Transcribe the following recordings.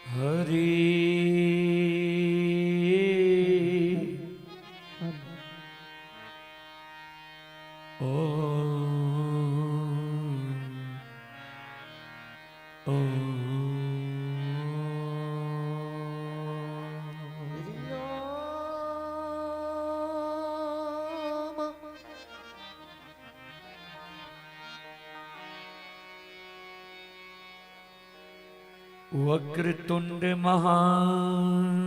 Hari Vakratunda महान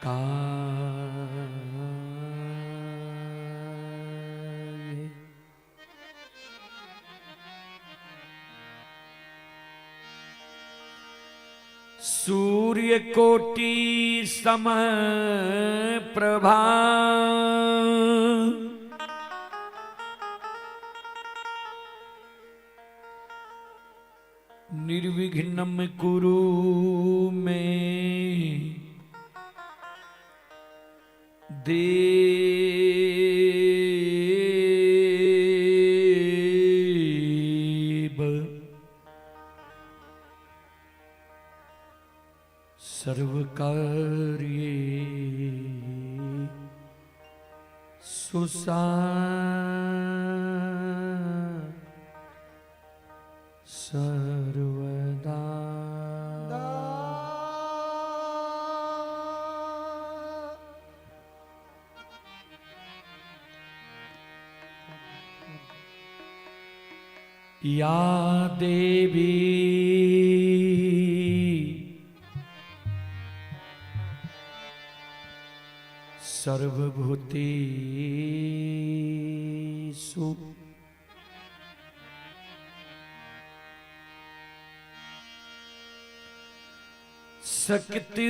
काय सूर्य कोटि सम प्रभा निर्विघ्नं कुरु मे देव सर्वकार्ये सुसा सर्वदा। या देवी सर्वभूतेषु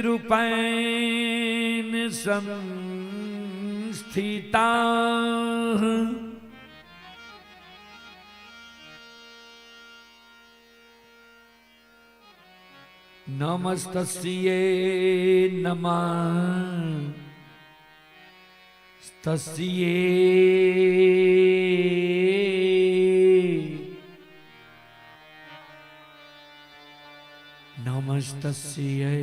शक्तिरूपेण संस्थिता नमस्तस्यै नमस्तस्यै नमस्तस्यै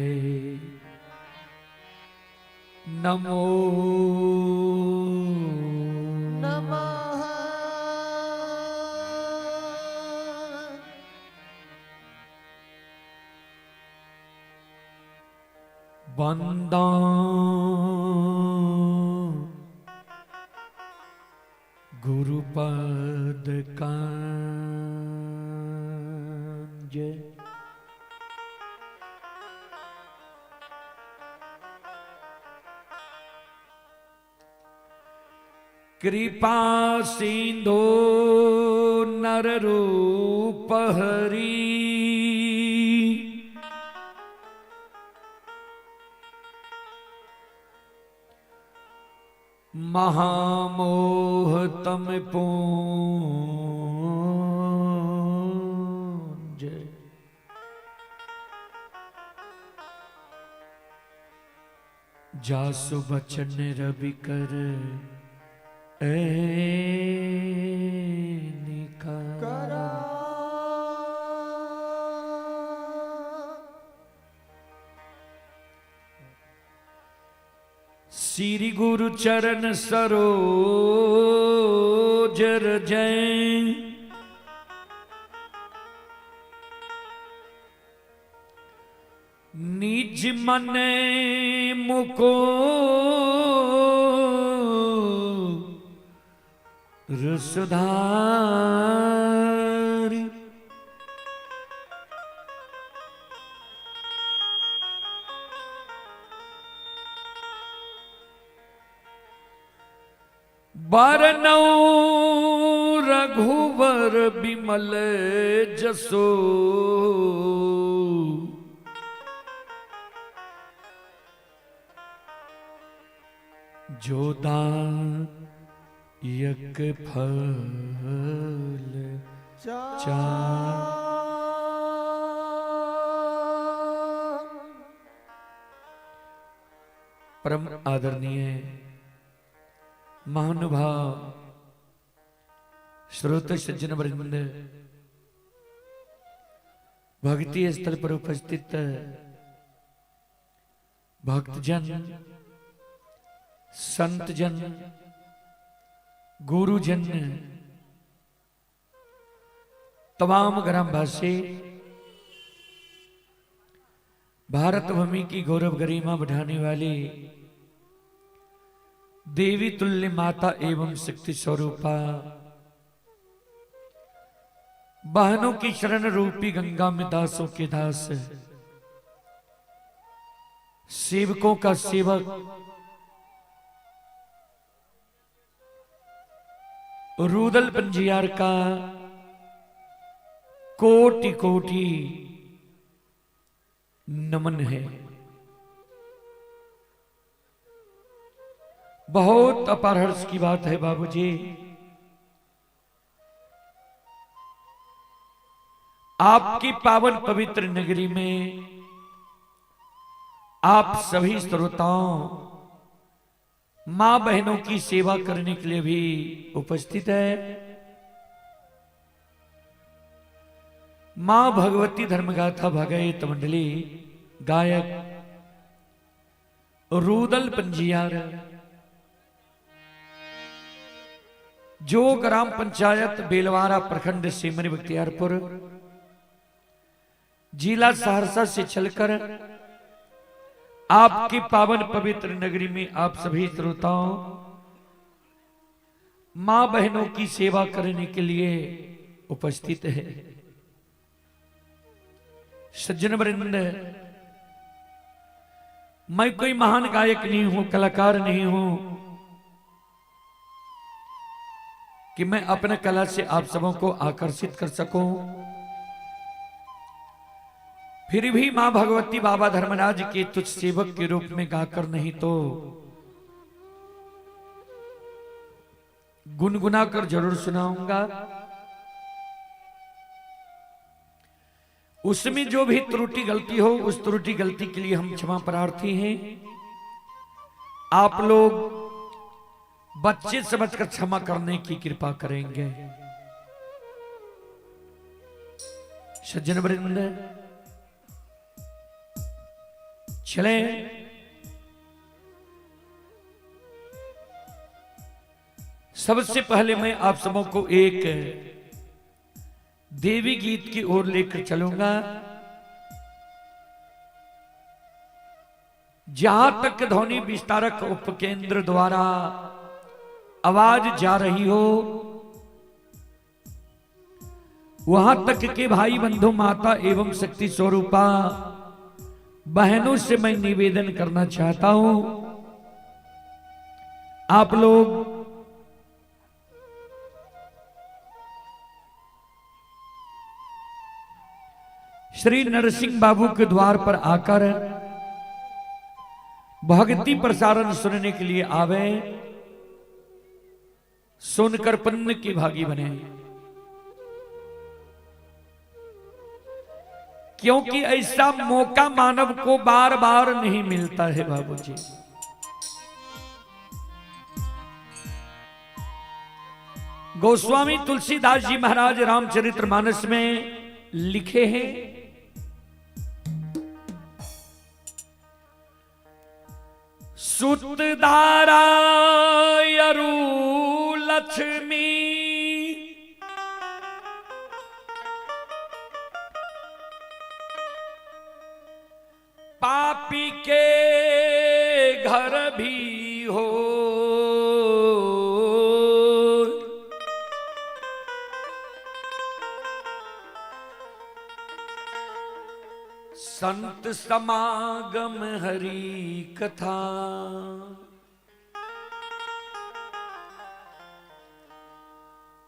नमो नमः। बंदा गुरुपद कंज कृपा सिंधु नर रूप हरि महामोह तम पूंज जासु बचन रवि कर करा। श्री गुरु चरण सरोज रज निज मन मुको सुधारी। बरनौ रघुवर बिमल जसो जोदायक फल चार। परम आदरणीय महानुभाव श्रोत सज्जन वृंद, भक्ति स्थल पर उपस्थित भक्तजन, संतजन, गुरुजन, तमाम ग्रामवासी, भारत भूमि की गौरव गरिमा बढ़ाने वाली देवी तुल्य माता एवं शक्ति स्वरूपा बहनों की शरण रूपी गंगा में दासों के दास, सेवकों का सेवक, रूदल पंजियार का कोटि कोटि नमन है। बहुत अपार हर्ष की बात है बाबूजी, आपकी पावन पवित्र नगरी में आप सभी श्रोताओं मां बहनों की सेवा करने के लिए भी उपस्थित है। मां भगवती धर्मगाथा भगवत मंडली गायक रूदल पंजियार, जो ग्राम पंचायत बेलवारा, प्रखंड सिमरी बख्तियारपुर, जिला सहरसा से चलकर आपकी पावन पवित्र नगरी में आप सभी श्रोताओं मां बहनों की सेवा करने के लिए उपस्थित है। सज्जन वृंद, मैं कोई महान गायक नहीं हूं, कलाकार नहीं हूं कि मैं अपना कला से आप सबों को आकर्षित कर सकूं। फिर भी मां भगवती बाबा धर्मराज के तुच्छ सेवक के रूप में गाकर नहीं तो गुनगुना कर जरूर सुनाऊंगा। उसमें जो भी त्रुटि गलती हो, उस त्रुटि गलती के लिए हम क्षमा प्रार्थी हैं। आप लोग बच्चे समझकर क्षमा करने की कृपा करेंगे। सज्जन वृंद, चले सबसे पहले मैं आप सबों को एक देवी गीत की ओर लेकर चलूंगा। जहां तक ध्वनि विस्तारक उपकेंद्र द्वारा आवाज जा रही हो, वहां तक के भाई बंधु, माता एवं शक्ति स्वरूपा बहनों से मैं निवेदन करना चाहता हूं, आप लोग श्री नरसिंह बाबू के द्वार पर आकर भक्ति प्रसारण सुनने के लिए आवे, सुनकर पुण्य की भागी बने, क्योंकि ऐसा मौका मानव को बार बार नहीं मिलता है। बाबूजी, गोस्वामी तुलसीदास जी महाराज रामचरितमानस में लिखे हैं, सुत दारा अरु लक्ष्मी पापी के घर भी हो, संत समागम हरि कथा।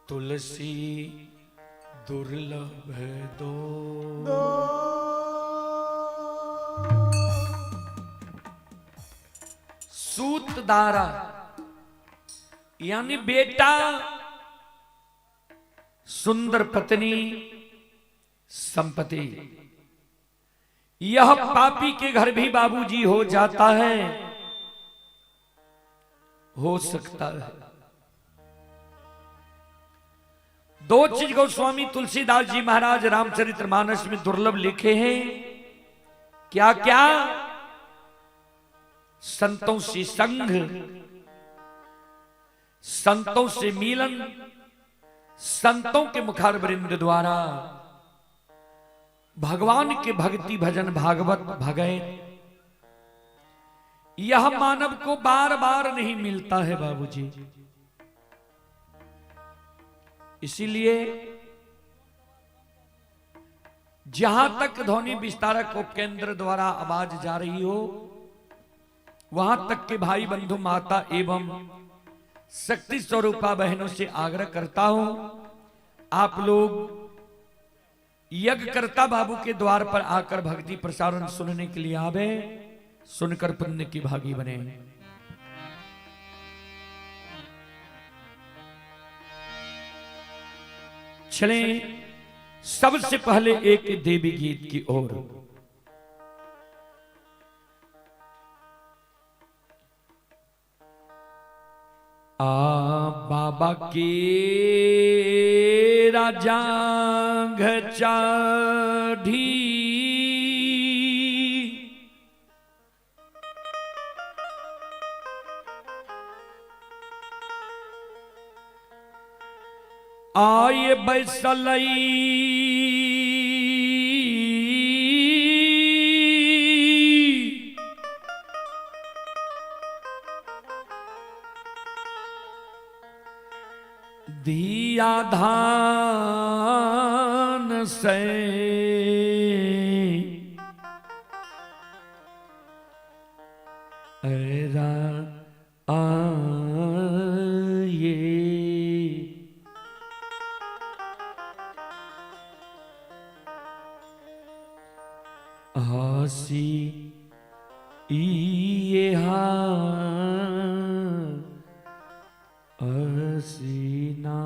तुलसी दुर्लभ दो। सूतदारा यानी बेटा, सुंदर पत्नी, संपत्ति, यह पापी के घर भी बाबूजी हो जाता है। हो सकता है। दो चीज गोस्वामी तुलसीदास जी महाराज रामचरितमानस में दुर्लभ लिखे हैं। क्या क्या? संतों से संग, संतों से मिलन, संतों के मुखारवृंद द्वारा भगवान के भक्ति भजन भागवत भगैत, यह मानव को बार बार नहीं मिलता है बाबूजी। इसीलिए जहां तक ध्वनि विस्तारक उपकेंद्र द्वारा आवाज जा रही हो, वहां तक के भाई बंधु माता एवं शक्ति स्वरूपा बहनों से आग्रह करता हूं, आप लोग यज्ञकर्ता बाबू के द्वार पर आकर भक्ति प्रसारण सुनने के लिए आवे, सुनकर पुण्य की भागी बने। चलें सबसे पहले एक देवी गीत की ओर। आ बाबा के राजा चाढ़ी, आए बैसलई धिया धान से, अरा आए हसी ये हसीना।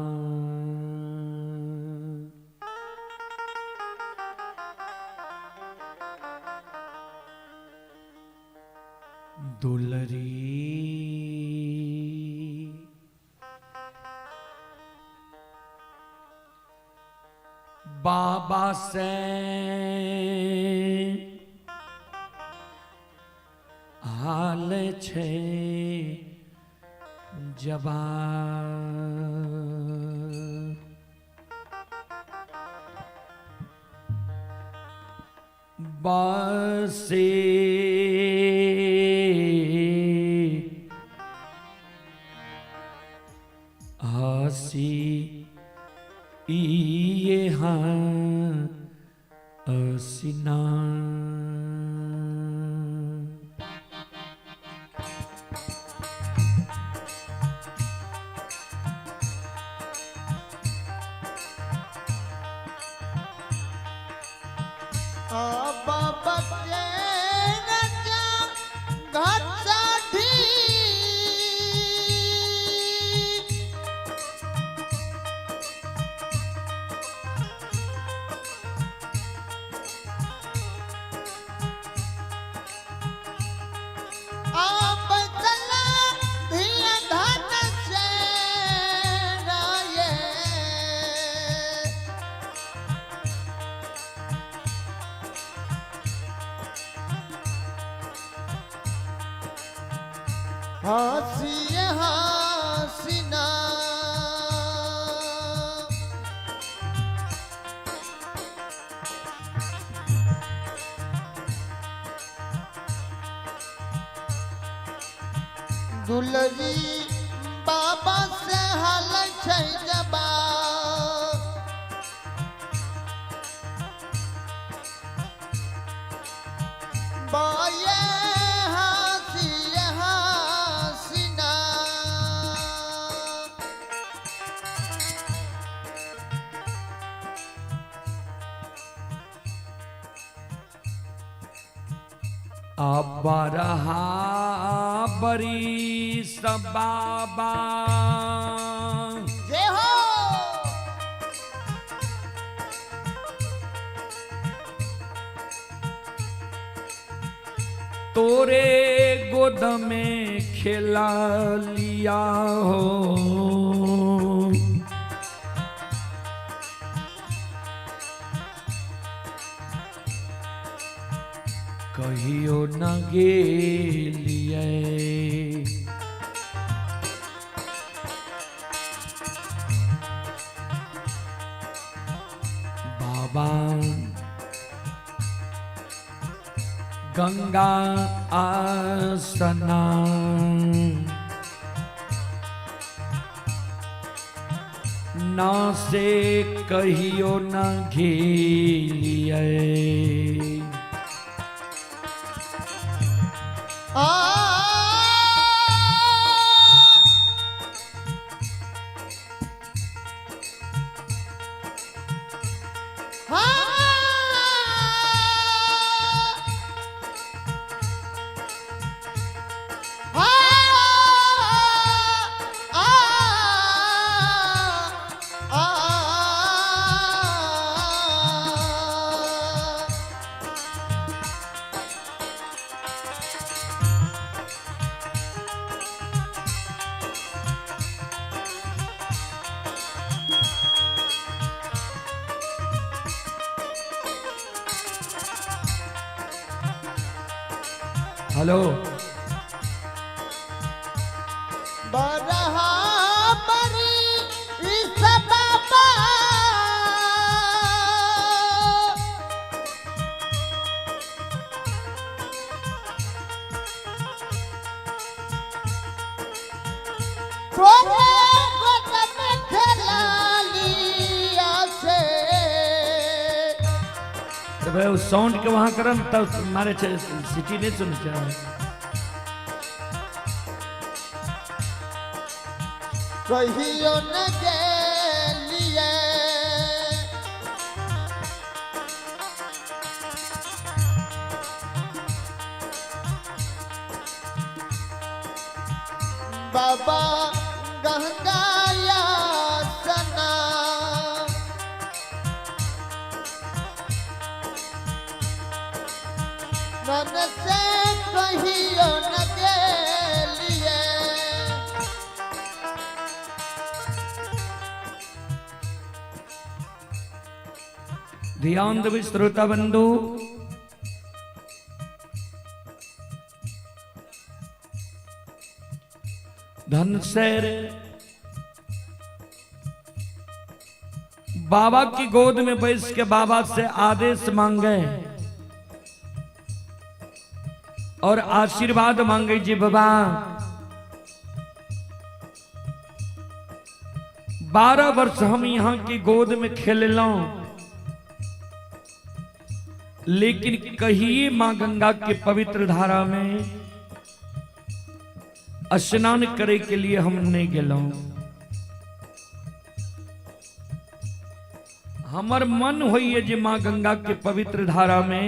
दुलरी बाबा से हाल छे जवान, बासे हसी ये हसीना। बाबा के राजा घाटी, आप चला धिया धन से राये, हसी हसीना। दुलरी बाबा से हाल छै जबा, बाये हसी हसीना। अबरहा बरी बाबा जय हो। तोरे गोद में खेला लिया हो। कहियो न गेलियै। बाबा गंगा आसना ना से कहियो न गेलियै। आ हेलो बराबरी इस बाबा तोरे गोद में खेला लिया से। तो भाई वो साउंड के वहां करन तब मारे सिटी नहीं सुन चाहे। कहियो न गेलिए। बाबा गंगाया सना मन से कहियो न गेलिए। ध्यान देवी श्रोता बंधु, धनसेर बाबा की गोद में बैठ के बाबा से आदेश मांगे और आशीर्वाद मांगे जी बाबा 12 वर्ष हम यहाँ की गोद में खेल, लेकिन कहिए मां गंगा के पवित्र धारा में स्नान करे के लिए हम नहीं गेलौं। हमर मन होइए जे मां गंगा के पवित्र धारा में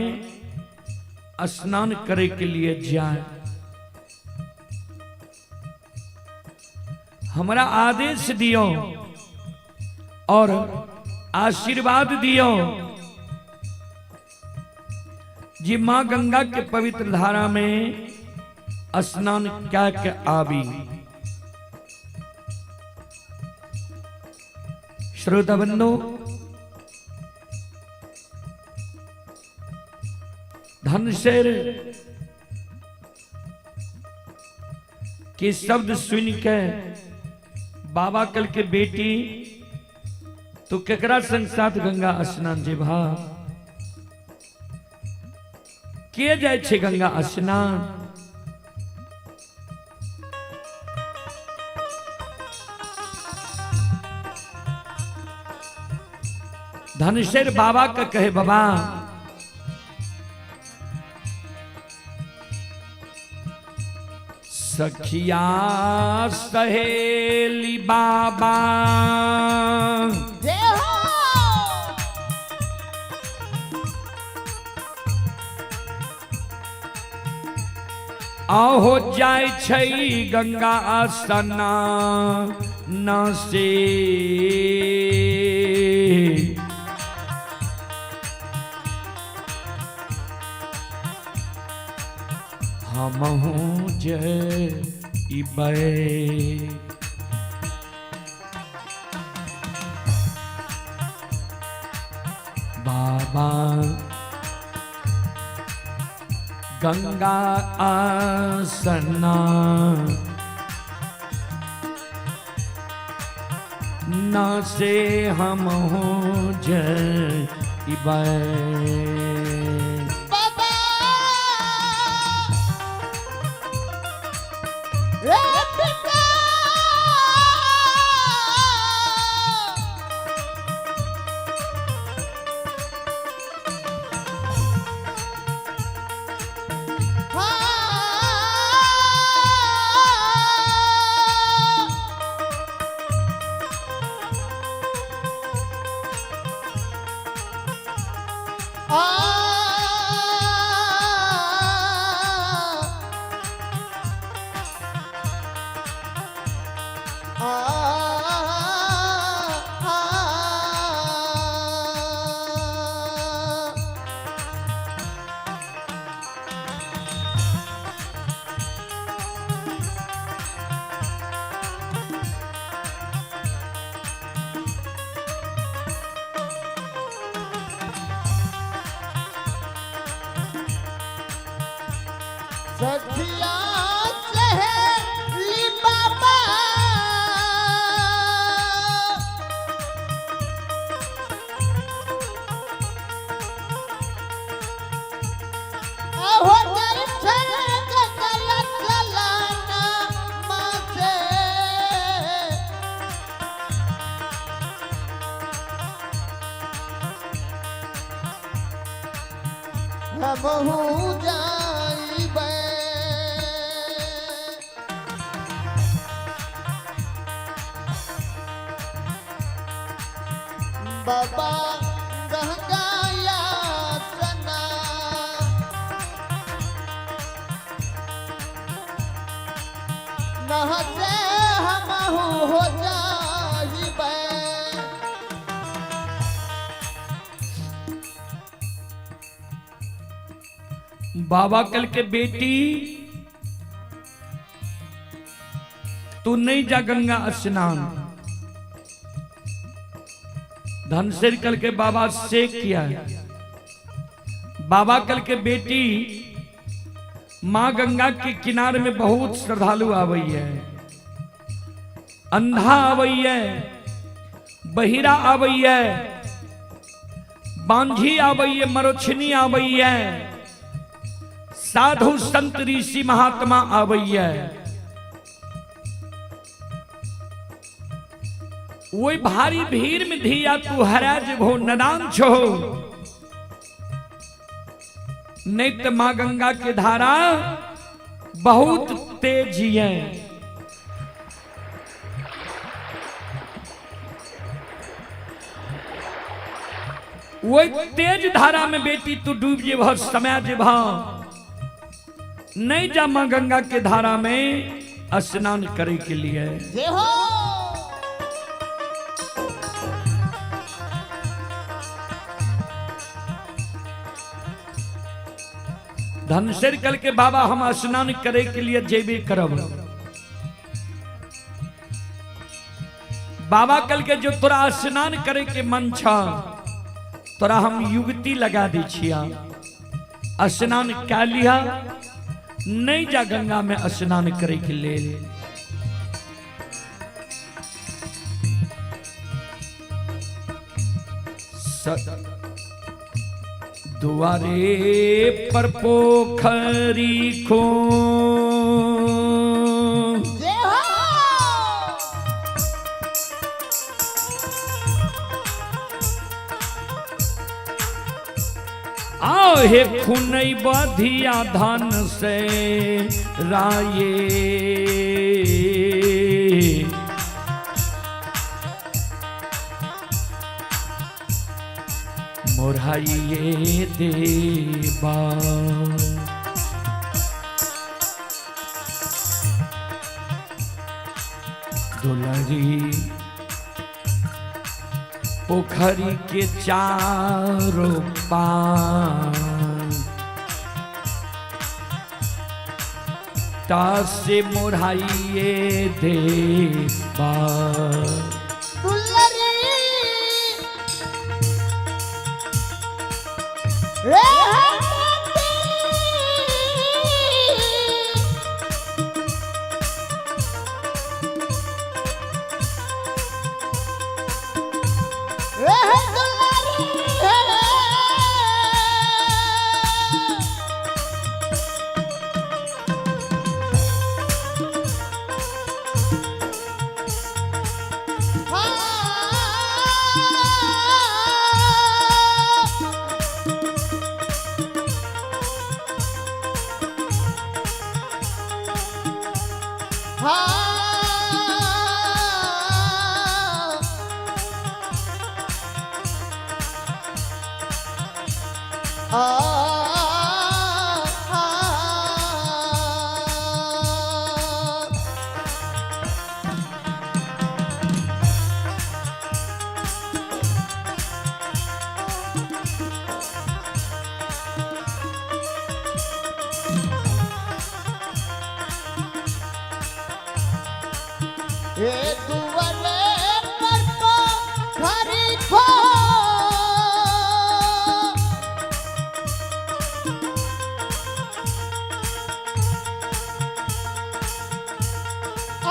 स्नान करे के लिए जाए। हमरा आदेश दियो और आशीर्वाद दियो जी मां गंगा के पवित्र धारा में स्नान क्या के आबी। श्रोता बंधु, धनशेर के शब्द सुन के बाबा कल के बेटी तू केकरा संग साथ गंगा स्नान जेबा, के जाय छे गंगा स्नान? धनशेर बाबा का कहे बाबा सखिया सहेली बाबा जय हो। आहो जाय छै गंगा स्नान से। हमहूँ जय बाबा गंगा आसना ना से हम हो जइबै। बाबा रे पिता हाँ आ आ आ सखिया सहेली बाबा आहो दर्शन गगन चलना मासे हमहू जाइबै। बाबा गंगाया सना नहसे हमहू हो जाइबै। बाबा कल के बेटी तू नहीं जा गंगा स्नान। धनसेर कल के बाबा से किया है। बाबा कल के बेटी मां गंगा के किनारे में बहुत श्रद्धालु आवई है, अंधा आवई है, बहिरा आवई है, बांझी आवई है, मरोछनी आवई है, साधु संत ऋषि महात्मा आवई है। वही भारी भीड़ में धिया तू हरा जेबो नदान छो, नहीं तो मां गंगा के धारा बहुत तेज है। वही तेज धारा में बेटी तू डूब जेबह, समय जेबह, नहीं जा मां गंगा के धारा में स्नान करे के लिए। जय हो। धनसेर कल के बाबा हम स्नान करे के लिए जेबे करब। बाबा कल के जो तोरा स्नान करे के मन छ तोरा हम युवती लगा दी छिया, स्नान कै लिया, नहीं जा गंगा में स्नान करे के लेल। दुआरे पर पोखरी खो जय हो। आओ हे खुनई बधिया धन से राये, मोराइए देवा। दुलरी पोखरी के चारों पार, से मोढ़ाइए देबा। दुलरी ए हमारी ए दुलरी हाँ हाँ आ ए दुआरे पर पोखरी खो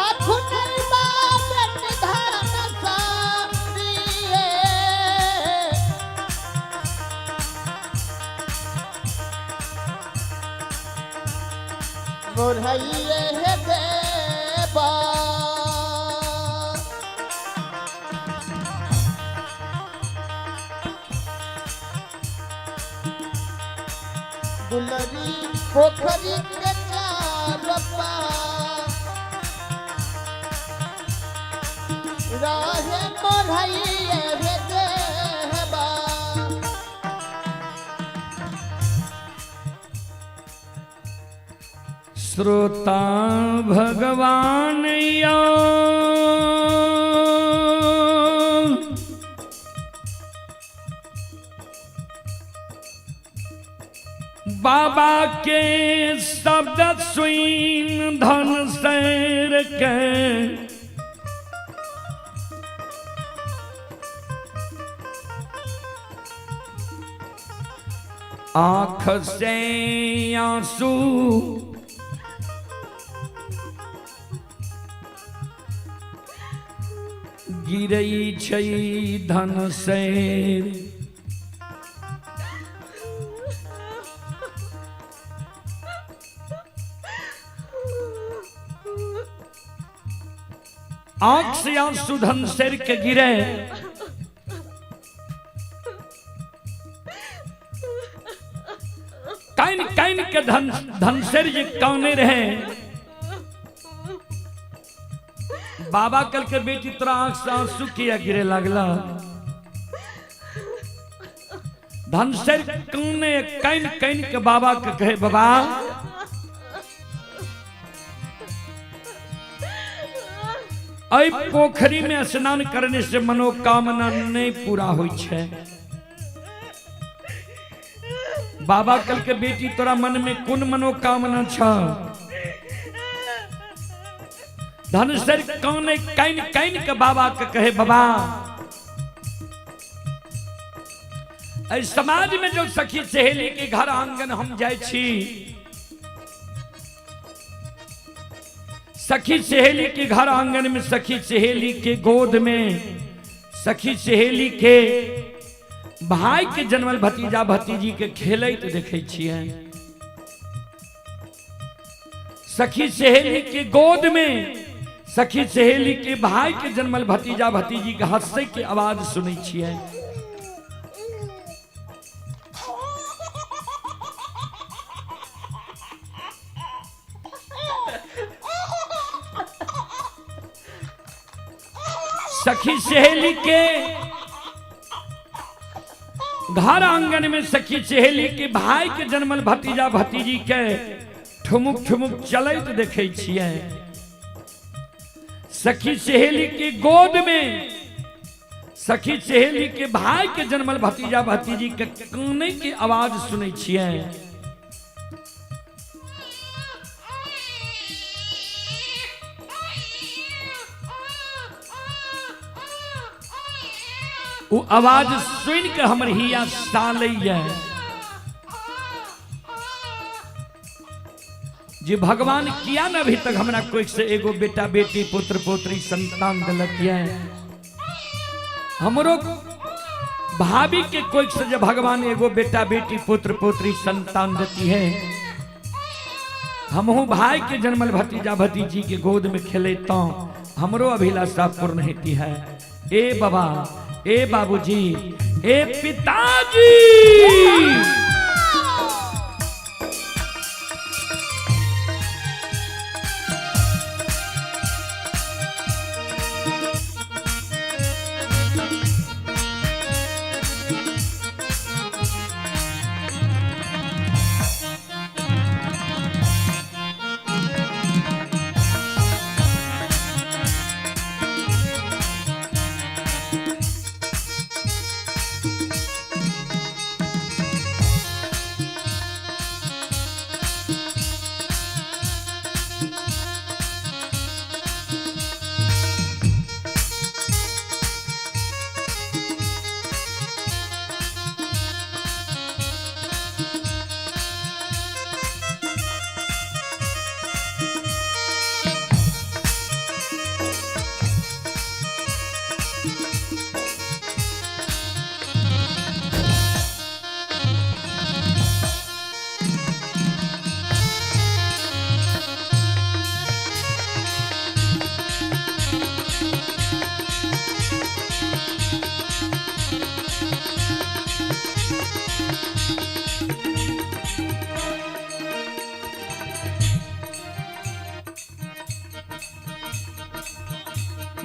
आखुन बाबन धन सारिए मोरहैये हे देवा। दुलरी पोखरी के चार पार राहे मोरहैये हे देवा। श्रोता भगवान या बाबा के शब्द सुन धन सैर के आँख से आंसू गिरई छै धन सैर। आंख से आंसू धन सिर के गिरे। काइन काइन के धन धनसेर जे काने रहे। बाबा कल के बेटी तोरा आंख से आंसू किया गिरे लागला। धनसेर काने काइन काइन के बाबा के कहे, बाबा ऐ पोखरी में स्नान करने से मनोकामना नहीं पूरा होई छै। बाबा कल के बेटी तोरा मन में कोन मनोकामना छ? धनसर काने काइन काइन के बाबा के कहे, बाबा ऐ समाज में जो सखी सहेली के घर आंगन हम जाय छी, सखी सहेली के घर आंगन में, सखी सहेली के गोद में, सखी सहेली के भाई के जन्मल भतीजा भतीजी के खेलैत देखै छियै। सखी सहेली के गोद में, सखी सहेली के भाई के जन्मल भतीजा भतीजी के हंसै के आवाज सुनै छियै। सखी सहेली के घर आंगन में सखी सहेली के भाई के जन्मल भतीजा भतीजी के ठुमुक ठुमुक चलैत देखै छियै। सखी सहेली के गोद में सखी सहेली के भाई के जन्मल भतीजा भतीजी के काने के आवाज सुनै छियै। ओ आवाज सुनि के हमर हिया सालैया जे भगवान किया न अभी तक हमरा कोई से एगो बेटा बेटी पुत्र पोत्री संतान दिलक ये। हमरो भाभी के कोई से जब भगवान एगो बेटा बेटी पुत्र पोत्री संतान देती है, हमहू भाई के जन्मल भतीजा भतीजी के गोद में खेले तो हमरो अभिलाषा पूर्ण होती है। ए बाबा, ए बाबूजी, ए पिताजी,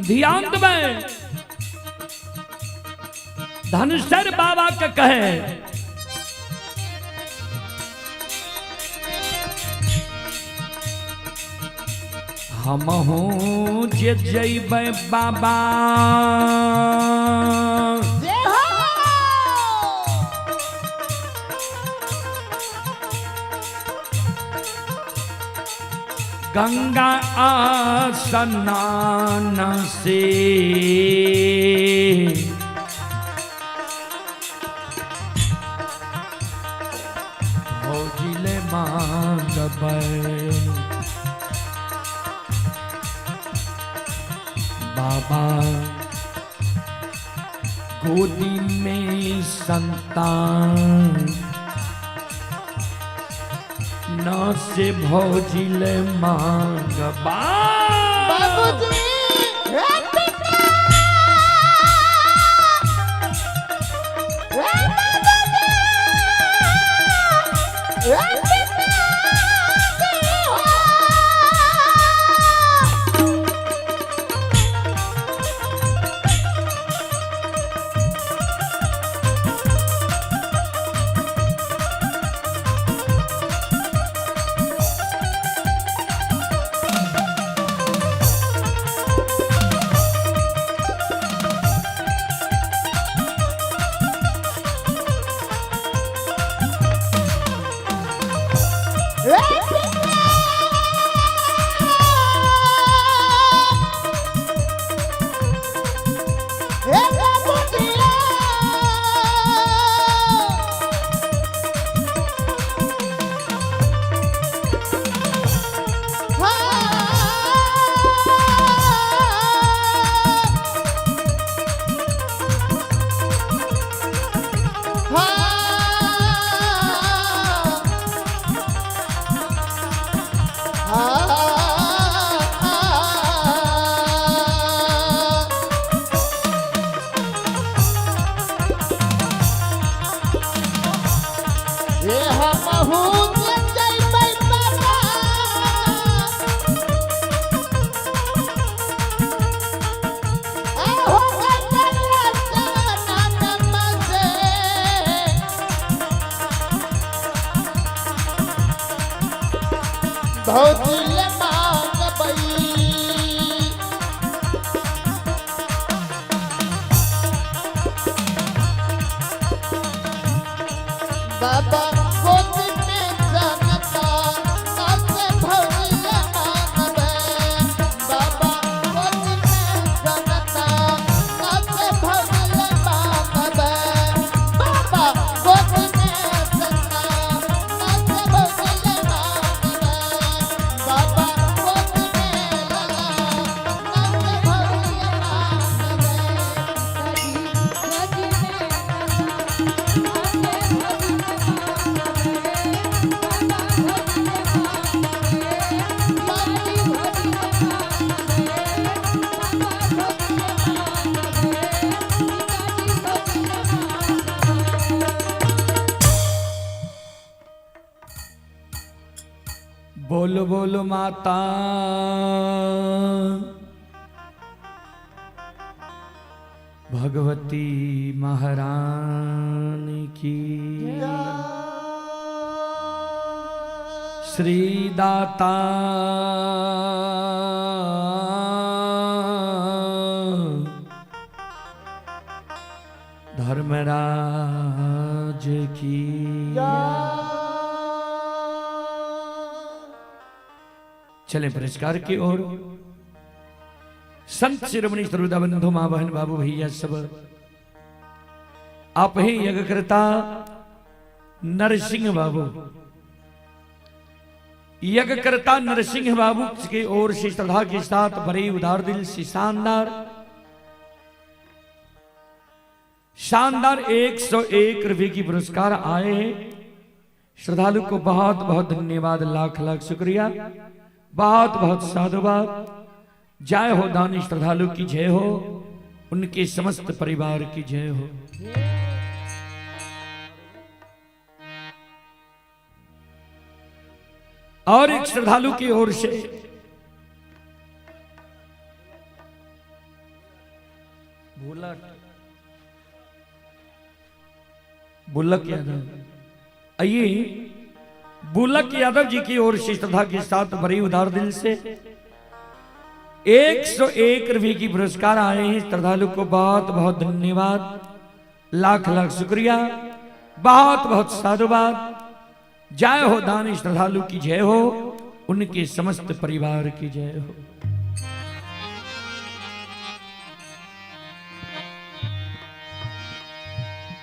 ध्यान देबै। धनसर बाबा के कहे, हमहू जे जैबै बाबा जय हो। गंगा स्नान से भौजिले मांगबै बाबा गोदी में संतान न से भौजिले मांगबा। बाबूजी, हे पिता, हे बाबूजी, हे पिताजी हो। हे पिता, हे बाबूजी, हाँ हाँ। ए हमहू जे जइबै बाबा, आहो गंगा स्नान से। भौजिले मांगबै। बाबा गोद में जनता नाचे भौजिले मांगबै। बाबा गोद में जनता नाचे भौजिले मांगबै। बोल बोल माता भगवती महारानी की। श्री दाता धर्मराज की। चले पुरस्कार की ओर। संत शिरोमणि श्रोता बंधु माँ बहन बाबू भैया सब, आप ही यज्ञकर्ता नरसिंह बाबू, यज्ञकर्ता नरसिंह बाबू की ओर से श्रद्धा के साथ बड़े उदार दिल से शानदार शानदार 101 रुपए की पुरस्कार आए हैं। श्रद्धालु को बहुत बहुत धन्यवाद, लाख लाख शुक्रिया, बहुत बहुत साधुवाद। जय हो दानी श्रद्धालु की जय हो, उनके समस्त परिवार की जय हो। और एक श्रद्धालु की ओर से बुलक यादव, आइए बुलक यादव जी की ओर से श्रद्धा के साथ बड़ी उदार दिल से 101 रुपये की पुरस्कार आए हैं। श्रद्धालु को बहुत बहुत धन्यवाद, लाख लाख शुक्रिया, बहुत बहुत साधुवाद। जय हो दानी श्रद्धालु की जय हो, उनके समस्त परिवार की जय हो।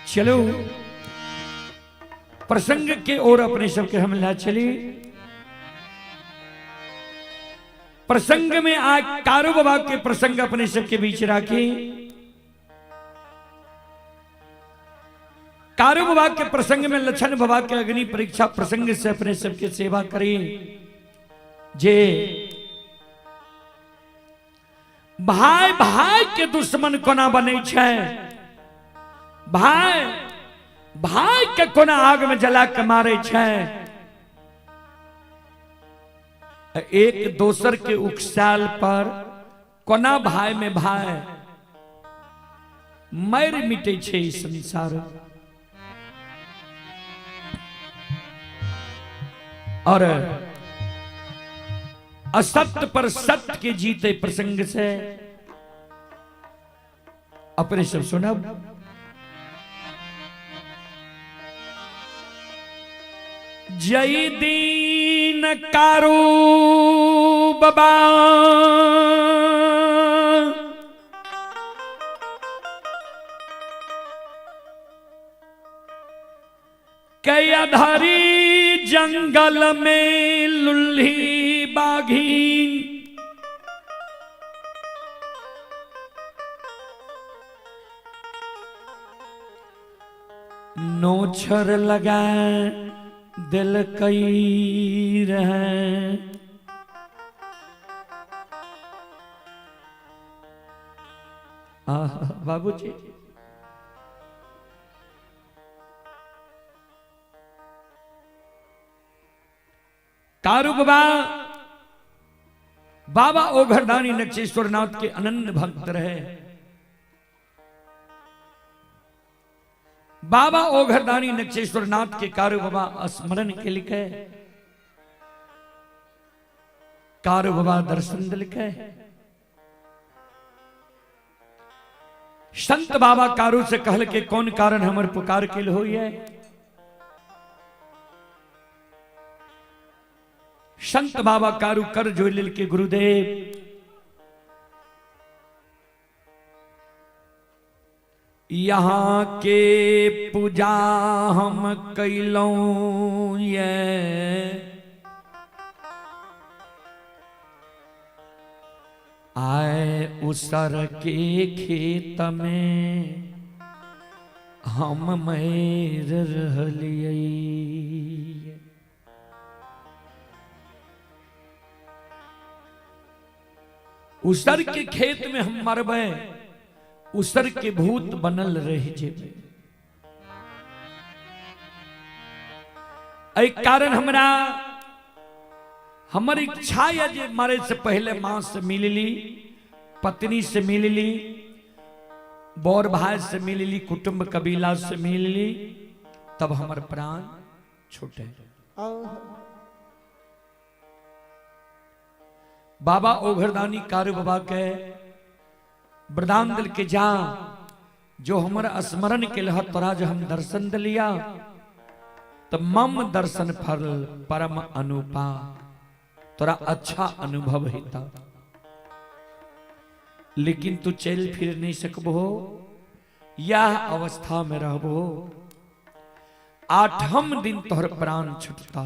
चलो प्रसंग के ओर अपने सबके हम ला चली। प्रसंग में आज कारू बाबा के प्रसंग अपने सबके बीच राखी। कारू बाबा के प्रसंग में लक्षण बाबा के अग्नि परीक्षा प्रसंग से अपने सबके सेवा करी। जे भाई भाई के दुश्मन कोना बने छै, भाई भाई के कोना आग में जला के मारे छै, एक दोसर के उकसाल पर कोना भाई में भाई मर मिटे छै संसार। और असत्य पर सत्य के जीते प्रसंग से अपने सब सुनब। जय दीन कारू बाबा कयाधारी जंगल में लुल्ही बाघीन, नोछर लगा दिल कई रहे। बाबूजी कारू बाबा बाबा ओघरदानी नक्षेश्वर नाथ के अनन्य भक्त रहे। बाबा ओघरदानी नक्षेश्वर नाथ के कारू बाबा स्मरण के लिखे, कारू बाबा दर्शन दिलके। संत बाबा कारू से कहल के कौन कारण हमर पुकार के हो है। संत बाबा कारू कर जो लिल के गुरुदेव यहाँ के पूजा हम कैलौं ये, आए उसर के खेत में हम मैर रहलियै। उसर के खेत में हम मरबै, उसर के भूत बनल रह जेबै। एहि कारण हमरा हमर इच्छा यऽ जे मरे से पहले माँ से मिलली, पत्नी से मिलली, बड़ भाई से मिलली, कुटुंब कबीला से मिलली, तब हमर प्राण छूटे। बाबा ओघरदानी कारू बाबा के वरदान दिल के जा जो हमर स्मरण के लह तोरा जो हम दर्शन दिलिया तो मम दर्शन फल परम अनुपा, तोरा अच्छा अनुभव हेता, लेकिन तू चल फिर नहीं सकबो, यह अवस्था में रहबो, आठम दिन तोहर प्राण छुटता।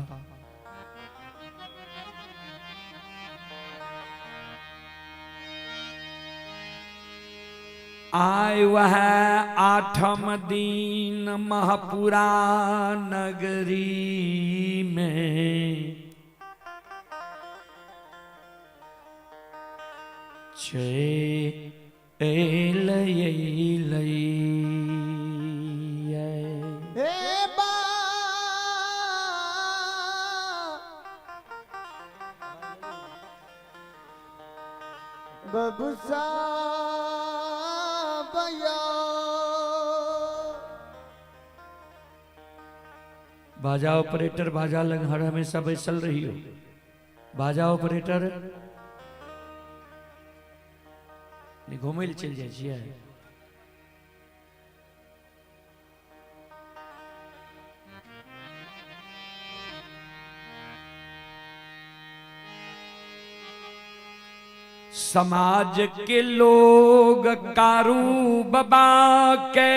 आय वह आठम दिन महपुरा नगरी में चल बबुसा बाजा ऑपरेटर बाजा लग हर हमेशा बैसल रही हो। बाजा ऑपरेटर घूमै लए चलि जाइ छियै। समाज के लोग कारू बाबा के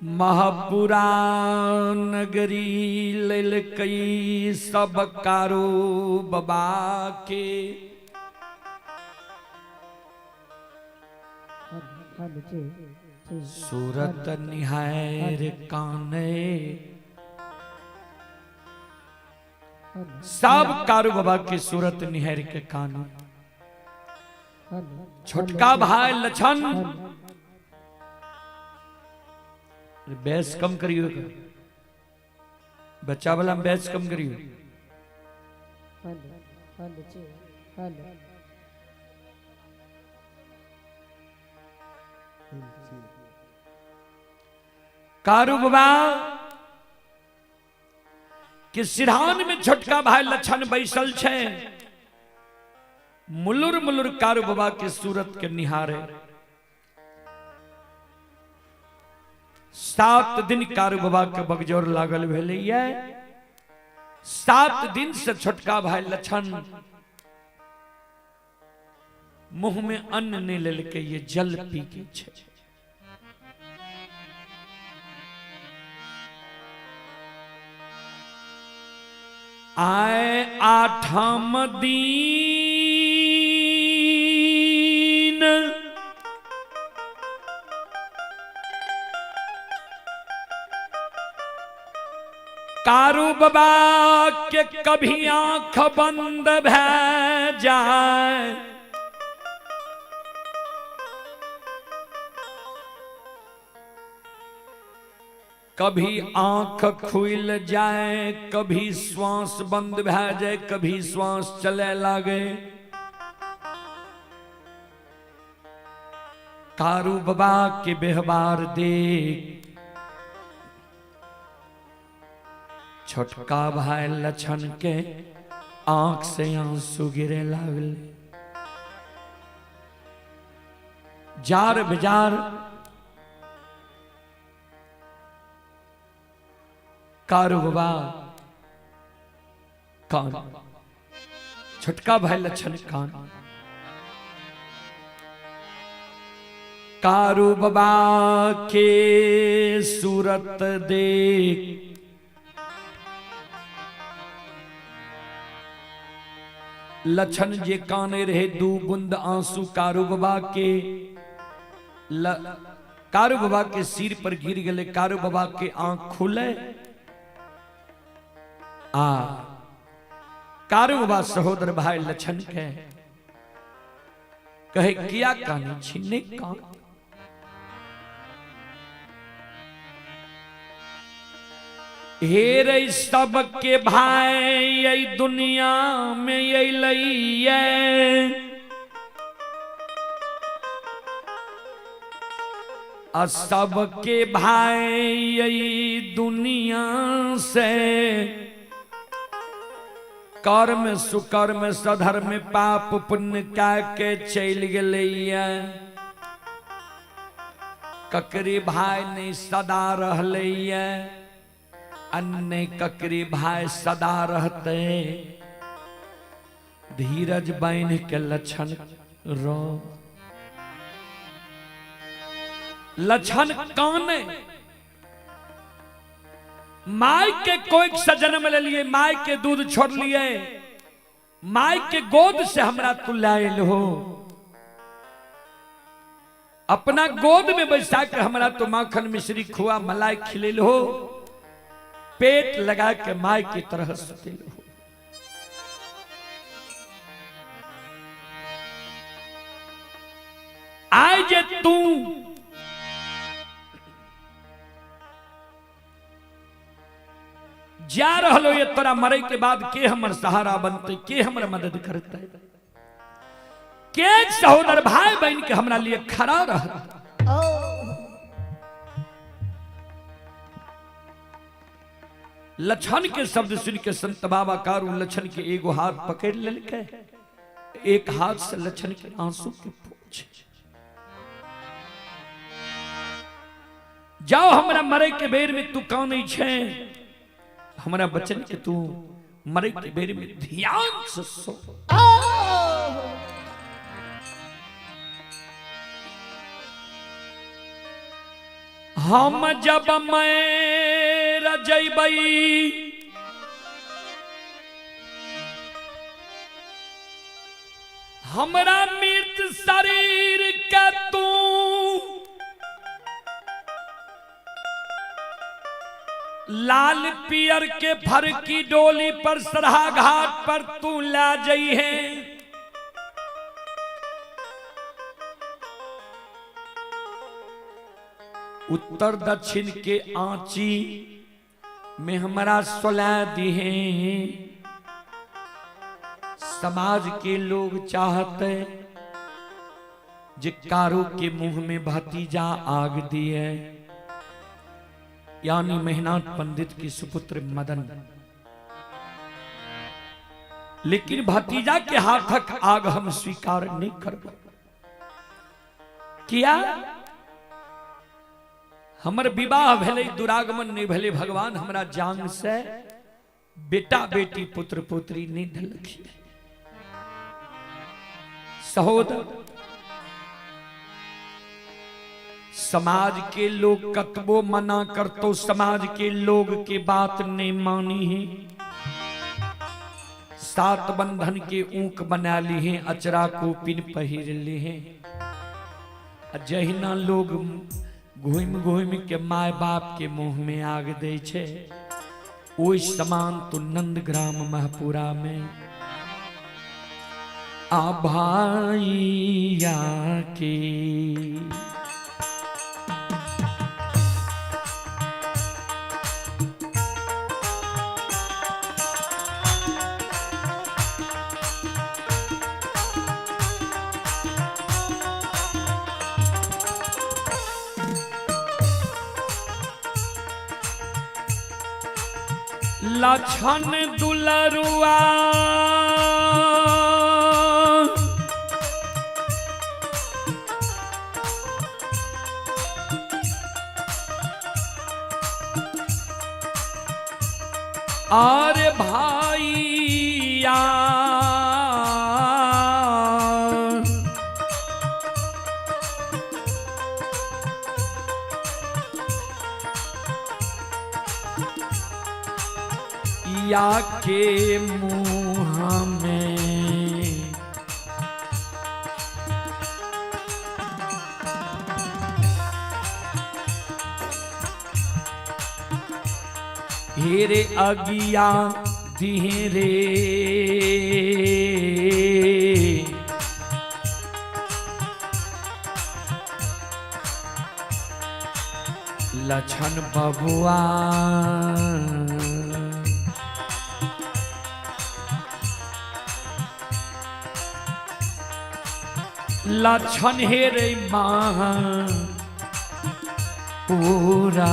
महापुरा नगरी ललकई सब कारू बाबा के। सूरत निहार काने सब कारू बाबा के सूरत निहार के कान। छोटका भाई लछन बैस कम करियो, बच्चा वाला में बैस कम करियो। कारू बाबा के सिरहान में छोटका भाई लछन बैसल छे, मुलुर मुलुर कारू बाबा के सूरत के निहारे। 7 दिन कारू बाबा के बगजोर लागल भेलैया। 7 दिन से छोटका भाई लछन मुंह में अन्न नहीं लेलकै, ये जल पी के छे। आए आठम दिन कारू बाबा के कभी आंख बंद भै जाए, कभी आंख खुल जाए, कभी श्वास बंद भै जाए, कभी श्वास चले लागे। कारू बाबा के व्यवहार देख छोटका भाई लछन के आंख से आंसू गिरे लागल। जार बिजार कारू बाबा कान, छोटका भाई लछन कान। कारू बाबा के सूरत देख लछन जे काने रहे, 2 बूंद आंसू कारू बाबा के कारू बाबा के सिर पर गिर गए। कारू बाबा के आंख खुले आ कारू बाबा सहोदर भाई लछन के कहे किया काने छी, नहीं कान। हे रे सबके भाई यही दुनिया में अयलैये, आ सबके भाई यही दुनिया से कर्म सुकर्म सधर्म पाप पुण्य का के चलि गेलैये। ककरी भाई नहीं सदा रहलैये, अन्य ककरी भाई सदा रहते। धीरज बान्हि के लक्षण रो, लक्षण काने my के कोई से जन्म ले लिए, my के दूध छोड़ लिए, my के गोद से हमरा तू लायल हो, अपना गोद में बैसा के हमरा तो माखन मिश्री खुआ मलाई खिलेल हो, पेट लगा के my की तरह सुतेल हो। आय जे तू जा रहलो ये तोरा मरे के बाद के हमर सहारा बनते, के हमर मदद करते, के सहोदर भाई बहन के हमरा लिए खड़ा रहत। लक्षण के शब्द सुन के संत बाबा कारू लक्षण के एगो हाथ पकड़ लेलकै, एक हाथ से लक्षण के आंसू के पोछ। जाओ हमरा मरे के बेर में तू कानै छै, हमरा बचन के तू मरे के बेर में ध्यान से सो। हम जब मैं रजैबई हमरा मृत शरीर के तू लाल पियर के फर की डोली पर सरहा घाट पर तू ला जई है। उत्तर दक्षिण के आंची में हमारा सुला दी है। समाज के लोग चाहते जे कारू के मुंह में भतीजा आग दिए, यानी मेहनाथ पंडित के सुपुत्र मदन, लेकिन भतीजा के हाथक आग हम स्वीकार नहीं करब। किया हमर विवाह भेलै, दुरागमन नहीं भेलै, भगवान हमरा जान से बेटा बेटी पुत्र पुत्री नहीं देलखिन। सहोदर समाज के लोग कतबो मना करतो समाज के लोग के बात नहीं मानी है। सात बंधन के ऊक बना ली है, अचरा को पिन पहिर ली है। जहिना लोग घूम घूम के my बाप के मुंह में आग दे छे, ओहि समान तो नंदग्राम महपुरा में आ भाइया के लक्षण दुलरुआ आरे भाईया या के मुँह में हेरे अगिया दिहे लक्षण बबुआ। लक्षण हे रे माँ पूरा।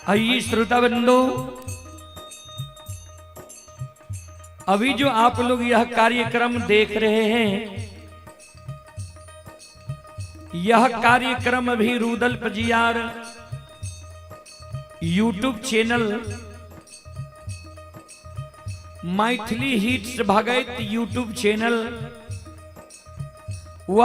आइए श्रोता बंधु, अभी जो आप लोग यह कार्यक्रम देख रहे हैं, यह कार्यक्रम अभी Rudal Pajiyar YouTube channel, Maithili hits Bhagat YouTube channel व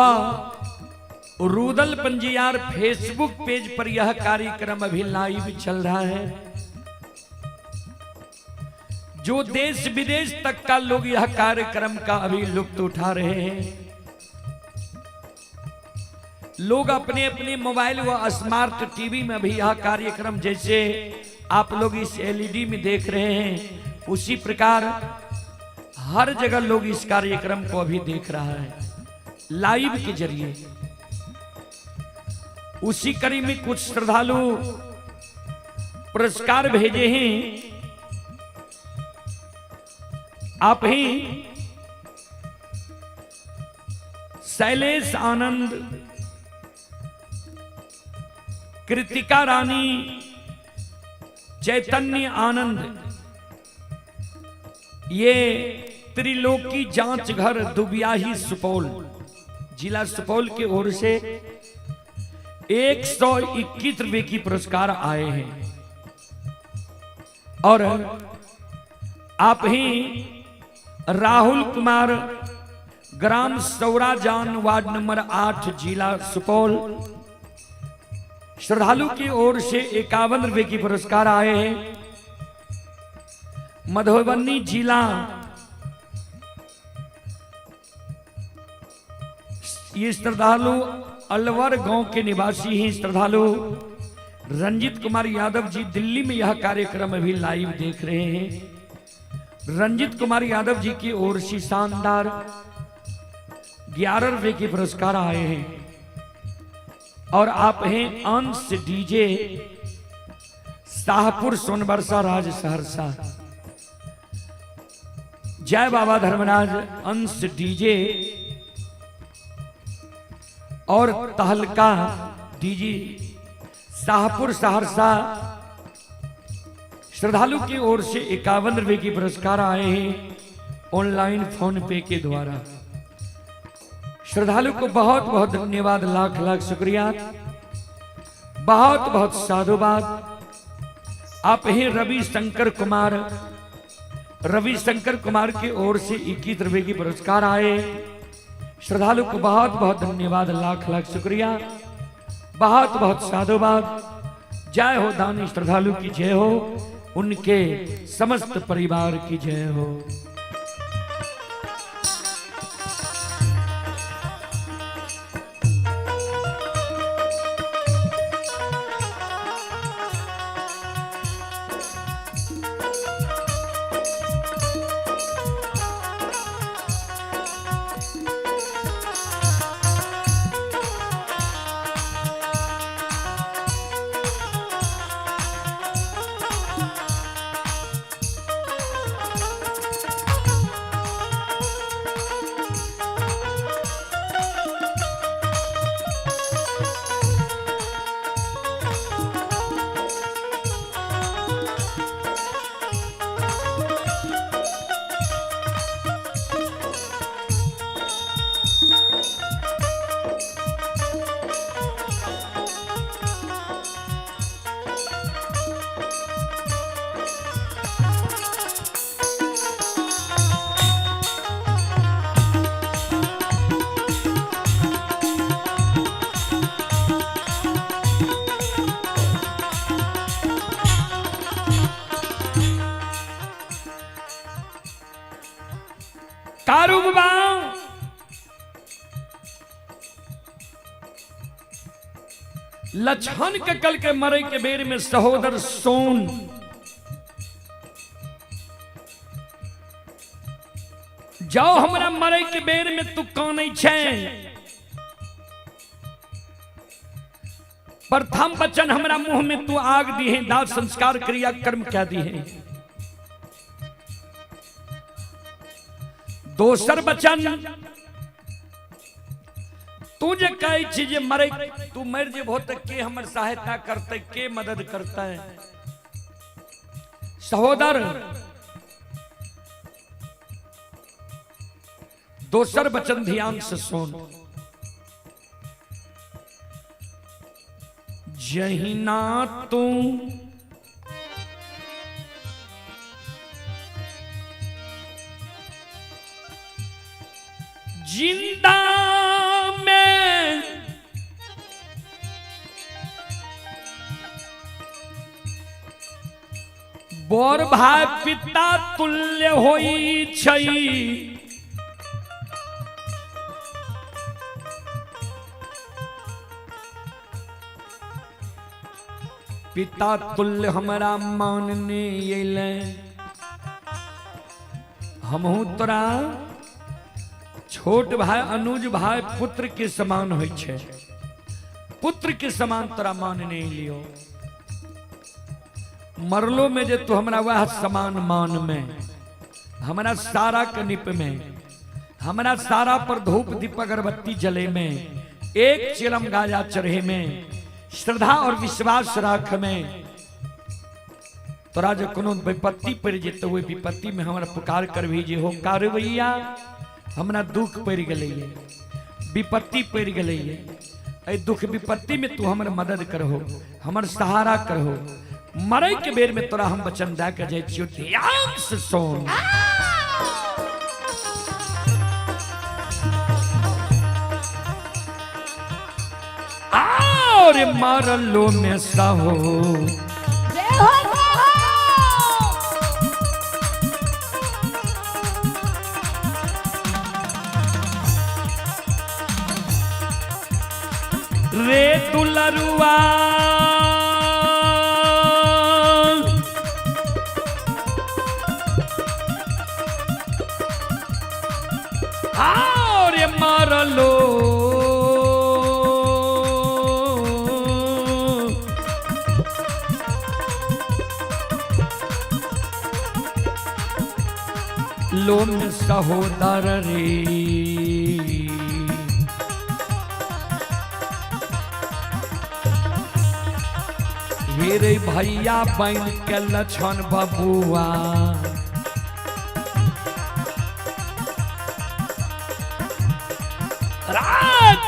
रूदल पंजियार फेसबुक पेज पर यह कार्यक्रम अभी लाइव चल रहा है। जो देश विदेश तक का लोग यह कार्यक्रम का अभी लुत्फ उठा रहे हैं। लोग अपने अपने मोबाइल व स्मार्ट टीवी में भी यह कार्यक्रम जैसे आप लोग इस एलईडी में देख रहे हैं, उसी प्रकार हर जगह लोग इस कार्यक्रम को अभी देख रहा है लाइव के जरिए। उसी कड़ी में कुछ श्रद्धालु पुरस्कार भेजे हैं। आप ही शैलेश आनंद, कृतिका रानी, चैतन्य आनंद, ये त्रिलोकी जांच घर दुबियाही सुपौल, जिला सुपौल की ओर से 121 रुपए की पुरस्कार आए हैं। और आप ही राहुल कुमार, ग्राम सौराजान, वार्ड नंबर 8, जिला सुपौल, श्रद्धालु की ओर से 51 रुपए की पुरस्कार आए हैं। मधुबनी जिला ये श्रद्धालु अलवर गांव के निवासी हैं। श्रद्धालु रंजित कुमार यादव जी दिल्ली में यह कार्यक्रम अभी लाइव देख रहे हैं। रंजित कुमार यादव जी की ओर से शानदार 11 रुपए के पुरस्कार आए हैं। और आप हैं अंश डीजे, शाहपुर, सोनबरसा, राज सहरसा। जय बाबा धर्मराज। अंश डीजे और तहलका डीजे शाहपुर सहरसा श्रद्धालु की ओर से 51 रुपए की पुरस्कार आए हैं। ऑनलाइन फोन पे के द्वारा। श्रद्धालु को बहुत बहुत धन्यवाद, लाख लाख शुक्रिया, बहुत बहुत साधुवाद। आप ही रवि शंकर कुमार, रवि शंकर कुमार की ओर से 21 रुपए की पुरस्कार आए। श्रद्धालु को बहुत बहुत धन्यवाद, लाख लाख शुक्रिया, बहुत बहुत साधुवाद। जय हो दानी श्रद्धालु की जय हो, उनके समस्त परिवार की जय हो। कारू बाबा लक्षण के कल के मरे के बेर में सहोदर सोन जाओ हमरा मरे के बेर में तू कानै छै। प्रथम वचन हमरा मुंह में तू आग दी है, दाह संस्कार क्रिया कर्म क्या दी है। दोसर वचन तू जे कहै छी जे मरे तू मर जेबहो त के हमर सहायता करतै, के मदद करतै। सहोदर दोसर वचन ध्यान से सुन। जहिना तू जिंदा में बोर भाई पिता तुल्य होई छै, पिता तुल्य हमरा मानने अयलै, हमहू तोरा छोट भाई अनुज भाई पुत्र के समान होइ छै, पुत्र के समान तोरा मानने लियो। मरलो में जे तू हमरा वह समान मान में, हमरा सारा कनिप में, हमरा सारा पर धूप दीप अगरबत्ती जले में, एक चिलम गाजा चढ़े में, श्रद्धा और विश्वास राख में, तोरा जो कोनो विपत्ति पड़ जेतौ ओहि विपत्ति में हमरा पुकार करबही जे हो कारवैया हमरा दुख पड़ गेलै, विपत्ति पड़ गेलै, एहि दुख विपत्ति में तू हमर मदद करहो, हमर सहारा करहो। मरे के बेर में तोरा हम वचन दए के जाइ छियौ, ध्यान से सुन। और मरलो में सहो जय हो जय हो। रे दुलरुआ और मरलो लोम सहोदर रे, हे रे भैया बन के लक्षण बबुआ,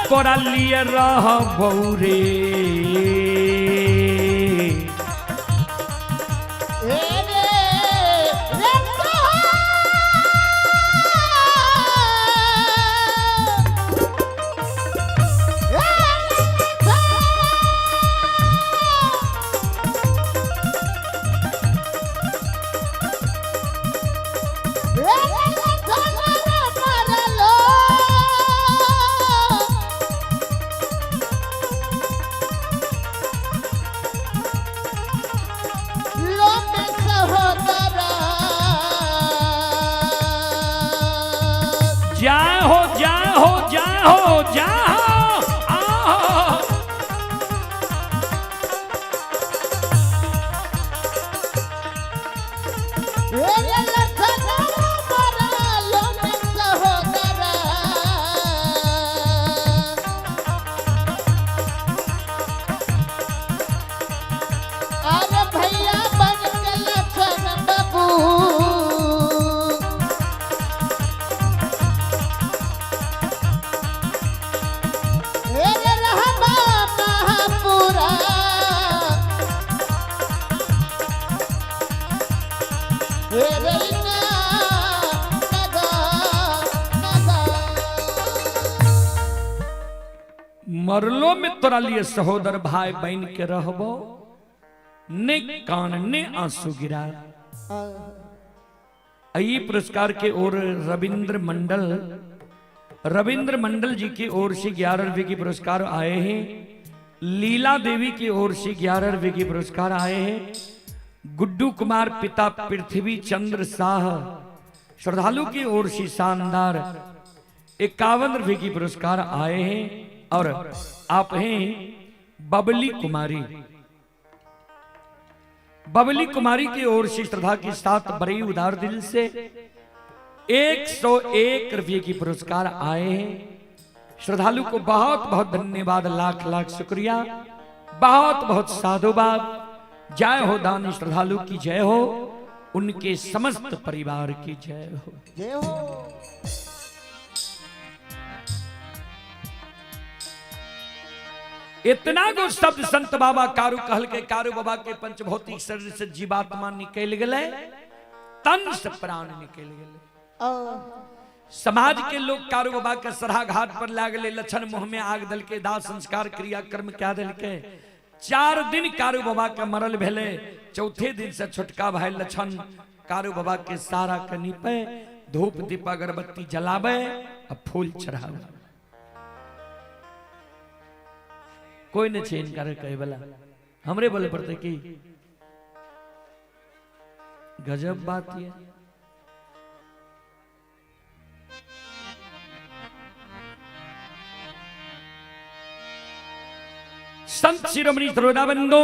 तोरा लिए रहबौ रे। जय हो जय हो जय हो जय हो आओ। अरे भैया बन के लखन बाबू मरलो में तोरा लिए सहोदर भाई बहन के रहबो, ने कान ने आंसू गिरा। ई पुरस्कार के ओर रविंद्र मंडल जी की ओर से 11 रुपये की पुरस्कार आए हैं। लीला देवी की ओर से 11 रुपये की पुरस्कार आए हैं। गुड्डू कुमार पिता पृथ्वी चंद्र शाह श्रद्धालु की ओर से शानदार 51 रुपये की पुरस्कार आए हैं। और आप हैं बबली कुमारी, बबली कुमारी की ओर से श्रद्धा के साथ बड़ी उदार दिल से 101 रुपये की पुरस्कार आए हैं। श्रद्धालु को बहुत बहुत धन्यवाद, लाख लाख शुक्रिया, बहुत बहुत साधुवाद। जय हो दान श्रद्धालु की जय हो, उनके समस्त परिवार की जय हो। जय हो। इतना गो शब्द संत बाबा कारू कहल के कारू बाबा के पंचभौतिक शरीर से जीवात्मा निकल गए, तन से प्राण निकल गए। समाज के लोग कारू बाबा के सराह घाट पर लागले, लक्षण मुंह में आग दल के दाह संस्कार क्रिया कर्म क्या दल के। 4 दिन कारू बाबा के मरल भेले, चौथे दिन से छोटका भाई लक्षण कारू बाबा के सारा के नीपे, धूप दीप अगरबत्ती जलावे और फूल चढ़ावे। कोई नहीं छे इनकार कहे वाला, हमरे बोले पड़ते की गजब बात ये। संत शिरोमणि श्रोताबंधु,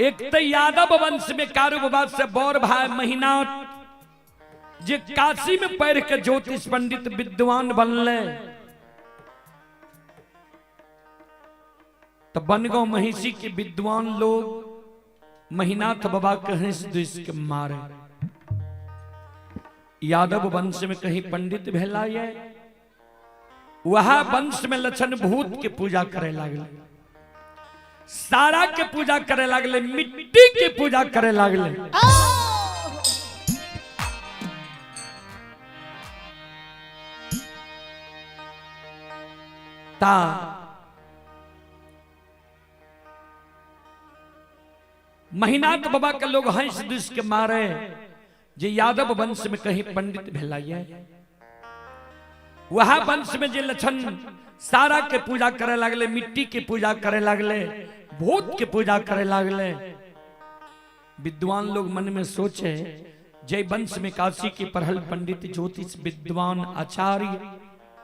एक तो यादव वंश में कारू बाबा से बौर भाई महीना जे काशी में पढ़ के ज्योतिष पंडित विद्वान बनले, तो बनगांव महिषी के विद्वान लोग महिनाथ बाबा के हंस दुस के मारे। यादव वंश में कहीं पंडित भेला ये, वह वंश में लक्षण भूत के पूजा करे लागले, सारा के पूजा करे लागले, मिट्टी के पूजा करे लागले। ता महिनाथ बाबा के लोग हंस दुस के मारे जे यादव वंश में कहीं पंडित भेला ये, वह वंश में जे लक्षण सारा के पूजा करे लागले, मिट्टी के पूजा करे लागले, भूत के पूजा करे लागले। विद्वान लोग मन में सोचे जय वंश में काशी के पढ़ल पंडित ज्योतिष विद्वान आचार्य,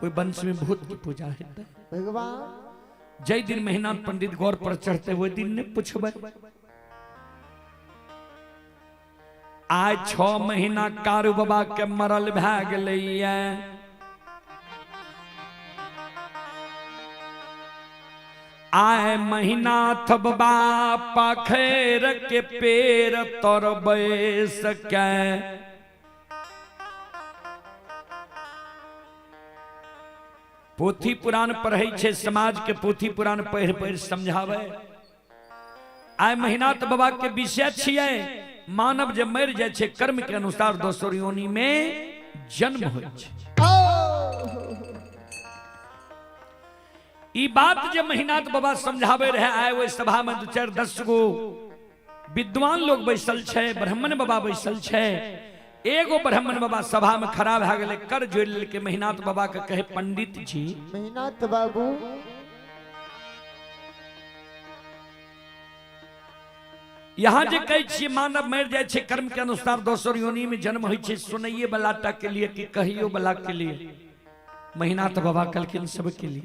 कोई वंश में भूत की पूजा है। भगवान जय दिन महीना पंडित गौर पर चढ़ते हुए दिन ने पूछबे, आज 6 महीना कारू बाबा के मरल भै गेलैया, आए महीनाथ बाबा पाखेर के पेड़ तर बैस के पोथी पुराण पढ़ै छै, समाज के पोथी पुराण पढ़ि पढ़ि समझाबै। आइ महिनाथ बाबा के विषय छियै मानव जे मरि जाइ छै कर्म के अनुसार दोसर योनि में जन्म होइ छै। ई बात जे महिनाथ बाबा समझाबै रहे, आइ ओहि सभा में 2-4 10 गो विद्वान लोग बैसल छै, ब्राह्मण बाबा बैसल छै। एगो ब्राह्मण बाबा सभा में खड़ा भए गेलै, कर जोड़ि लेलकै महिनाथ बाबा के, कहे पंडित जी महिनाथ बाबू यहाँ जे कहै छियै मानव मरि जाइ छै कर्म के अनुसार दोसर योनि में जन्म होइ छै, सुनैये वाला टा के लिए कि कहियो वाला के लिए? महिनाथ बाबा कहलखिन सबके लिए।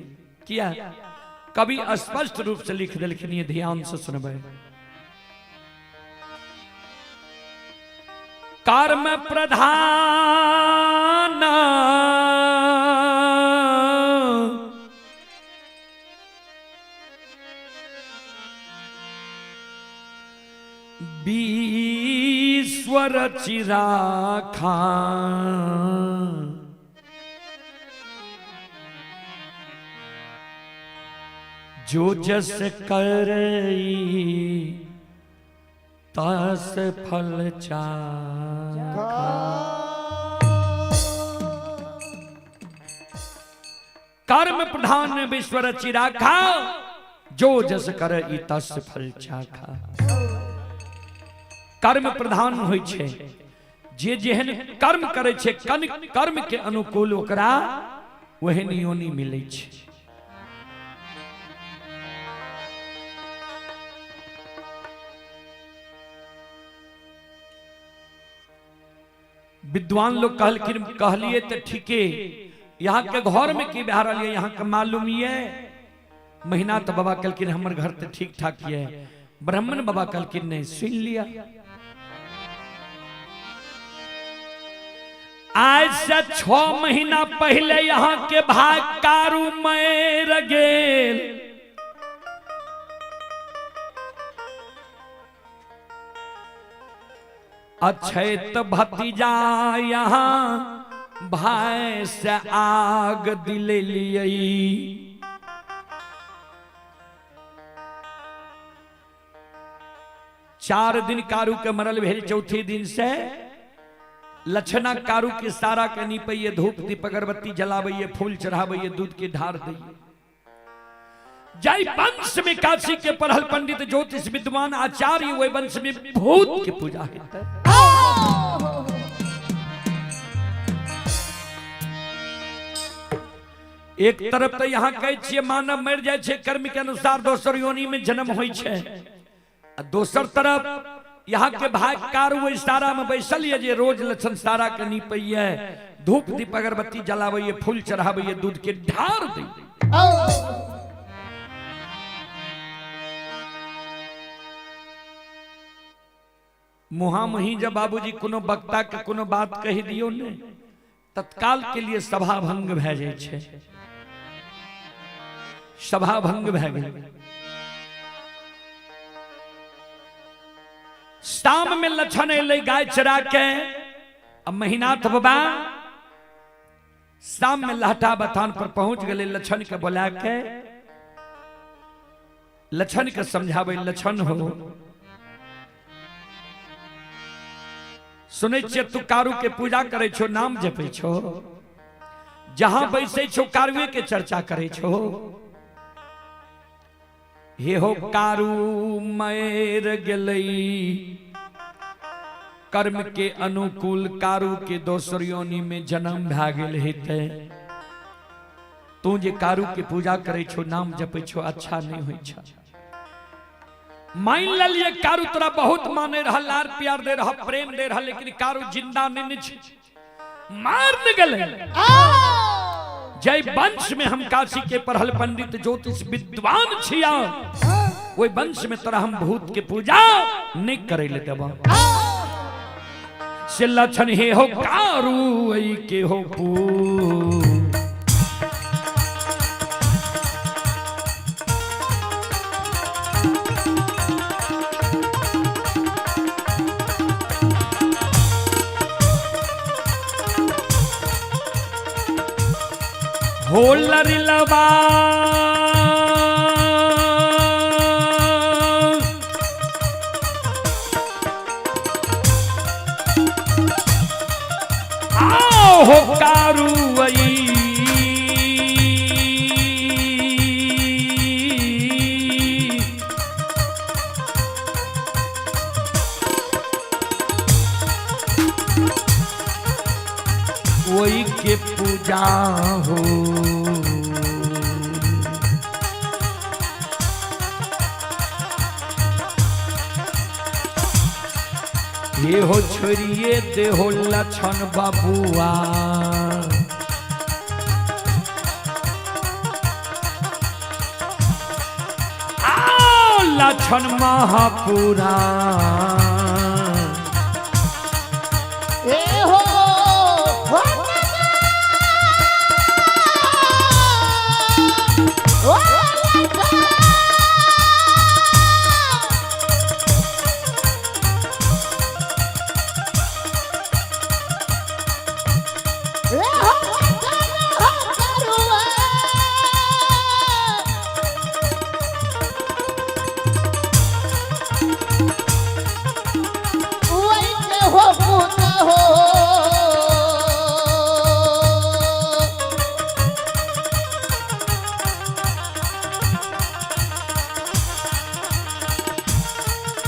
किया? कवि स्पष्ट रूप से लिख देलखिन, ये ध्यान से सुनबै। कर्म प्रधान विश्व रचि राखा, जो जस करई तस फल चाखा। कर्म प्रधान विश्व रचि राखा, जो जस करई तस फल चाखा। कर्म प्रधान होइ छै, जे जेहन कर्म करै छै कर्म के अनुकूल ओकरा ओहन योनि मिलै छै। विद्वान लोग कहलखिन, कहलिए तो ठीके, यहाँ के घर में की भए रहल ये यहाँ के मालूम ये? महीना तो बाबा कहलखिन हमर घर तो ठीक ठाक ये। ब्राह्मण बाबा कहलखिन नहीं, सुन लिया। आज से 6 महीना पहले यहाँ के भाग कारू मर गेल। अछैत भतीजा यहाँ भाई से आग दिलेलियै। 4 दिन कारू के मरल भेल, चौथे दिन से लक्षणा कारू के सारा के निपैये, धूप दीप अगरबत्ती जलाबैये, फूल चढ़ाबैये, दूध के ढार दैये। जय वंश में काशी के पढ़ल पंडित ज्योतिष विद्वान आचार्य, वही वंश में भूत के पूजा हेतै। एक तरफ तो यहाँ कहै छियै मानव मरि जाइ छै कर्म के अनुसार दोसर योनि में जन्म होइ छै, आ दोसर तरफ यहाँ के भाई कारू ओहि सारा में बैसल ये जे रोज लक्षण सारा के निपैये, धूप दीप अगरबत्ती जलाबैये, फूल चढ़ाबैये, दूध के ढार दैये। मुहा मुही जब बाबूजी कोनो वक्ता के कोनो बात कहि दियो ने, तत्काल के लिए सभा भंग भए जाइ छै, सभा भंग भए गेल। शाम में लक्षण एलै गाय चरा के, आ महिनाथ बाबा शाम में लहटा बथान पर पहुंच गेलै। लक्षण के बोला के लक्षण के समझाबै, लक्षण हो सुनै छियै तू कारू के पूजा करै छो, नाम जपै छो, जहां बैसै छो कारुए के चर्चा करै छो। हे हो कारू मर गेलै, कर्म के अनुकूल कारू के दोसर योनि में जन्म भए गेल हेतै। तू जे कारू के पूजा करै छो, नाम जपै छो, अच्छा नहीं होइ छ। मान लेलिए कारू तोरा बहुत माने रहल, लार प्यार दे रहा, प्रेम दे रहा, लेकिन कारू जिंदा नहीं छै, मार न गेलै। जय वंश में हम काशी के पढ़ल पंडित ज्योतिष विद्वान छिया, ओहि वंश में तोरा हम भूत के पूजा नहीं करे ले देबा। से लक्षण हे हो कारू ऐ के हो पू, हो हो लरिलवा आओ हो कारुई वही के पूजा हो। ये हो छोड़िए दे हो लक्षण बाबुआ आओ लक्षण महापुरा ए हो हो।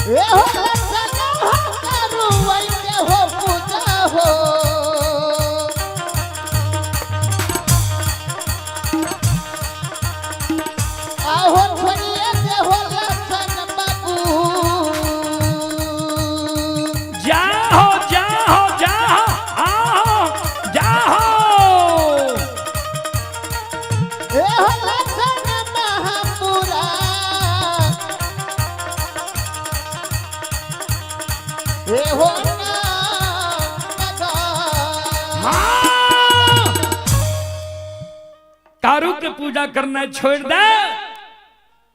ए हो लखन हो करुवई के हो पूजा हो। आहो छोड़िए के हो लखन बाबू। जाहो जाहो जाहो आओ जाहो ए हो लखन महापुरा। ए हो नागा। हाँ! कारू के पूजा करना छोड़ दे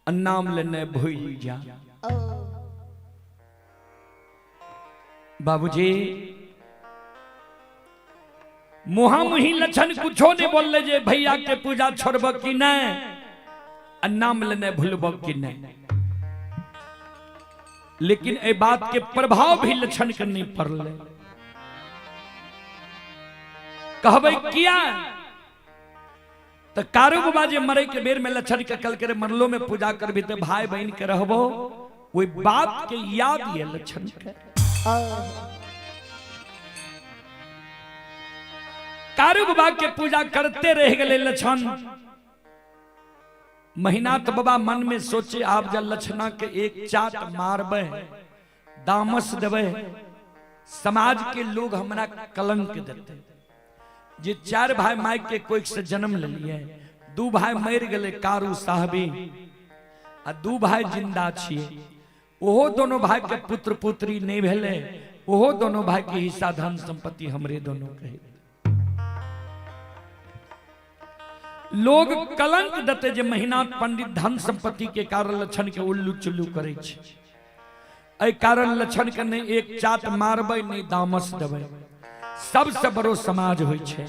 और नाम लेने भूल जा। बाबूजी मुहा मुही लक्षण कुछो नहीं बोल जे भैया के पूजा छोड़ब कि नहीं और नाम लेने भूलब कि नहीं, लेकिन ए बात के प्रभाव भी लक्षण के नहीं पड़ले। कहबै किया तो कारू बाबा जे मरे के बेर में लक्षण के कल के मरलो में पूजा करबी तो भाई बहन के रहबो, वही बात के याद ये लक्षण के। कारू बाबा के पूजा करते रह गए लक्षण। महीनाथ बाबा मन में सोचे आप जब लक्षणा के एक चाट मारबे दामस देवे समाज के लोग हमरा कलंक देते। जे चार भाई माई के कोई से जन्म ले लिए, दू भाई मर गए कारू साहबी आ दू भाई जिंदा छिए, ओहो दोनों भाई के पुत्र पुत्री नहीं भेले, ओहो दोनों भाई के हिस्सा धन संपत्ति हमरे दोनों के। लोग कलंक देते जे महीनाथ पंडित धन संपत्ति के कारण लक्षण के उल्लू चुल्लू करे छे, एहि कारण लक्षण के नहीं एक चाट मारबै नहीं दामस देबै। सबसे बड़ो समाज होइ छे।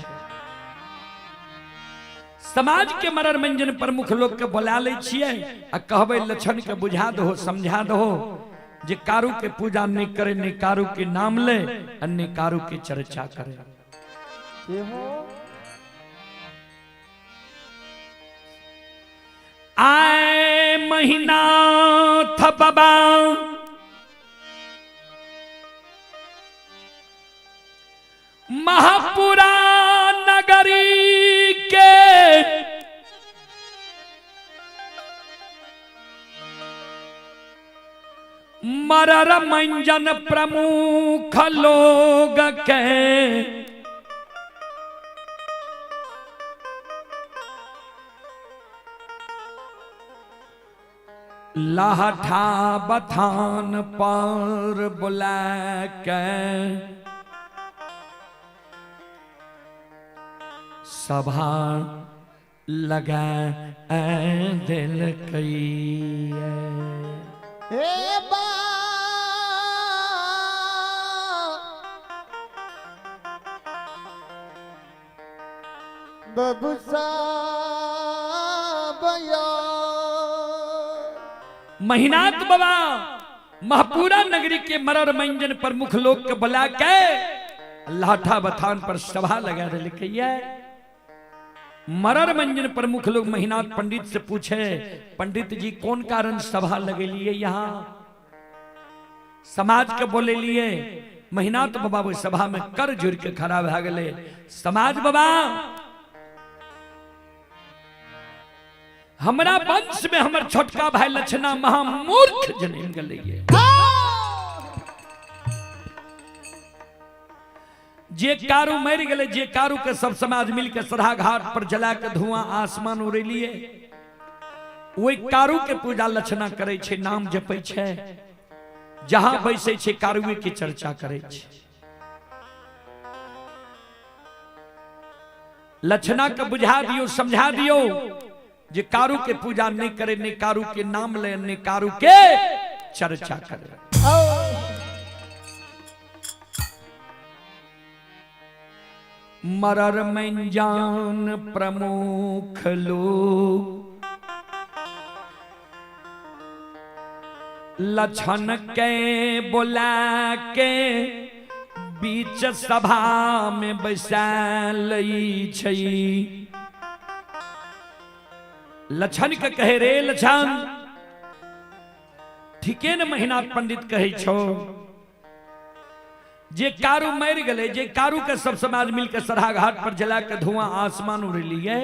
समाज के मरर मंजन प्रमुख लोग के बोला लै छियै आ कहबै लक्षण के बुझा दहो समझा दहो जे कारू के पूजा नहीं करे, नहीं कारू के नाम ले आ नहीं कारू के चर्चा करे। आए महीनाथ बाबा महापुरा नगरी के मरर मंजन प्रमुख लोग के लाठा बथान पर बुला के सभा लगा दिल कई। हे बा बबुसा बया। महिनाथ बाबा महपुरा नगरी के मरर मंजन प्रमुख लोग के बुला के लाठा बथान पर सभा लगा दिलकै। मरर मंजन प्रमुख लोग महिनाथ पंडित से पूछे, पंडित जी कौन कारण सभा लगेलिए यहाँ, समाज के बोले लिए। महिनाथ बाबा वो सभा में कर जुड़ के खड़ा भए गेले। समाज बाबा हमरा वंश में हमर छोटका भाई लछना महामूर्ख जन्म गेलै। जे कारू मरि गेलै, जे कारू के सब समाज मिल के सरा घाट पर जला के धुआं आसमान उड़ेलिए, ओहि कारू के पूजा लछना करै छै, नाम जपै छै, जहां बैसै छै कारुए के चर्चा करै छै। लछना के बुझा दियो, समझा दियो जे कारू के पूजा नहीं करे, नहीं कारू के नाम ले, नहीं कारू के चर्चा करे। मरर मंजान प्रमुख लोग लछन के बोला के बीच सभा में बैसा लई छै। लछन के कहे, रे लछन ठीके न महिनाथ पंडित कहे छो, जे कारू मरि गेलै, जे कारू के सब समाज मिल के सरा घाट पर जला के धुआं आसमान उड़ेलिए,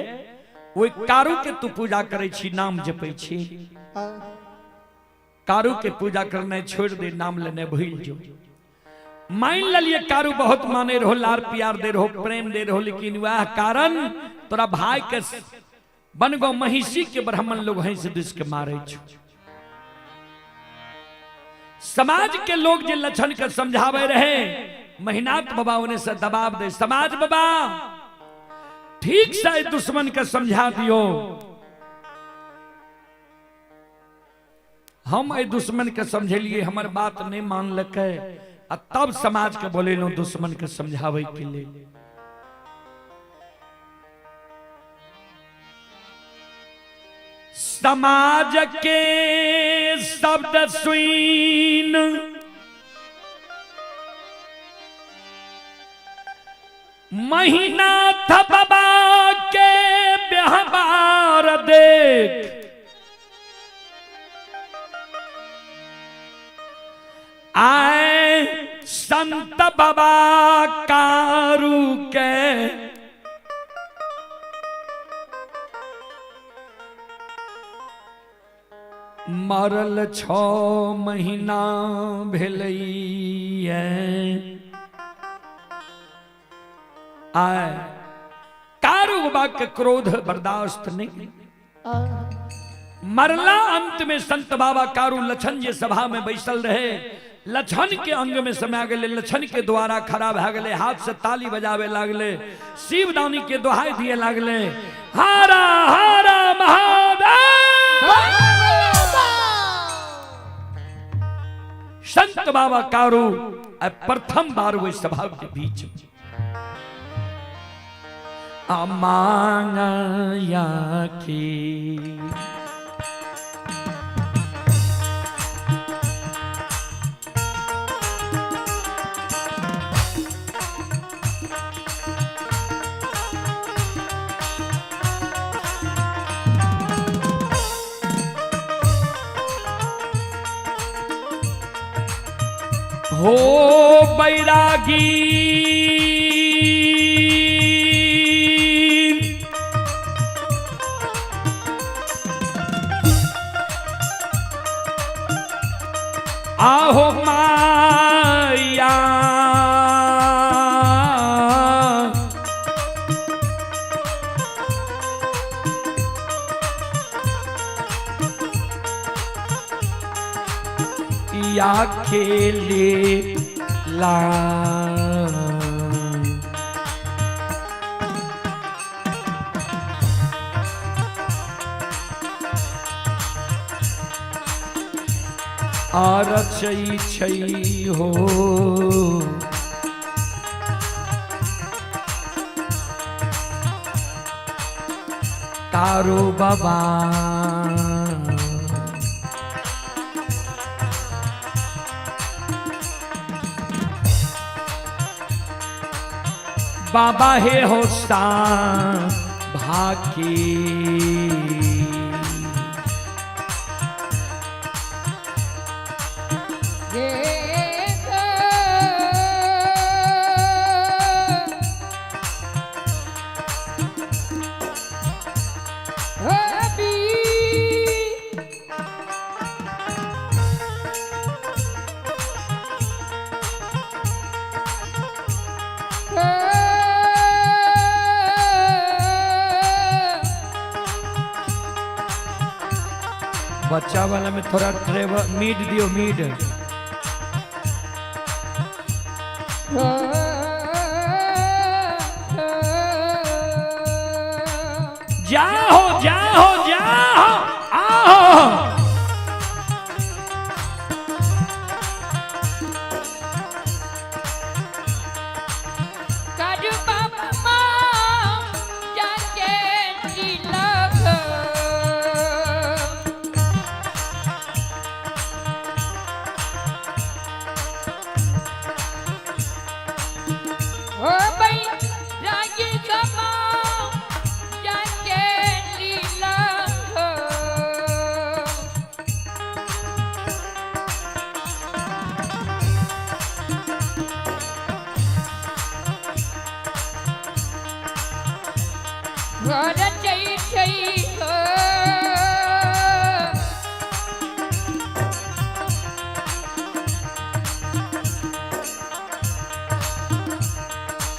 ओहि कारू के तू पूजा करै छी, नाम जपै छी। कारू के पूजा करने छोड़ दे, नाम लेने भूल जो। मान लिये कारू बहुत माने रहो, लार प्यार दे रहो, प्रेम दे रहो, लेकिन वह कारण तोरा भाई के बनगो महिषी के ब्राह्मण लोग हंस this के मारे छो। समाज के लोग जे लछन के समझावे रहे, महिनाथ बाबा उन्हें से दबाव दे, समाज बाबा ठीक से दुश्मन के समझा दियो, हम ए दुश्मन के समझेलिए, हमर बात नहीं मान लके, आ तब समाज के बोले लो दुश्मन के समझावे के लिए। समाज के शब्द सुन महिनाथ बाबा के व्यवहार देख आए संत बाबा कारू के मरल 6 महीना भेलैये। आए कारू बाबा के क्रोध बर्दाश्त नहीं, मरला अंत में संत बाबा कारू लछन जे सभा में बैसल रहे, लछन के अंग में समा गेले, लछन के द्वारा खड़ा भए गेले, हाथ से ताली बजावे लागले, शिवदानी के दोहाई दिए लागले, हारा हारा महादेव। संत बाबा कारू प्रथम बार वही सभा के बीच अमांगया की हो बैरागी आहो माया या खेले ला आर छै छै हो कारो बाबा। बाबा हे हो सा भाकी। बच्चा वाला में थोड़ा ट्रेवल मीड दियो मीड। जाओ जाओ जाओ आओ।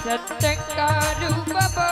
सत्यकारू बाबा।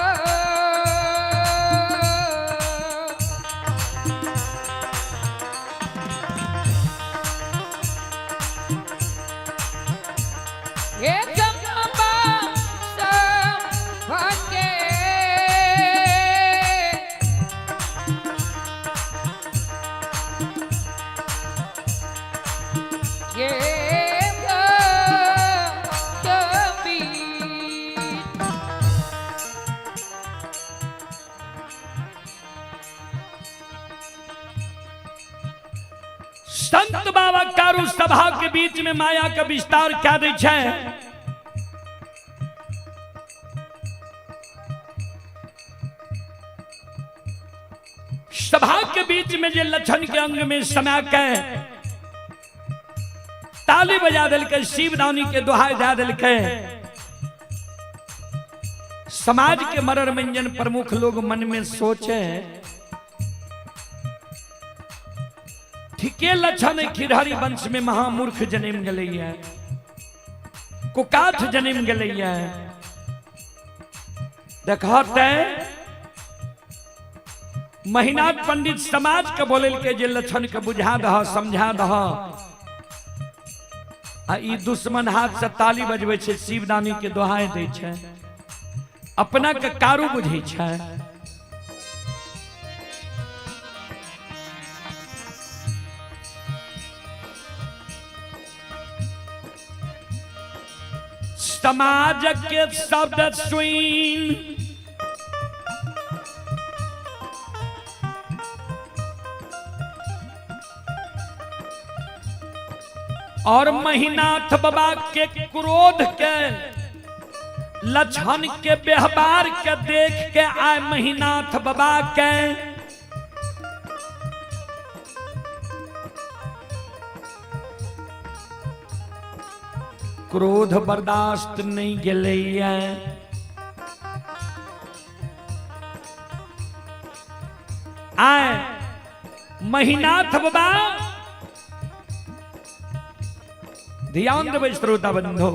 संत बाबा कारू सभा के बीच में माया का विस्तार क्या दै छै? सभा के बीच में जे लक्षण के अंग में समा के ताली बजा दिलकै, शिवदानी के दोहाई दे दिलकै। समाज के मरर मंजन प्रमुख लोग मन में सोचे ठीके लक्षण खिरहरी वंश में महामूर्ख जन्म गेलैया, कुकाठ जन्म गेलैया। देखते महिनाथ पंडित समाज के बोले के जे लक्षण के बुझा दह समझा दह। आ ई दुश्मन हाथ से ताली बजबै छै, शिवदानी के दोहाई दै छै, अपना के कारू बुझै छै। समाज के शब्द सुन और महिनाथ बाबा के क्रोध के लक्षण के व्यवहार के देख के आए महिनाथ बाबा के क्रोध बर्दाश्त नहीं गेलैया। आए महिनाथ बाबा ध्यान देबै श्रोता बंधु,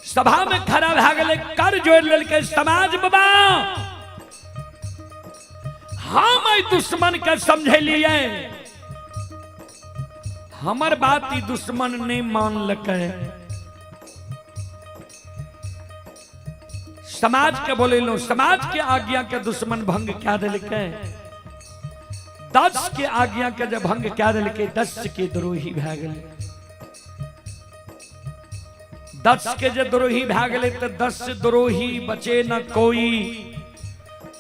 सभा में खड़ा भए गेलै, कर जोड़ लेलकै समाज बाबा हम एहि दुश्मन के समझेलियै, हमर बात ई दुश्मन नहीं मानलकै। समाज के बोलेलहुँ, समाज के आज्ञा के दुश्मन भंग क्या देलकै। 10 के आज्ञा के जब भंग क्या देलकै, 10 के द्रोही भए गेलै। 10 के जे द्रोही भए गेलै तऽ 10 द्रोही बचे न कोई,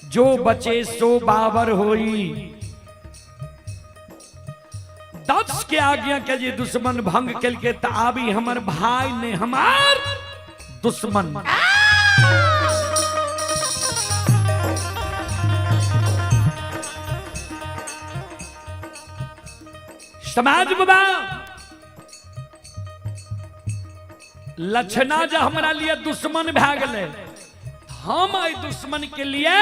जो बचे सो बाबर होई। दक्ष के आज्ञा के जे दुश्मन भंग केलके त आबी हमर भाई ने हमार दुश्मन। समाज बाबा लक्षणा जे हमरा लिए दुश्मन भए गेलै, हम एहि दुश्मन के लिए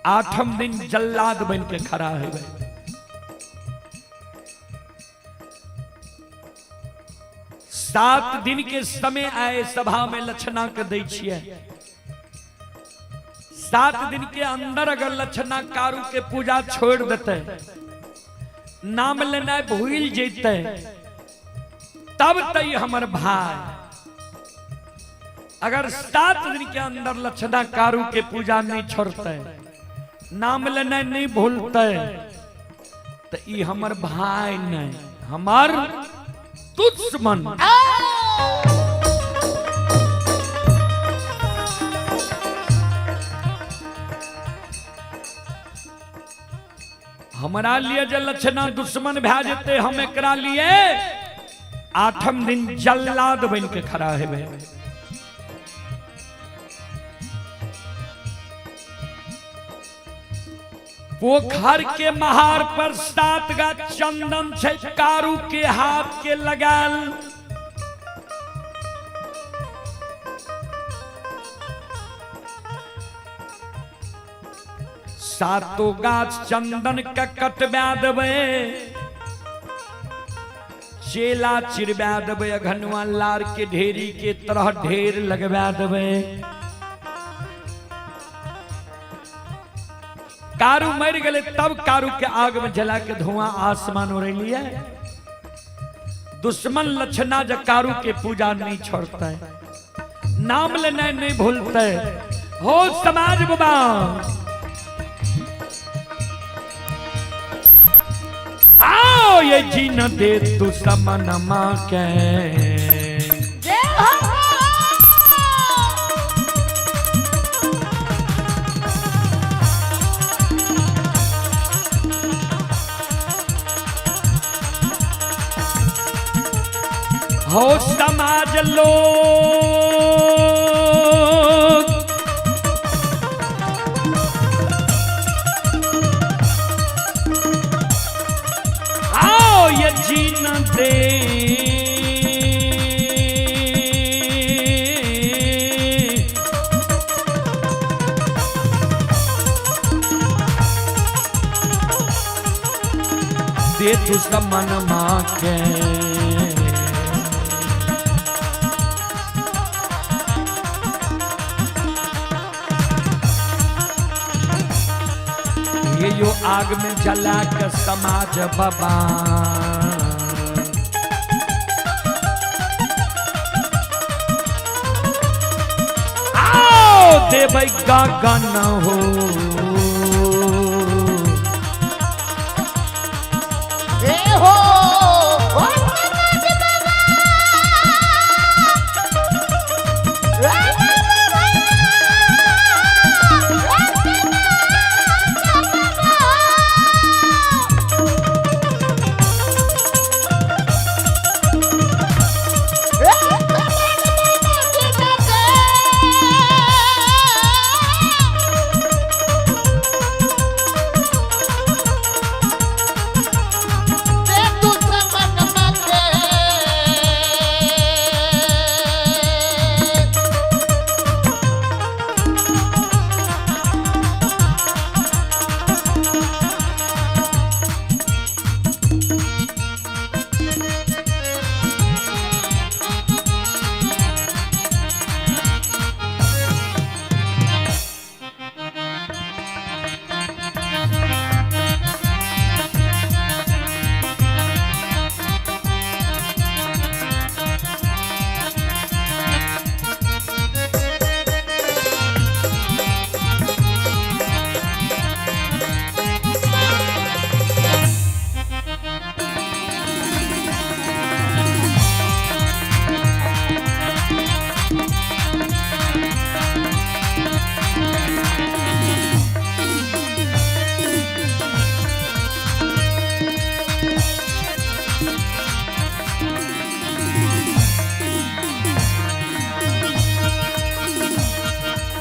आठम दिन जल्लाद बन के खड़ा हेबै। 7 दिन के समय आए सभा में लक्षणा के दै छियै। 7 दिन के अंदर अगर लक्षणा कारू के पूजा छोड़ देते, नाम लेनाइ भूल जैते, तब तई हमर भाई। अगर 7 दिन के अंदर लक्षणा कारू के पूजा नहीं छोड़ते, नाम लेनाइ नहीं भूलते, तो ई हमर भाई नहीं, हमार दुश्मन। हमरा लिए जे लक्षणा दुश्मन भए जेतै, हम एकरा लिए 8म दिन जल्लाद बन के खड़ा हेबै। पोखर के महार पर 7 गा चंदन छै कारू के हाथ के लगाल। सातो गाछ चंदन के कटबा देबै, चेला चिरबा देबै, अघनुआ लार के ढेरी के तरह ढेर लगबा देबै। कारू मर गए तब कारू के आग में जला के धुआं आसमान उड़ेलिए। दुश्मन लक्षणा जब कारू के पूजा नहीं छोड़ता है, नाम लेना नहीं भूलते हो। समाज बाबा आओ ये जीना दे तू समन माँ के। हो समाज लोग आओ ये जीना दे दे तू समन माँ के। ये यो आग में जला के समाज बाबा आओ देबै गगन हो। ए हो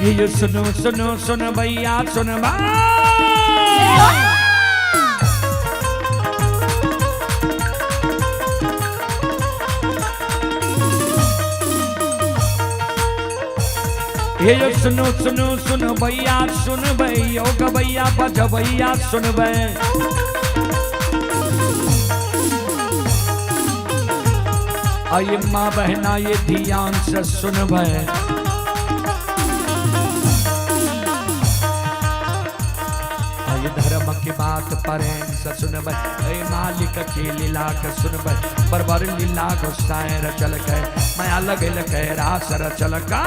ये सुनो सुनो सुन भैया सुन ये सुनो सुनो सुन भैया सुन भैया गवैया बजबैया सुनबै। आइए माँ बहना ये ध्यान से सुनबै। आइए धर्म की बात प्रेम से सुनबै। ऐ मालिक के लीला के सुनबै। बरबर लीला गोसाई रचल के माया लगल के रास रचल का।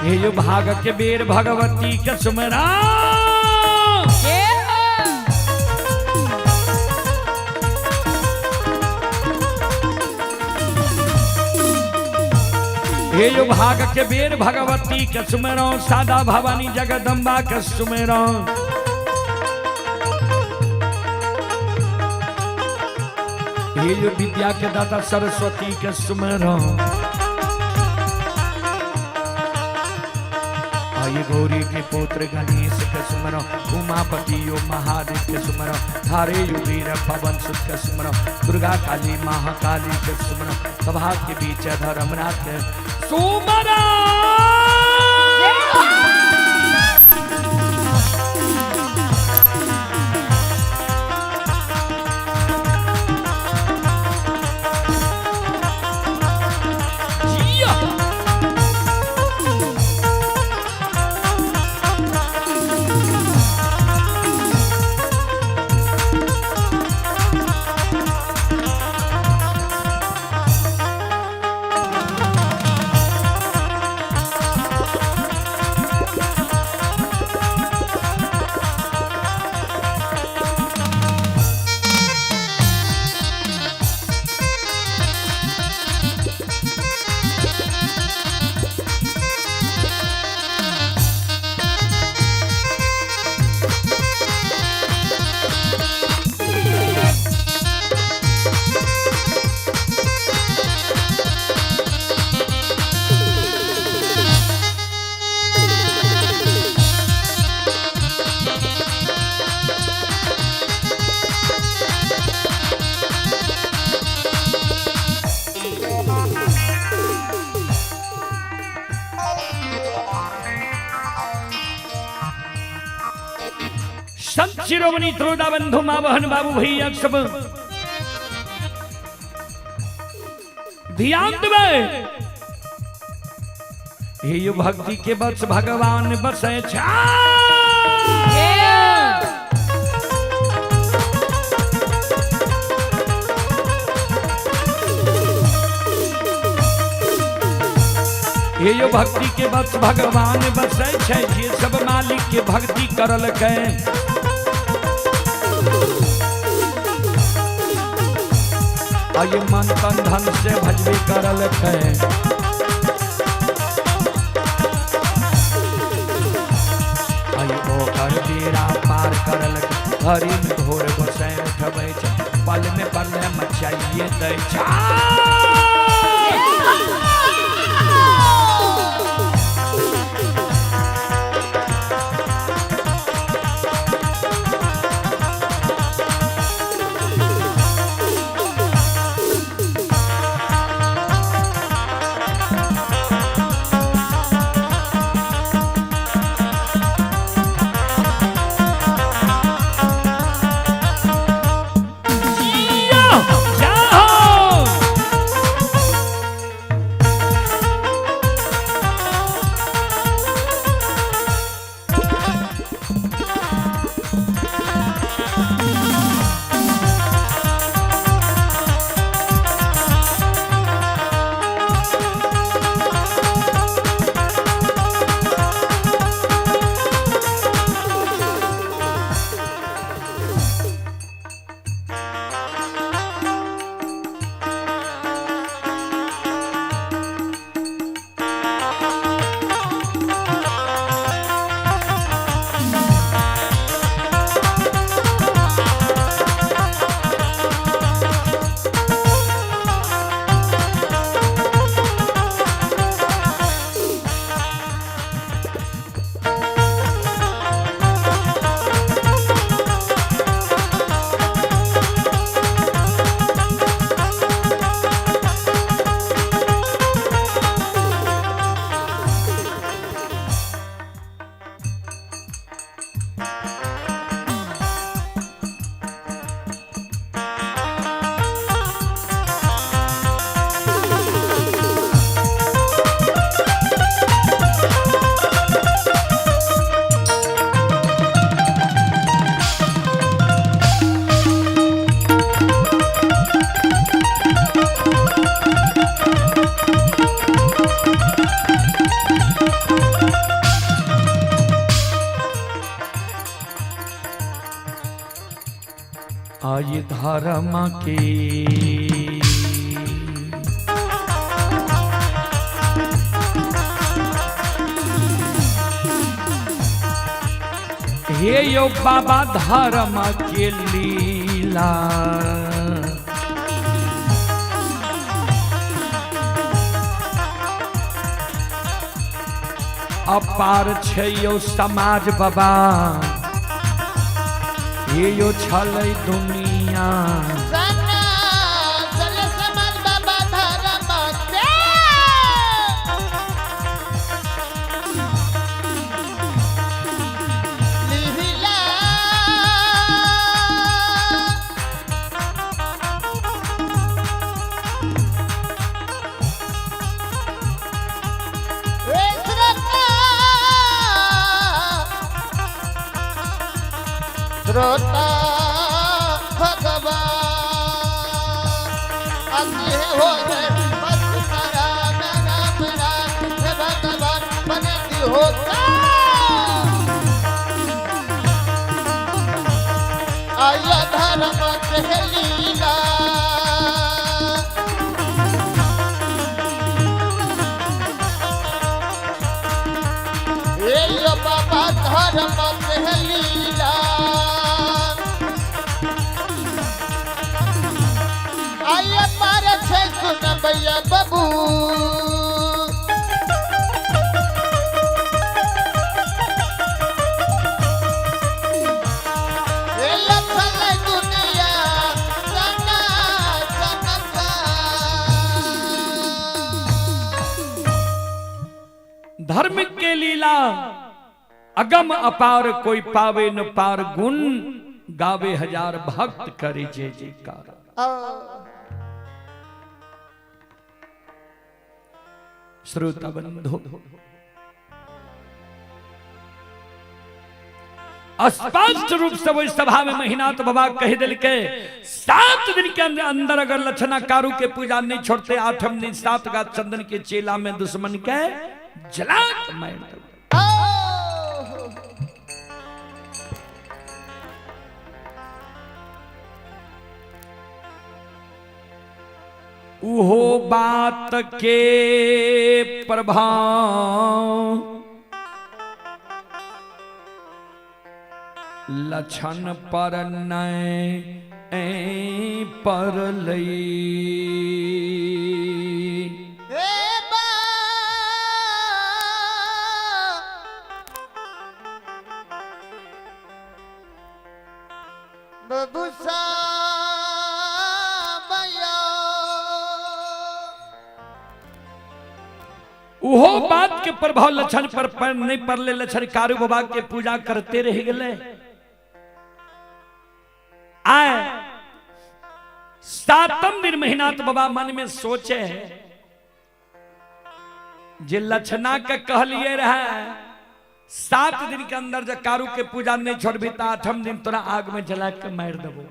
हे यो भाग के बेर भगवती के सुमरा। हे यो भाग के बेर भगवती के सुमरो। सादा भवानी जगदम्बा के सुमरो। हे यो विद्या के दाता सरस्वती के सुमरो। ये गौरी के पुत्र गणेश के सुमरो। उमापति यो महादेव के सुमरो। थारे यो वीर पवन सुत के सुमरो। दुर्गा काली महाकाली के सुमरो। सभा के बीच धर्मराज के सुमरो। संत शिरोमणि त्रोदा बंधु माँ बहन बाबू भैया सब ध्यान देवे। हे यो भक्ति के बस भगवान बसे छा। हे यो भक्ति के बस भगवान बसे छे। जे सब मालिक के भक्ति करल के आये मन तन धन से भजबे करल के। आये ओकर बेड़ा पार करल के। हरि में घोर गोसाई उठबै छै। पल में पल मचाइए दै छै। जाओ। आय धर्म के हे यो बाबा धर्म के लीला। अपार छै यो समाज बाबा, हे यो छलै दुनिया। सना चल समाज बाबा धर्म के लीला। ए श्रोता श्रोता भगवान अति हो रे बस राम राम राम हे भगवान बनती हो आया धर्म के लीला। हे यो बाबा धर्म के लीला। आया पार छे सुनबैया बबू। हे लखन दुनिया सना सना सा। धर्म के लीला अगम अपार, कोई पावे न पार, गुण गावे हजार भक्त करे जय जयकार। श्रोता बंधु, स्पष्ट रूप से वही सभा में महिनाथ बाबा कह दिल के 7 दिन के अंदर अंदर अगर लक्षणा कारू के पूजा नहीं छोड़ते, 8म दिन 7 गाछ चंदन के चेला में दुश्मन के जला के मार देबै। उहो बात के प्रभाव लक्षण पर नहीं परलई। उहो बात के प्रभाव लक्षण पर नहीं पड़ले, लक्षण कारू बाबा के पूजा करते रह गए। आए 7म दिन महिनाथ बाबा मन में सोचे जे लक्षणा के कहलिए रहे 7 दिन के अंदर जब कारू के पूजा नहीं छोड़बी त 8म दिन तोरा आग में जला के मार देबो।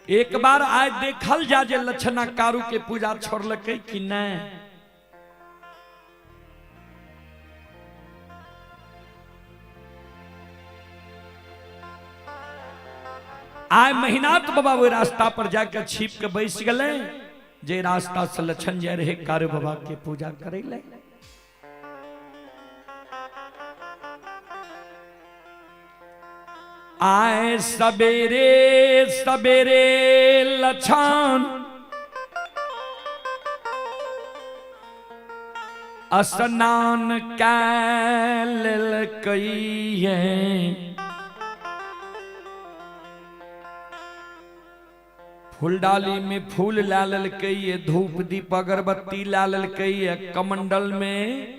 एक बार आज देखल जा जे लक्षणा कारू के पूजा छोड़लकै कि नहीं। आय महिनाथ बाबा वो रास्ता पर जाकर छिप के बैस गए जे रास्ता से लक्षण जाय रहे कारू बाबा के पूजा करे ले। आए सवेरे सवेरे लक्षण स्नान कै लेलकै। फूलडाली में फूल ला लेलकै, धूप दीप अगरबत्ती ला लेलकै, कमंडल में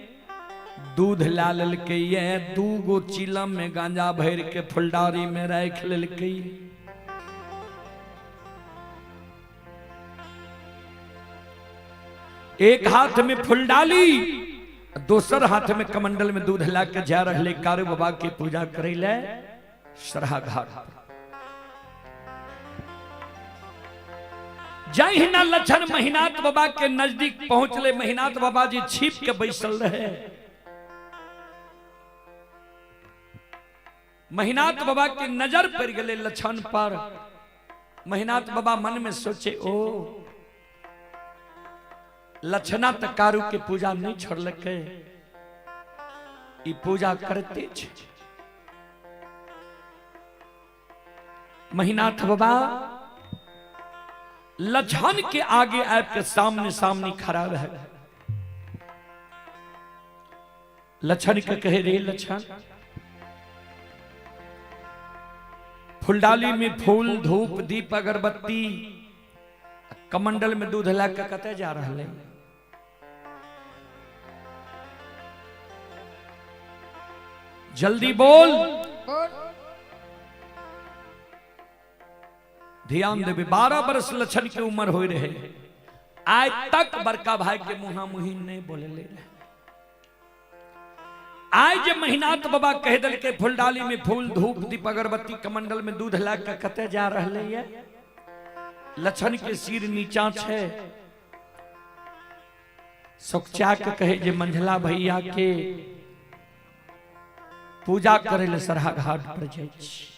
दूध ला लेलकै, 2 गो चिलम में गांजा भर के फुलडारी में राख लेलकै। एक हाथ में फुलडाली, दोसर हाथ में कमंडल में दूध ला के जा रहे कारू बाबा के पूजा करे ले सरहा घाट। जहिना लक्षण महिनाथ बाबा के नजदीक पहुंचले, महिनाथ बाबा जी छिप के बैसल रहे। महिनाथ बाबा के नजर पड़ गए लक्षण पर। महिनाथ बाबा मन में सोचे, ओ लक्षणा त कारू के पूजा नहीं छोड़लकै, ई पूजा करते छे। महिनाथ बाबा लक्षण के आगे आबि के सामने सामने खड़ा है। लक्षण के कहे, रे लक्षण, फुलडाली में फूल धूप दीप अगरबत्ती, कमंडल में दूध ला के कतऽ जा रहल है? जल्दी बोल। ध्यान देवे, 12 बरस लक्षण के उम्र हो रहे, आज तक बड़का भाई के मुहा मुही नहीं बोले ले रहे। आज जे महिनाथ बाबा कह दल के फुलडाली में फूल धूप दीप अगरबत्ती कमंडल में दूध ला के कतऽ जा रहले है? लक्षण के सिर नीचा छे। सोचा के कहे जे मंझला भैया के पूजा करे ले सरहा घाट पर जाय छी।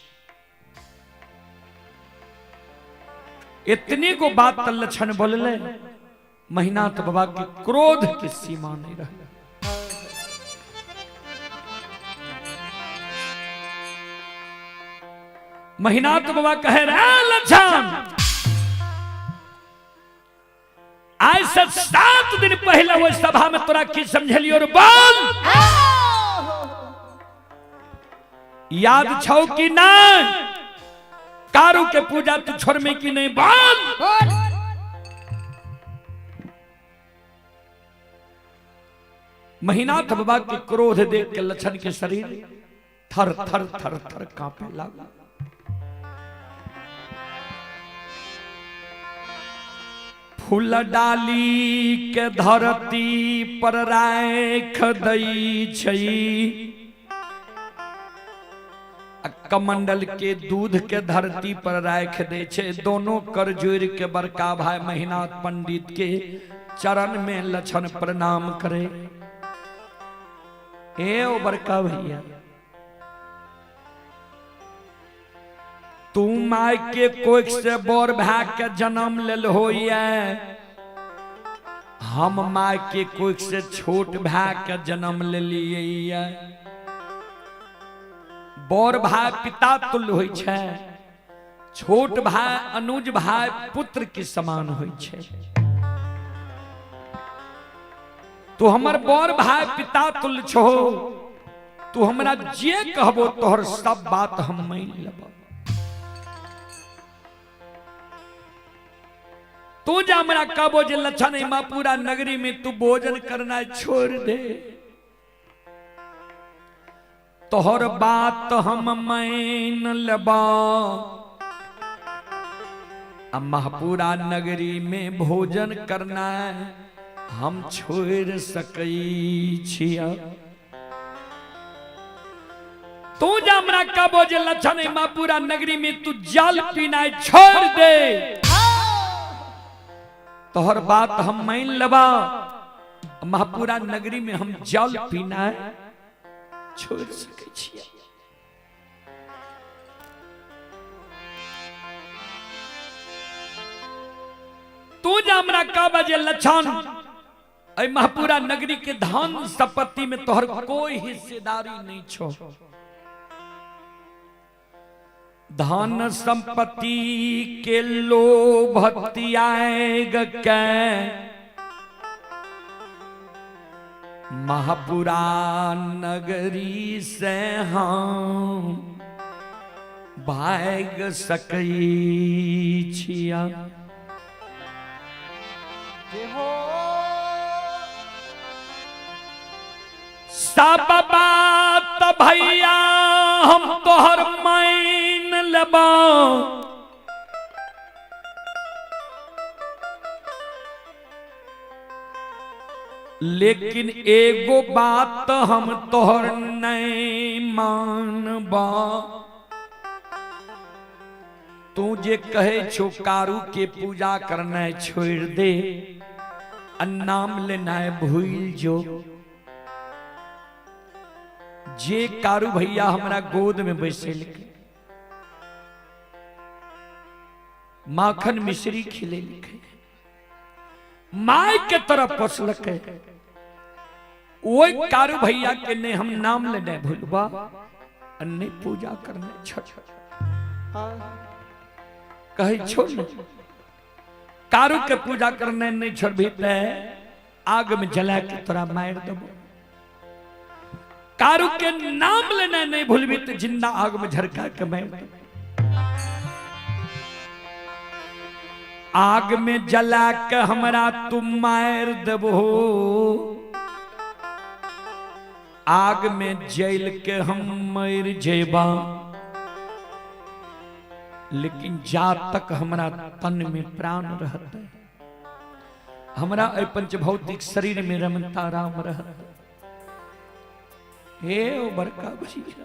इतनी को बात त लक्षण बोलले, महिनाथ बाबा के क्रोध के सीमा नहीं रहे। महिनाथ बाबा कहे, रे लक्षण, आज से 7 दिन पहले वो सभा में तोरा की समझलियो रे बोल, याद छौ कि नहीं? कारू के पूजा तू छोड़मे कि नहीं बोल? महिनाथ बाबा के क्रोध देख के लक्षण के शरीर थर थर थर थर कांपे लगा। फूल डाली के धरती पर राख दई छई, कमंडल के दूध के धरती पर राख दे छे। दोनों कर जोड़ के बड़का भाई महिनाथ पंडित के चरण में लक्षण प्रणाम करे। ए ओ बड़का भैया, तू my के कोख से बोर भाई के जन्म लेल होइए, हम my के कोख से छोट भाई के जन्म लेलिए। बड़ भाई पिता तुल्य होइ छै, छोट भाई अनुज भाई पुत्र के समान होइ छै। तू हमर बड़ भाई पिता तुल्य छो, तू हमरा जे कहबो तोहर सब बात हम मान लेबो। तू जा हमरा कहबो जे लक्षण मां पूरा नगरी में तू भोजन करना छोड़ दे, तोहर बात हम मान लेबो। महापुरा नगरी में भोजन करना हम छोड़ सकै छिया। तू जा हमरा कहबो जे लक्षण महापुरा नगरी में तू जल पीना छोड़ दे, तोहर बात हम मान लेबा। महापुरा नगरी में हम जल पीना छोड़ सकै छियै। तू जा हमरा कहबा जे लक्षण एहि महापुरा नगरी के धन संपत्ति में तोहर कोई हिस्सेदारी नहीं छो, धन संपत्ति के लोभ त्याग के महापुरा नगरी से हम भाग सकै छिया। सब बात भैया हम तोहर मान लेबो, लेकिन एगो बात हम तोहर नहीं मानबो। तू जे कहे छो कारू के पूजा करना छोड़ दे, नाम लेना भूल जो, जे कारू भैया हमरा गोद में बैसेलकै, माखन मिश्री खिलेलकै, माय के तरफ पोसलकै, ओहि कारू भैया के ने हम नाम लेने भूलबा आ नहि पूजा करने छठ। कहै छो ने, कारू के पूजा करने नहीं छोड़बी ते आग में जला के तोरा मार देबो। कारू के नाम लेना नहीं भूलबी तो जिंदा आग में झरका के मार देबो। आग में जला के हमरा तू मार देबो, आग में जल के हम मर जेबा, लेकिन जा तक हमरा तन में प्राण रहते, हमरा एहि पंचभौतिक शरीर में रमता राम रहते। हे ओ बड़का भैया,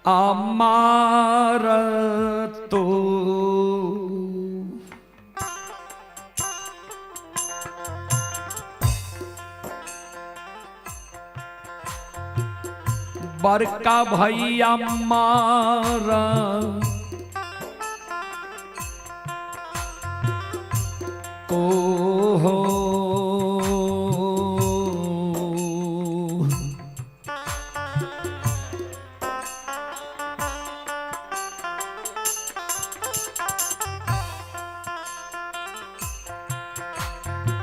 अमार तो बड़का भैया मारा को हो,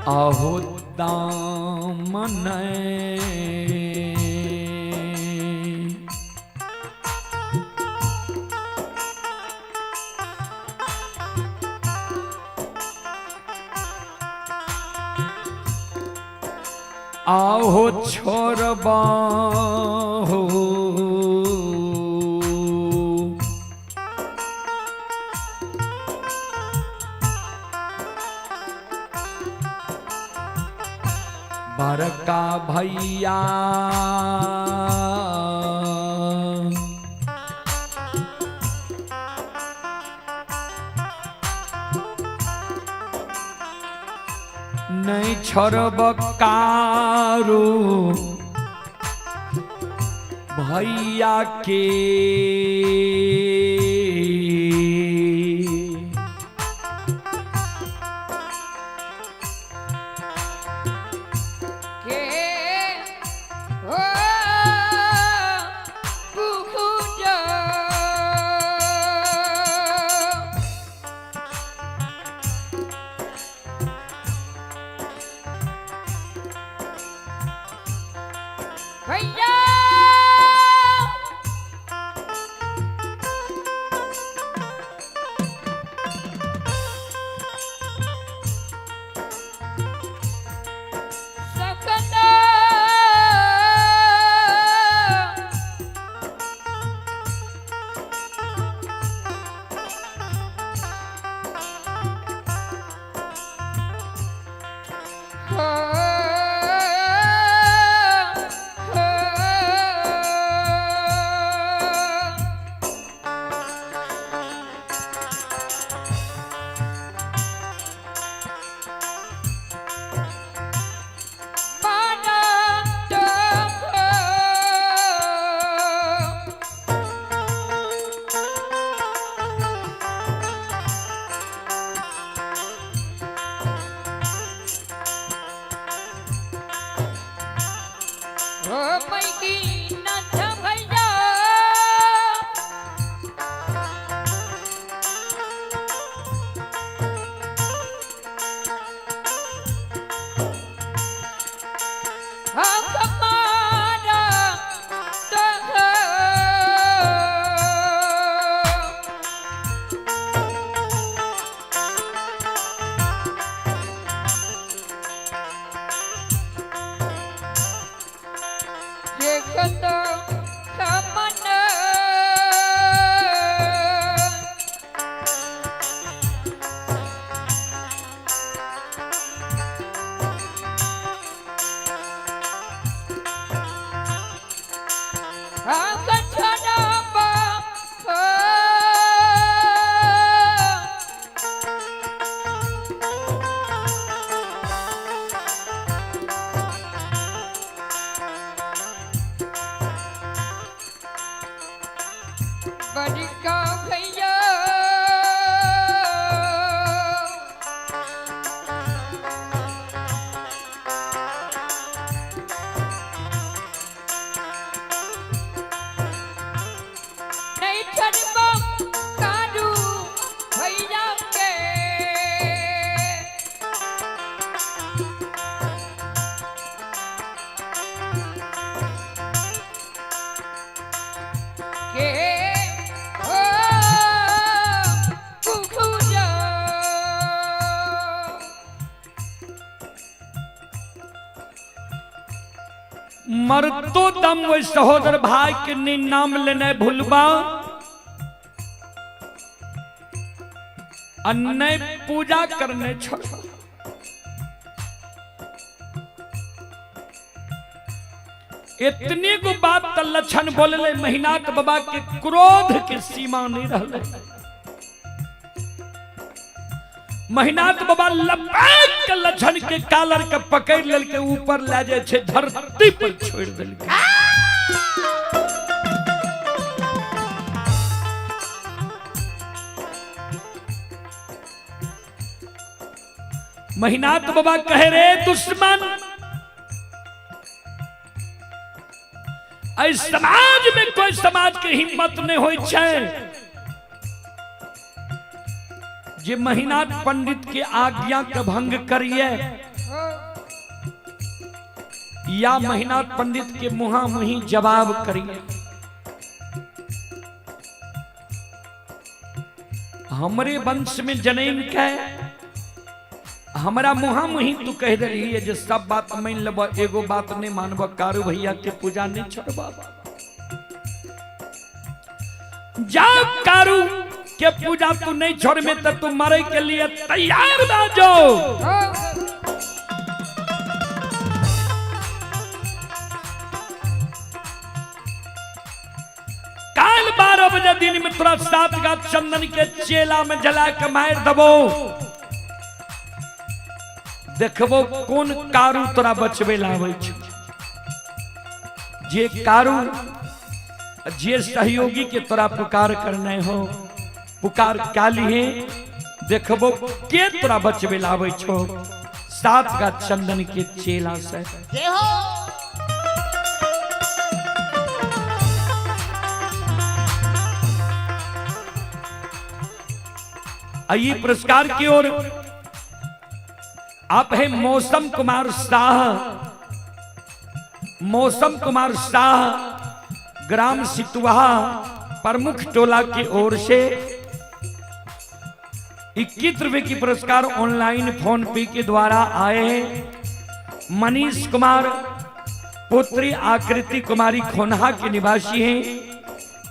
आहो दामन आहो छोड़बा हो, बड़का भैया नहीं छोड़ब कारू भैया के। के ओ पूजा भैया सकता हो हो। मरतो दम ओहि सहोदर भाई के नहीं नाम लेने भूलबा आ नहीं पूजा करने छोड़बा। इतनी गो बात त लक्षण बोलले महिनाथ बाबा के क्रोध के सीमा नहीं रहले। महिनाथ बाबा लपैक के लक्षण के कालर के पकड़ लेलके, ऊपर ले जाय छै, धरती पर छोड़ देलके। महिनाथ बाबा कहे रे दुश्मन, एहि समाज में कोई समाज के हिम्मत नहीं होई छै जे महिनाथ पंडित के आज्ञा के भंग करिए या महिनाथ पंडित के मुहा मुही जवाब करिए। हमरे वंश में जनम के हमरा मुहा मुही तू कह रही है जे सब बात मान लेब, एगो बात नहीं मानब, कारू भैया के पूजा नहीं छोड़ब। जा कारू के पूजा तू नहीं छोड़मे त तू मरे के लिए तैयार बा जाओ। काल 12 बजे दिन में तोरा 7 गाछ चंदन के चेला में जला के मार दबो, देखबो कोन कारू तोरा बचबे लावे छौ। जे कारू जे सहयोगी के तोरा पुकार करने हो, पुकार काली है, देखबो के तोरा बचबे लावे छौ 7 गाछ चंदन के चेला से। जय हो। आइए पुरस्कार की ओर आप है मौसम कुमार शाह, मौसम कुमार शाह ग्राम सितुआ प्रमुख टोला की ओर से 21 रुपए की पुरस्कार ऑनलाइन फोन पे के द्वारा आए हैं। मनीष कुमार पुत्री आकृति कुमारी खोनहा के निवासी हैं,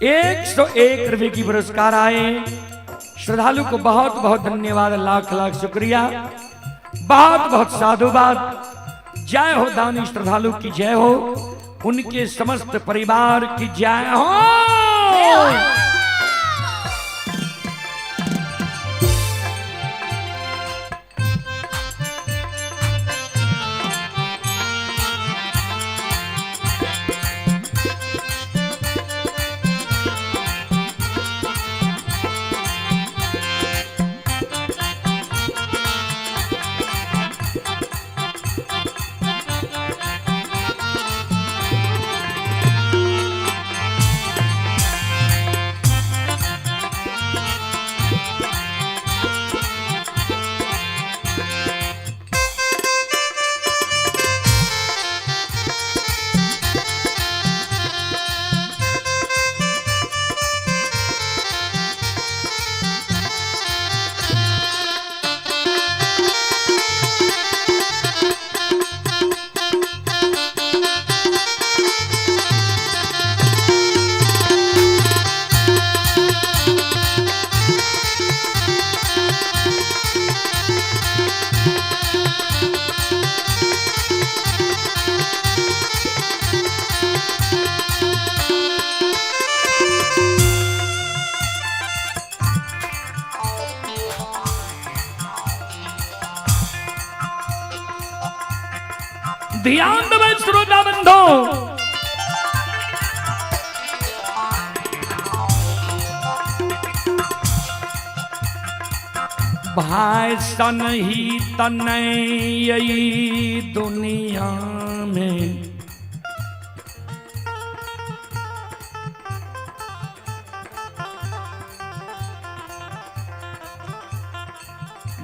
101 रुपए की पुरस्कार आए हैं। श्रद्धालु को बहुत बहुत धन्यवाद, लाख लाख शुक्रिया, बहुत बहुत साधुवाद। जय हो दानी श्रद्धालु की जय हो, उनके समस्त परिवार की जय हो। ध्यान देबै श्रोता बंधु, भाई सन ही तनई दुनिया में,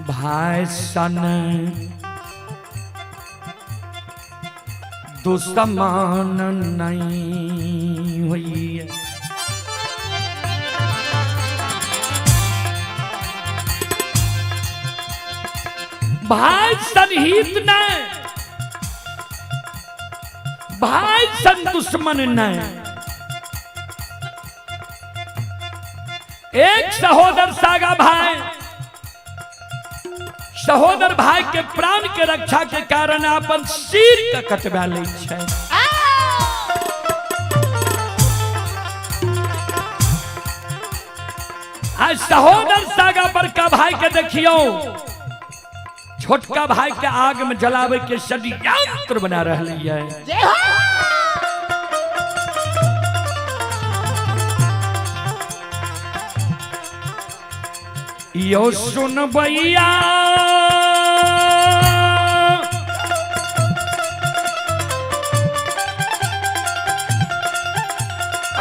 भाई सन दुश्मन नहीं हुई है। भाई सनहित नहीं, भाई सन दुश्मन नहीं। एक सहोदर सागा भाई सहोदर भाई के प्राण के रक्षा के कारण अपन सिर के कटवा लै छै। आ सहोदर सागा बड़का भाई के देखियो छोटका भाई के आग में जलावे के षड्यंत्र बना रही है। यो सुन भैया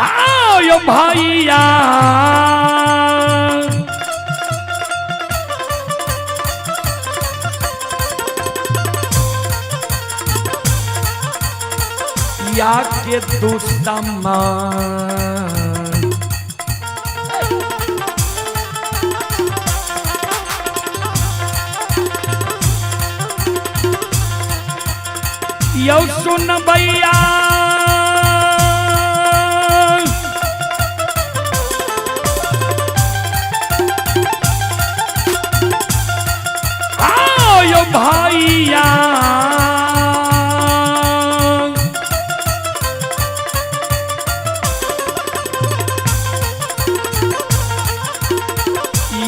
आओ यो भैया या के दुश्मन यो सुन भैया आओ यो भैया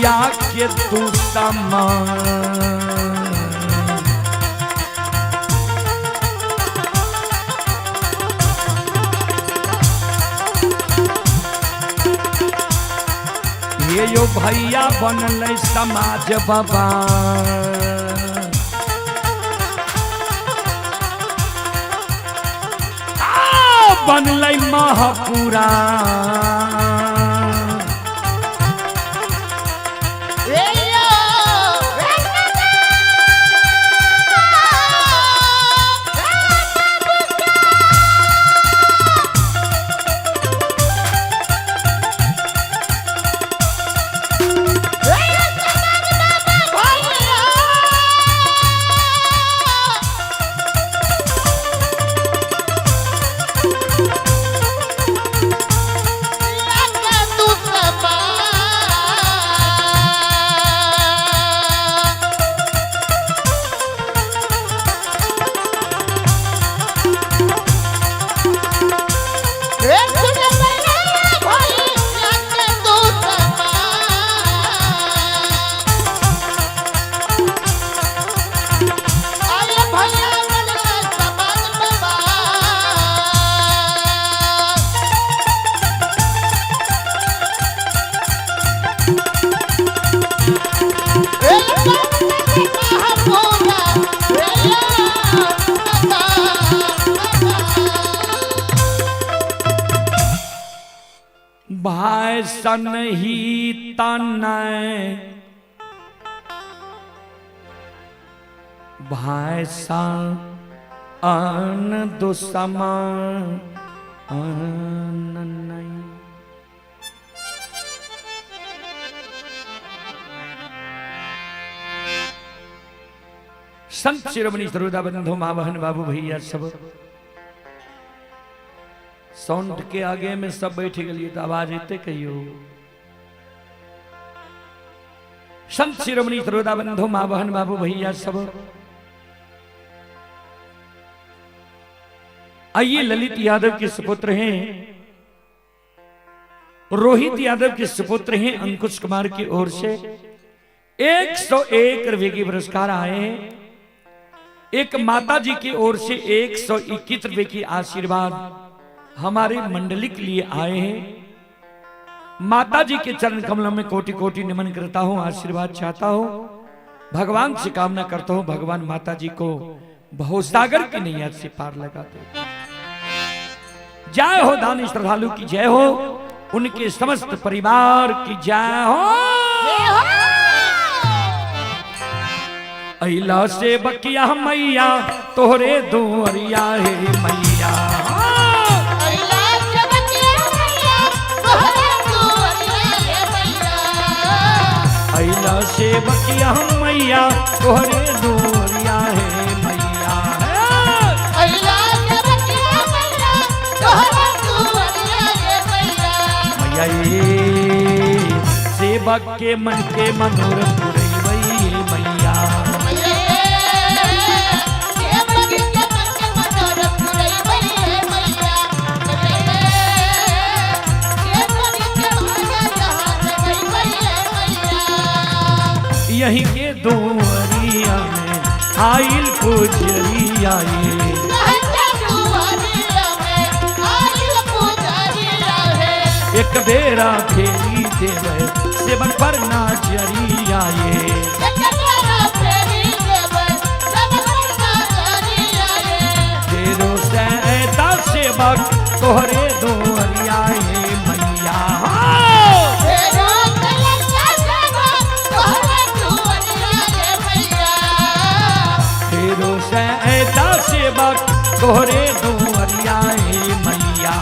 या के दुश्मन ये यो भैया बनल समाज बाबा आ बनल महापुरा। भाई सन ही तन भाई सन अन दुसमा अन नहीं। संत शिरोमणि सरोदा बंधु माँ बहन बाबू भैया सब साउंड के आगे में सब बैठ गए तो आवाज एते कहियो। संत शिरोमणि सरोदा बंधु माँ बहन बाबू भैया सब आइए। ललित यादव के सुपुत्र हैं, रोहित यादव के सुपुत्र हैं अंकुश कुमार की ओर से 101 रुपये की पुरस्कार आए हैं। एक माता जी की ओर से 121 रुपये की आशीर्वाद हमारे मंडली के लिए आए हैं। माता जी के चरण कमलों में कोटि कोटि नमन करता हूं, आशीर्वाद चाहता हूं, भगवान से कामना करता हूं भगवान माता जी को भवसागर की नैया से पार लगा दे। जय हो दानी श्रद्धालु की जय हो, उनके समस्त परिवार की जय हो। अइला से बकिया मैया तोहरे दुआरिया हे मैया, अइला से बकिया मैया तोहरे दुआरिया हे मैया, अइला से बकिया मैया ये सेवक के मन के मनोरथ पुरैबै हे मैया। यही के दुआरिया में आइल पुजरिया ये। एक बेरा फेरी देवे सेवन पर नाचरिया ये। तेरो सैता सेवक तोहरे दुआरिया ये मैया। तेरो सैता सेवक तोहरे दुआरिया ये मैया।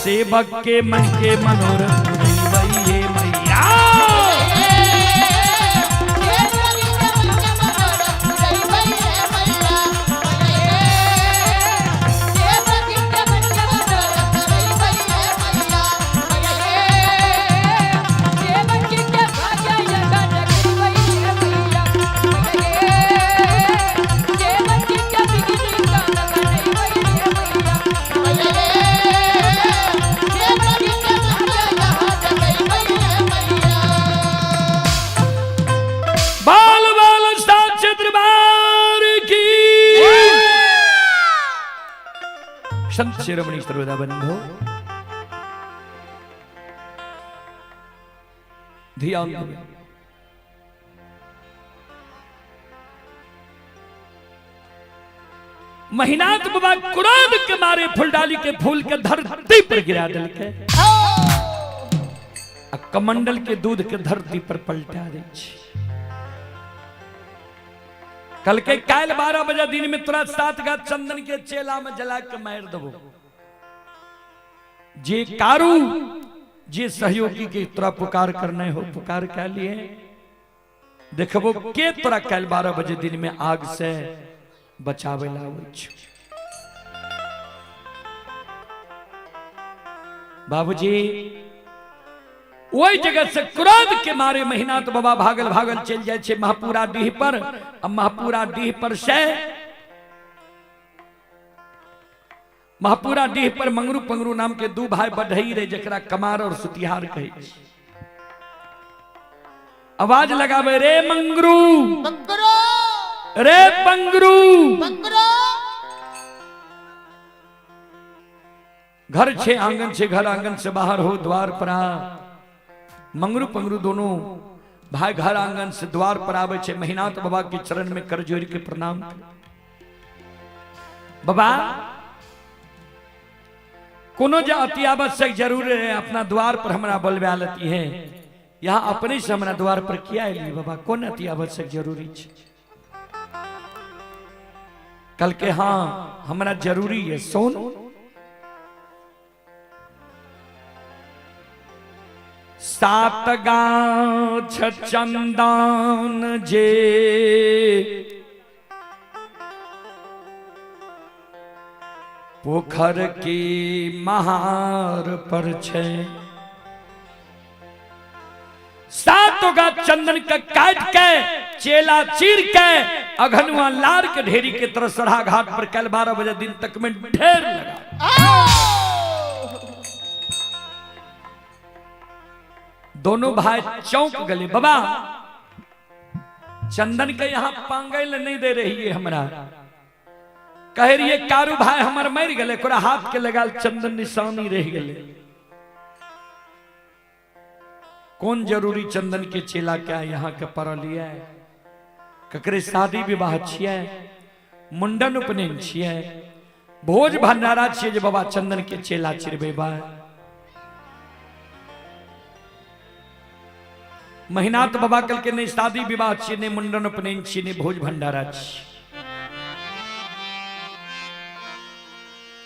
सेवक के मन के मनोरथ पुरैबै हे मैया। बाल बाल साक्ष दरबार की। संत शिरोमणि सर्वदा बंधो ध्यान देवे। महिनाथ बाबा क्रोध के मारे फुलडाली के फूल के धरती पर गिरा दिल के आ कमंडल के दूध के धरती पर पलटा दे। कल के काल 12 बजे दिन में तोरा 7 गाछ चंदन के चेला में जला के मार देबो। जे कारू जे सहयोगी के तोरा पुकार करने हो पुकार के लिए देखबो के तोरा काल 12 बजे दिन में आग से बचावे ला आबै छौ। बाबूजी ओहि जगह से क्रोध के मारे महिनाथ बाबा भागल भागल चलि जाइ छै महापुरा डीह पर। आ महापुरा डीह पर से महापुरा डीह पर मंगरू पंगरू नाम के दू भाई बढ़ई रहे जकरा कमार और सुतिहार कहै छै। आवाज लगावे रे मंगरू रे पंगरू। घर छे आंगन छे, घर आंगन से बाहर हो द्वार पर आ। मंगरू पंगरू दोनों भाई घर आंगन से द्वार पर आवे छे। महिनाथ बाबा के चरण में कर जोड़ के प्रणाम। बाबा कोनो जे अति आवश्यक जरूर है अपना द्वार पर हमरा बोलबा लेती है, यहाँ अपने से हमरा द्वार पर किया एलियै बाबा, कोन अति आवश्यक जरूरी छे? कल के हाँ हमरा जरूरी है सोन 7 गाछ चंदन जे पोखर के महार पर छे। 7 गाछ चंदन के काट के चेला चीर के अघनुआ लार के ढेरी के तरह सढ़ा घाट पर कल 12 बजे दिन तक में ढेर लगा। दोनों भाई चौंक गए। बाबा चंदन के यहाँ पांगल नहीं दे रही है हमरा, कह रही है कारू भाई हमर मर गए, ओकरा हाथ के लगाल चंदन निशानी रह गए। कौन जरूरी चंदन के चेला क्या यहाँ के पड़ल है? ककरे शादी विवाह छियै, मुंडन उपनयन छियै, भोज भंडारा छियै जे बाबा चंदन के चेला चिरबे बा। महिनाथ बाबा कल के नहीं शादी विवाह छियै, नहीं मुंडन उपनयन छियै, नहीं भोज भंडारा छियै।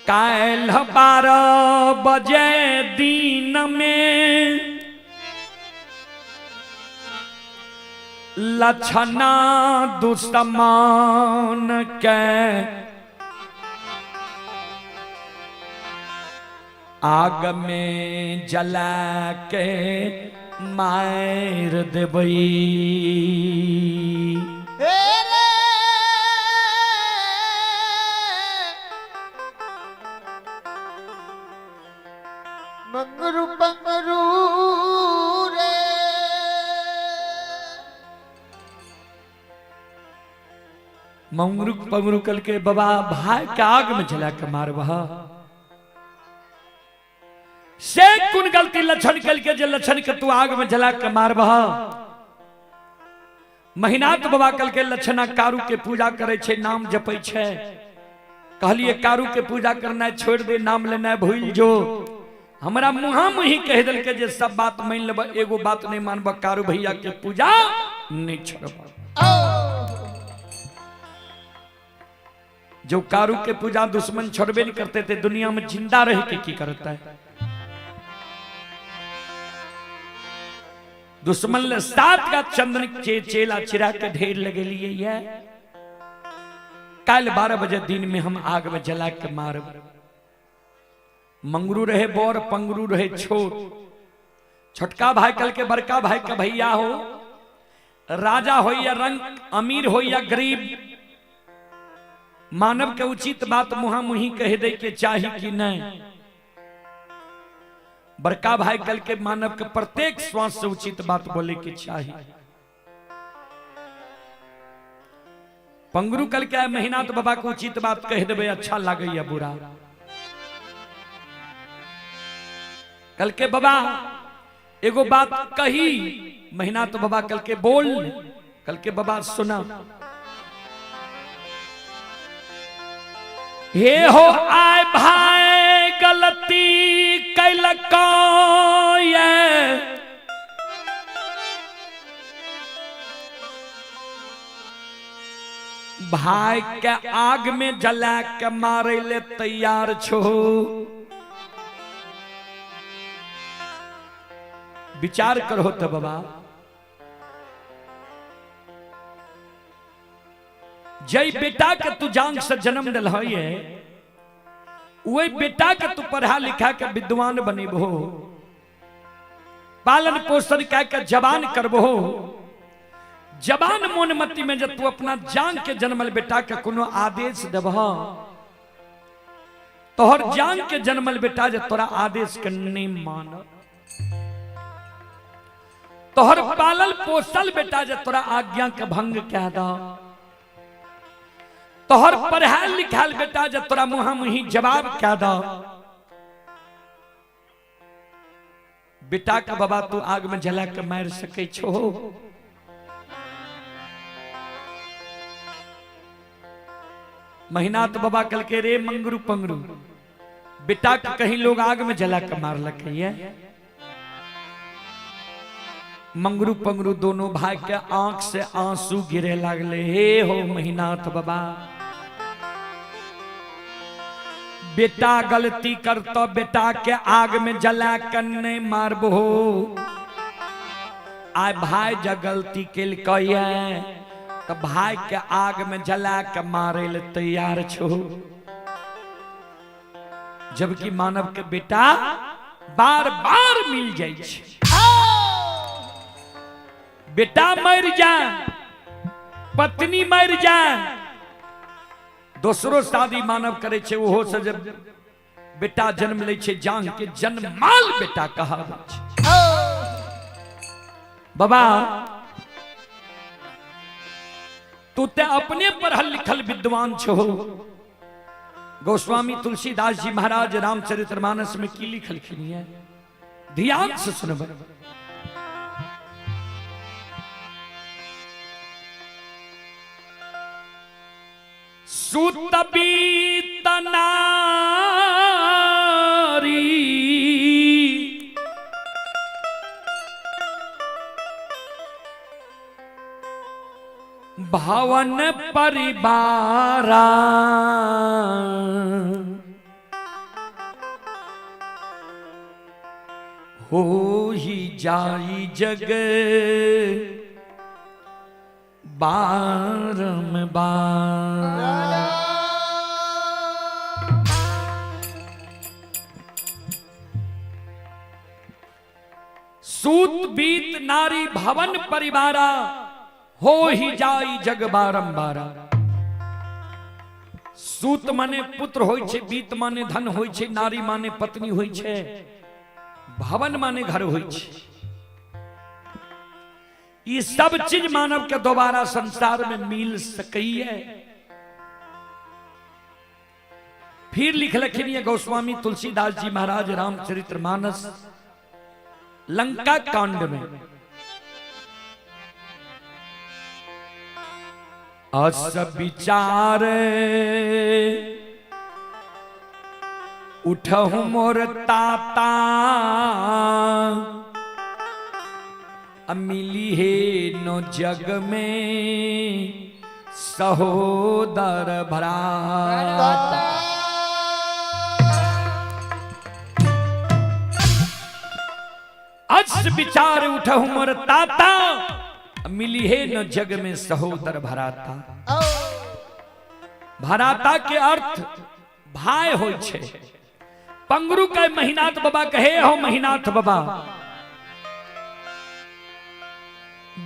काल्हि 12 बजे दिन में लछना दुश्मन के आग में जला के मार देबै। हे रे मंगरू पंगरू रे। मंगरू पंगरू कल के बाबा भाई के आग में जला के मारबह से कुन गलती लक्षण कल के जे लक्षण के तू आग में जला के मारबह। महिनाथ बाबा कल के लक्षणा कारू के पूजा करे छे, नाम जपै छे। कहलिए कारू के पूजा करना छोड़ दे, नाम लेना भूल जो। हमरा मुहा मुही कह दिल के जे सब बात मान लेब, एगो बात नहीं मानब, कारू भैया के पूजा नहीं छोड़ब। जो कारू के पूजा दुश्मन छोड़बे नहीं करते थे, दुनिया में जिंदा रह के की करता है। दुश्मन ले सात का चंदन चेला चिरा के ढेर लगे लिए ये। कल 12 बजे दिन में हम आग में जला के मारब। मंगरू रहे बोर, पंगरू रहे छोट। छोटका भाई कल के बड़का भाई के भैया हो, राजा हो या रंग, अमीर हो या गरीब, मानव के उचित बात मुहा मुही कह दे के चाही कि नहीं। बड़का भाई कल के मानव के प्रत्येक श्वास से उचित बात बोले के चाही। पंगरू कल के महीना तो बाबा को उचित बात कह देवे, अच्छा लागे या बुरा। कल के बाबा एगो बात कही, महीना तो बाबा कल के बोल, कल के बाबा सुना। हे हो आए भाई गलती कैलको ये, भाई के आग में जला के मारे ले तैयार छो। विचार करो तो बाबा, जय बेटा के तू जान से जन्म दिल है, वही बेटा के तू पढ़ा लिखा के विद्वान बनेबो, पालन पोषण कह के जवान करबो। जवान मोन मति में जब तू अपना जान के जन्मल बेटा के कोनो आदेश देबह, तोहर जान के जन्मल बेटा जे तोरा आदेश के नहीं मान, तोहर पालल पोसल बेटा जे तोरा आज्ञा के भंग कह द, तोहर पढ़ायल लिखायल बेटा जे तोरा मुहा मुही जवाब कह द। बेटा के बाबा तू आग में जला के मार सके छो। महीना तो बाबा कल के रे मंगरू पंगरू, बेटा के कहीं लोग आग में जला के मार लके। मंगरू पंगरू दोनों भाई के आंख से आंसू गिरे लागले। हे हो महीनाथ बाबा, बेटा गलती करतो बेटा के आग में जला के नहीं मारबो। आय भाई जब गलती केलकै तो भाई के आग में जला के मारे ले तैयार छो। जबकि मानव के बेटा बार बार मिल जाए छे। बेटा मर जाए, पत्नी मर जाए, दोसरो शादी मानव करे छे, ओहो से जब बेटा जन्म लै छे, जान के जन्माल बेटा कहाबै छे। बाबा तू ते अपने पढ़ल लिखल विद्वान छो। गोस्वामी तुलसीदास जी महाराज रामचरितमानस में की लिखलखिन है, ध्यान से सुनबै। सुत बीत नारी भवन परिवारा, हो ही जाई जग बारंबार। सूत बीत नारी भवन परिवारा, हो ही जाई जग बारंबारा। सूत माने पुत्र होई छे, बीत माने धन होई छे, नारी माने पत्नी होई छे, भवन माने घर होई छे। ये सब चीज मानव के दोबारा संसार में मिल सकई है। फिर लिखलखिन गोस्वामी तुलसीदास जी महाराज रामचरित्र मानस लंका कांड में, अस विचार उठहु मोर ताता, मिली हे नो जग में सहोदर भ्राता। अस विचार उठहु मोर ताता, मिली है न जग में सहोदर भराता। भराता के अर्थ भाई होई छे। पंगरू के महिनाथ बाबा कहे हो महिनाथ बाबा,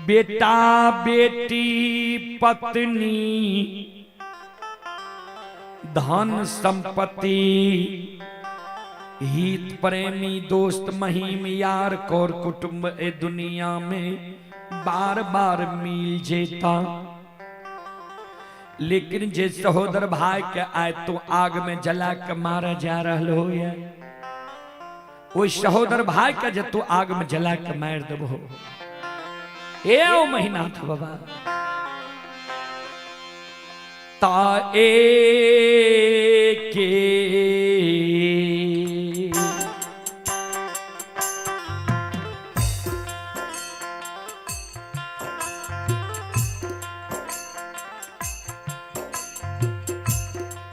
बेटा बेटी पत्नी धन संपत्ति हित प्रेमी दोस्त महीम यार कौर कुटुंब ए दुनिया में बार बार मिल जेता, लेकिन जे सहोदर भाई के आए तो आग में जला के मारा जा रहा हो, वो सहोदर भाई के जे तू आग में जला के मार देबो। ए ओ महिनाथ बाबा ता ए के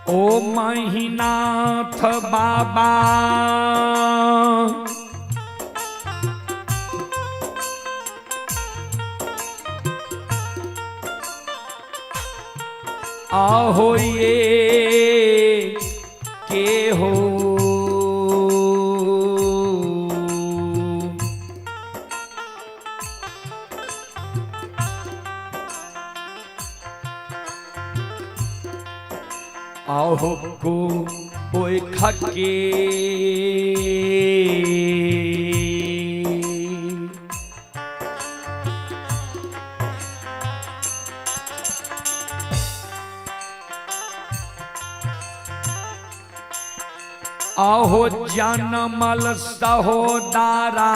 ओ महिनाथ बाबा आहो ये के हो आहो को ओए खके आहो जनमल सहोदारा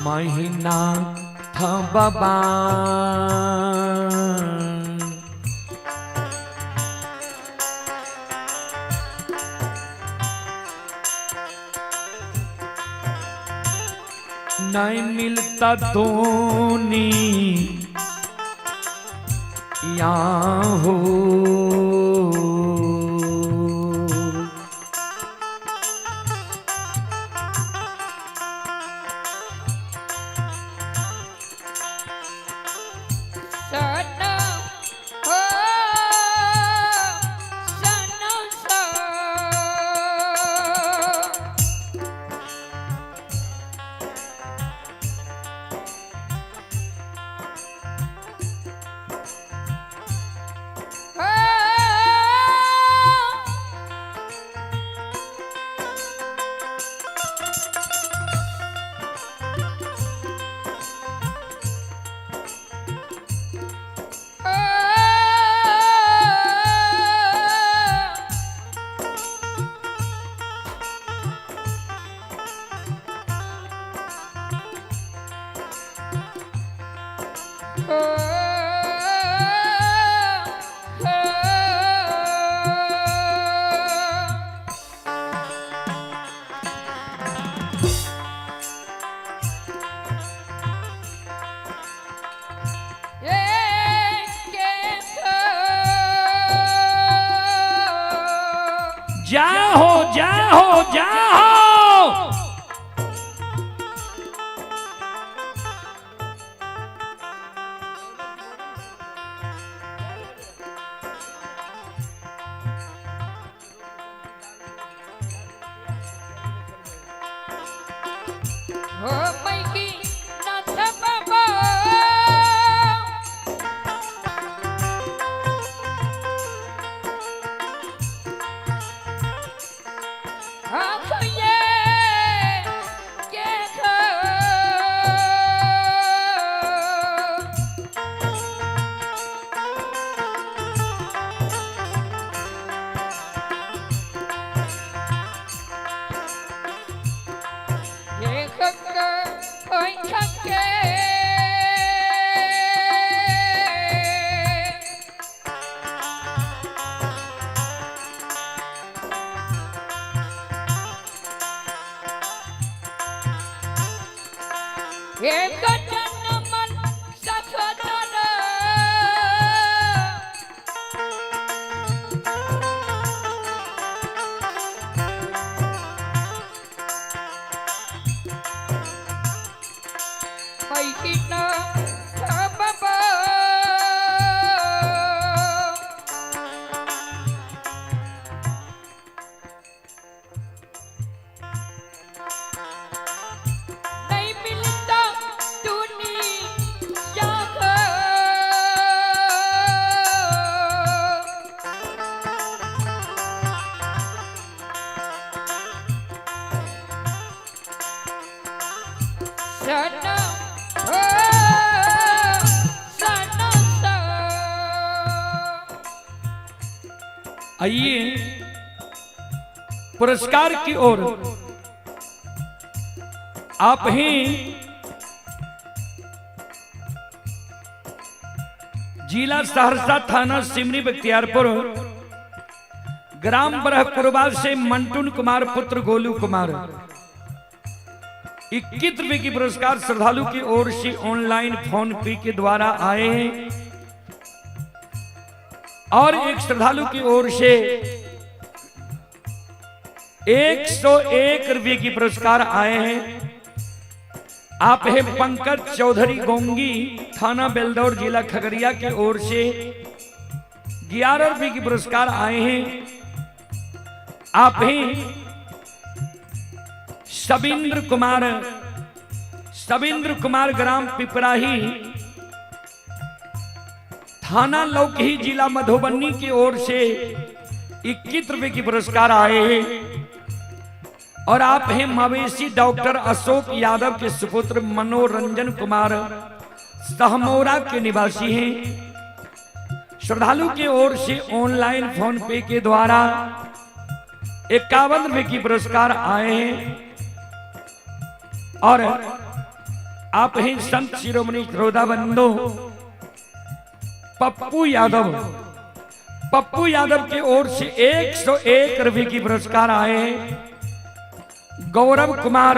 महिनाथ बाबा नहीं मिलता धोनी या हो। हो, जय हो। हो मैकी नाथ बाबा। आँख ये के खो। ये खक ओय खके। एक जन्म सखतर। पैकी बाबा। नहीं मिलता दुनिया को। सना हो सना सा। आइए पुरस्कार की ओर। आप ही जिला सहरसा, थाना सिमरी बख्तियारपुर, ग्राम बरहपुरवा से मंटून कुमार पुत्र गोलू कुमार 21 रुपए की पुरस्कार श्रद्धालु की ओर से ऑनलाइन फोन पे के द्वारा आए हैं। और एक श्रद्धालु की ओर से 101 रुपए की पुरस्कार आए हैं। आप हैं पंकज चौधरी गोंगी, थाना बेलदौर, जिला खगड़िया की ओर से 11 रुपए की पुरस्कार आए हैं। आप हैं सबिंद्र कुमार, सबिंद्र कुमार ग्राम पिपराही, थाना लौकही, जिला मधुबनी की ओर से 21 रुपए की पुरस्कार आए हैं। और आप हैं मवेशी डॉक्टर अशोक यादव के सुपुत्र मनोरंजन कुमार, सहमोरा के निवासी हैं। श्रद्धालु की ओर से ऑनलाइन फोन पे के द्वारा 51 रुपए की पुरस्कार आए हैं। और आप हैं संत शिरोमणि श्रोता बंधु पप्पू यादव, पप्पू यादव की ओर से 101 रुपए की पुरस्कार आए हैं। गौरव कुमार,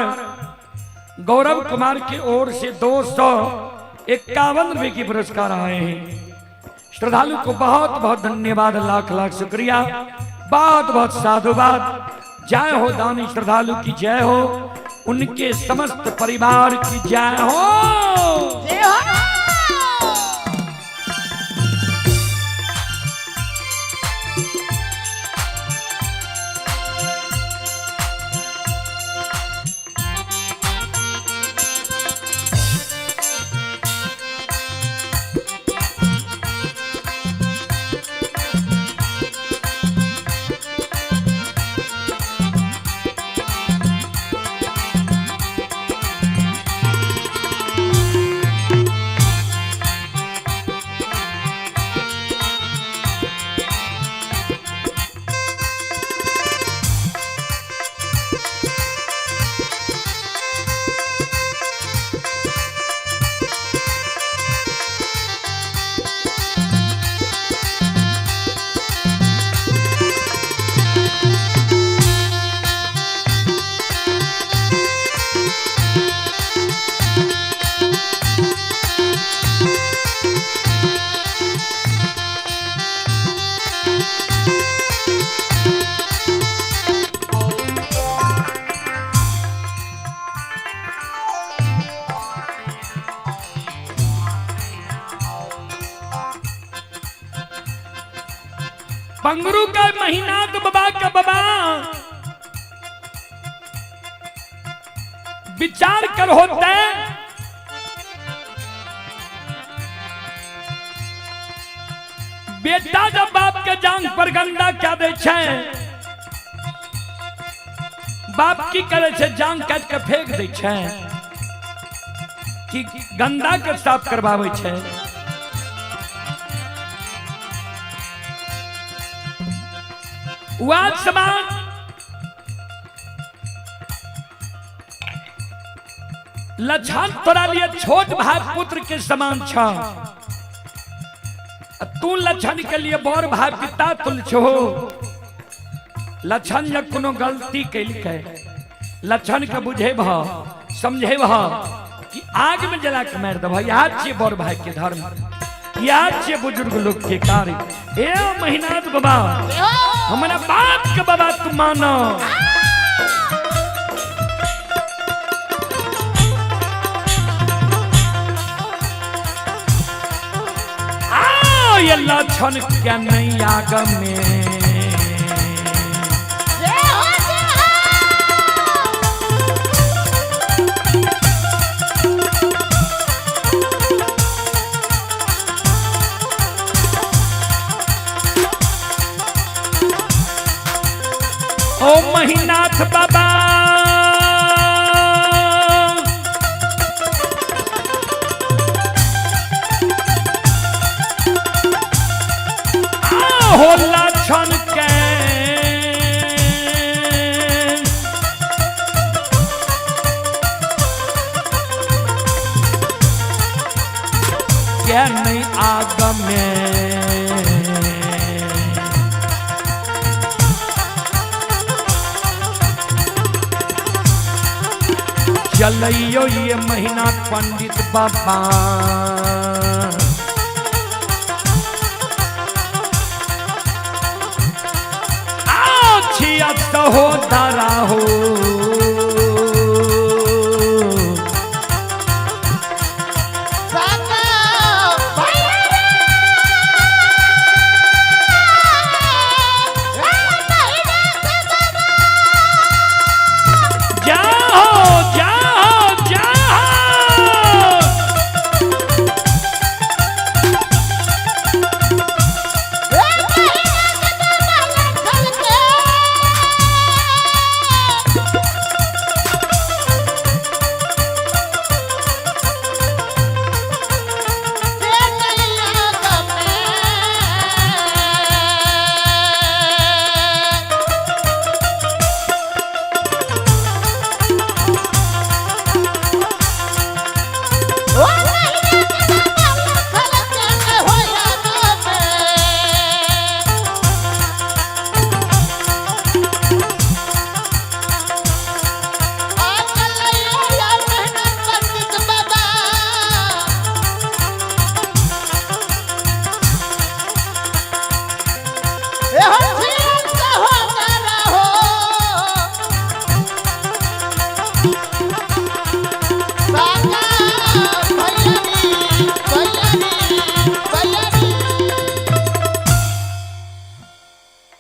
गौरव कुमार की ओर से 251 रुपए की पुरस्कार आए हैं। श्रद्धालु को बहुत बहुत धन्यवाद, लाख लाख शुक्रिया, बहुत बहुत साधुवाद। जय हो दानी श्रद्धालु की जय हो, उनके समस्त परिवार की जय हो। जय हो। पंगरू का महीना तो बाबा का बाबा विचार कर होते बेटा जब बाप के जांग पर गंदा क्या दे छे, बाप की करे छे, जांग काट के फेंक दे छे कि गंदा के साफ करवावे छे। वाद समान लक्षण तोरा लिए छोट भाई पुत्र के समान छ, तू लक्षण के लिए बड़ भाई पिता तुल छो। लक्षण जब कोनो गलती कैलकै, लक्षण के बुझेब समझेब कि आग में जला के मार देब। याद छियै बड़ भाई के धर्म, याद छियै बुजुर्ग लोग के कार्य। ए महीनाथ बाबा, हमारा बाप के बाबा तू मानो। ये लक्षण के नहीं आग में ओ महिनाथ बाबा, हो लक्षण के क्या नहीं आग में चलियो ये महीना पंडित बाबा। आओ सहोदरा हो, जाओ जाओ जाओ।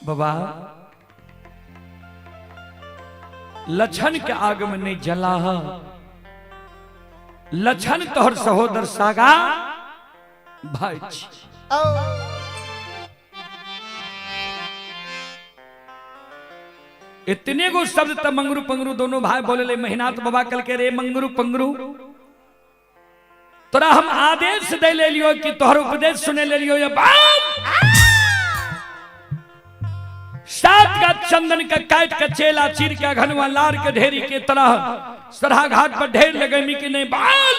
बाबा लक्षण के आग में नहीं जला, लक्षण तोहर सहोदर सागा भाई। इतने गो शब्द तब मंगरू पंगरू दोनों भाई बोले ले। महिनाथ बाबा कल के रे मंगरू पंगरू, तोरा हम आदेश दे ले लियो कि तोहर उपदेश सुने ले लियो। ये बात सात का चंदन का काट का चेला चीर के घनवा लार के ढेरी के तरह सरहा घाट पर ढेर लगेमी कि नहीं बाल।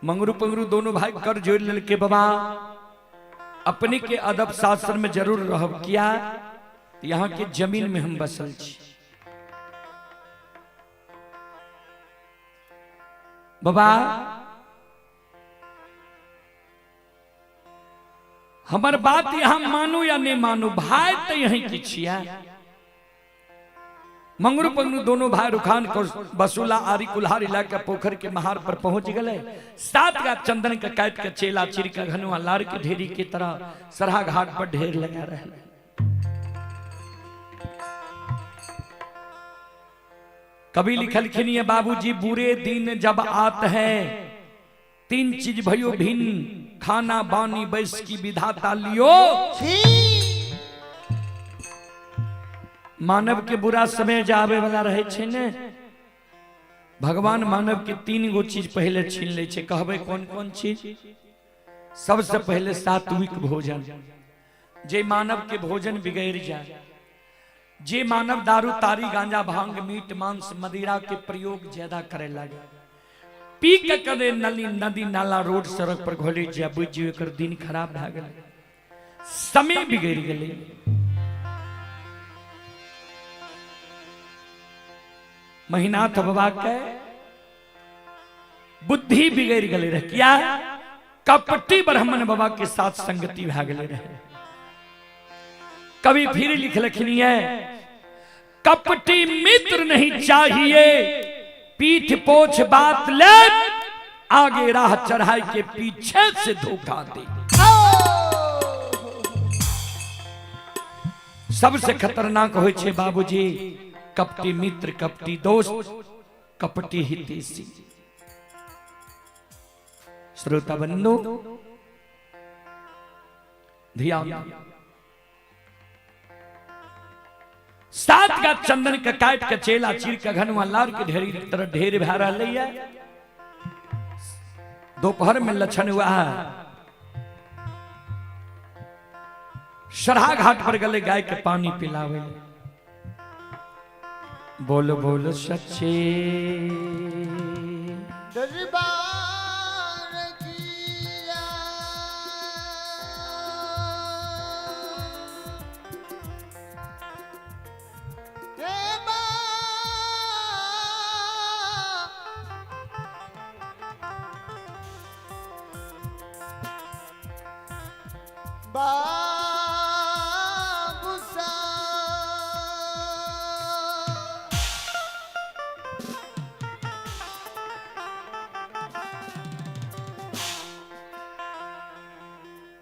मंगरू पंगरू दोनों भाई कर जोड़ लड़के बाबा अपने के अदब शास्त्र में जरूर रहब, किया यहाँ के जमीन में हम बसल छी। बाबा हमर बात यहाँ मानू या नहीं मानू, भाई तो यहीं की छिया। मंगरू पंगरू दोनों भाई रुखान को बसुला आरी कुल्हारी लाके पोखर के महार पर पहुंच गए। 7 का चंदन का काट के चेला चिर का घनुआ लार के ढेरी के तरह सरहा घाट पर ढेर लगा रहे। कभी लिखल खिनिए बाबूजी, बुरे दिन जब आत है 3 चीज भयो भिन्न, खाना बानी बैस की विधाता लियो। मानव के बुरा समय जावे वाला रहे छे ने, भगवान मानव के 3 गो चीज पहले छीन ले छे। कहबे कौन कौन चीज? सबसे पहले सात्विक भोजन। जे मानव के भोजन बिगड़ जाए, जे मानव दारू तारी गांजा भांग मीट मांस मदिरा के प्रयोग ज्यादा करे लगे, पी के कदे नली नदी नाला रोड सड़क पर घोले जाए, बुझ एकर दिन खराब भए गेलै, समय बिगड़ गेलै। महिनाथ बाबा के बुद्धि बिगड़ गेलै रहे, किया? कपटी ब्राह्मण बाबा के साथ संगति भए गेलै रहे। कभी फिर लिख लखनी है, कपटी मित्र नहीं चाहिए, पीठ पोछ बात ले, आगे राह चढ़ाई के पीछे से धोखा दे। सबसे खतरनाक होय छे बाबूजी कपटी मित्र, कपटी दोस्त, कपटी हितैषी। श्रोता बंधु ध्यान, 7 का चंदन के काट के चेला चीर के घनवा लार के ढेरी तरह ढेर भा रहा है। दोपहर में लक्षण हुआ है, सरहा घाट पर गले गाय के पानी पिलावे। बोल बोल सच्चे दरबार की।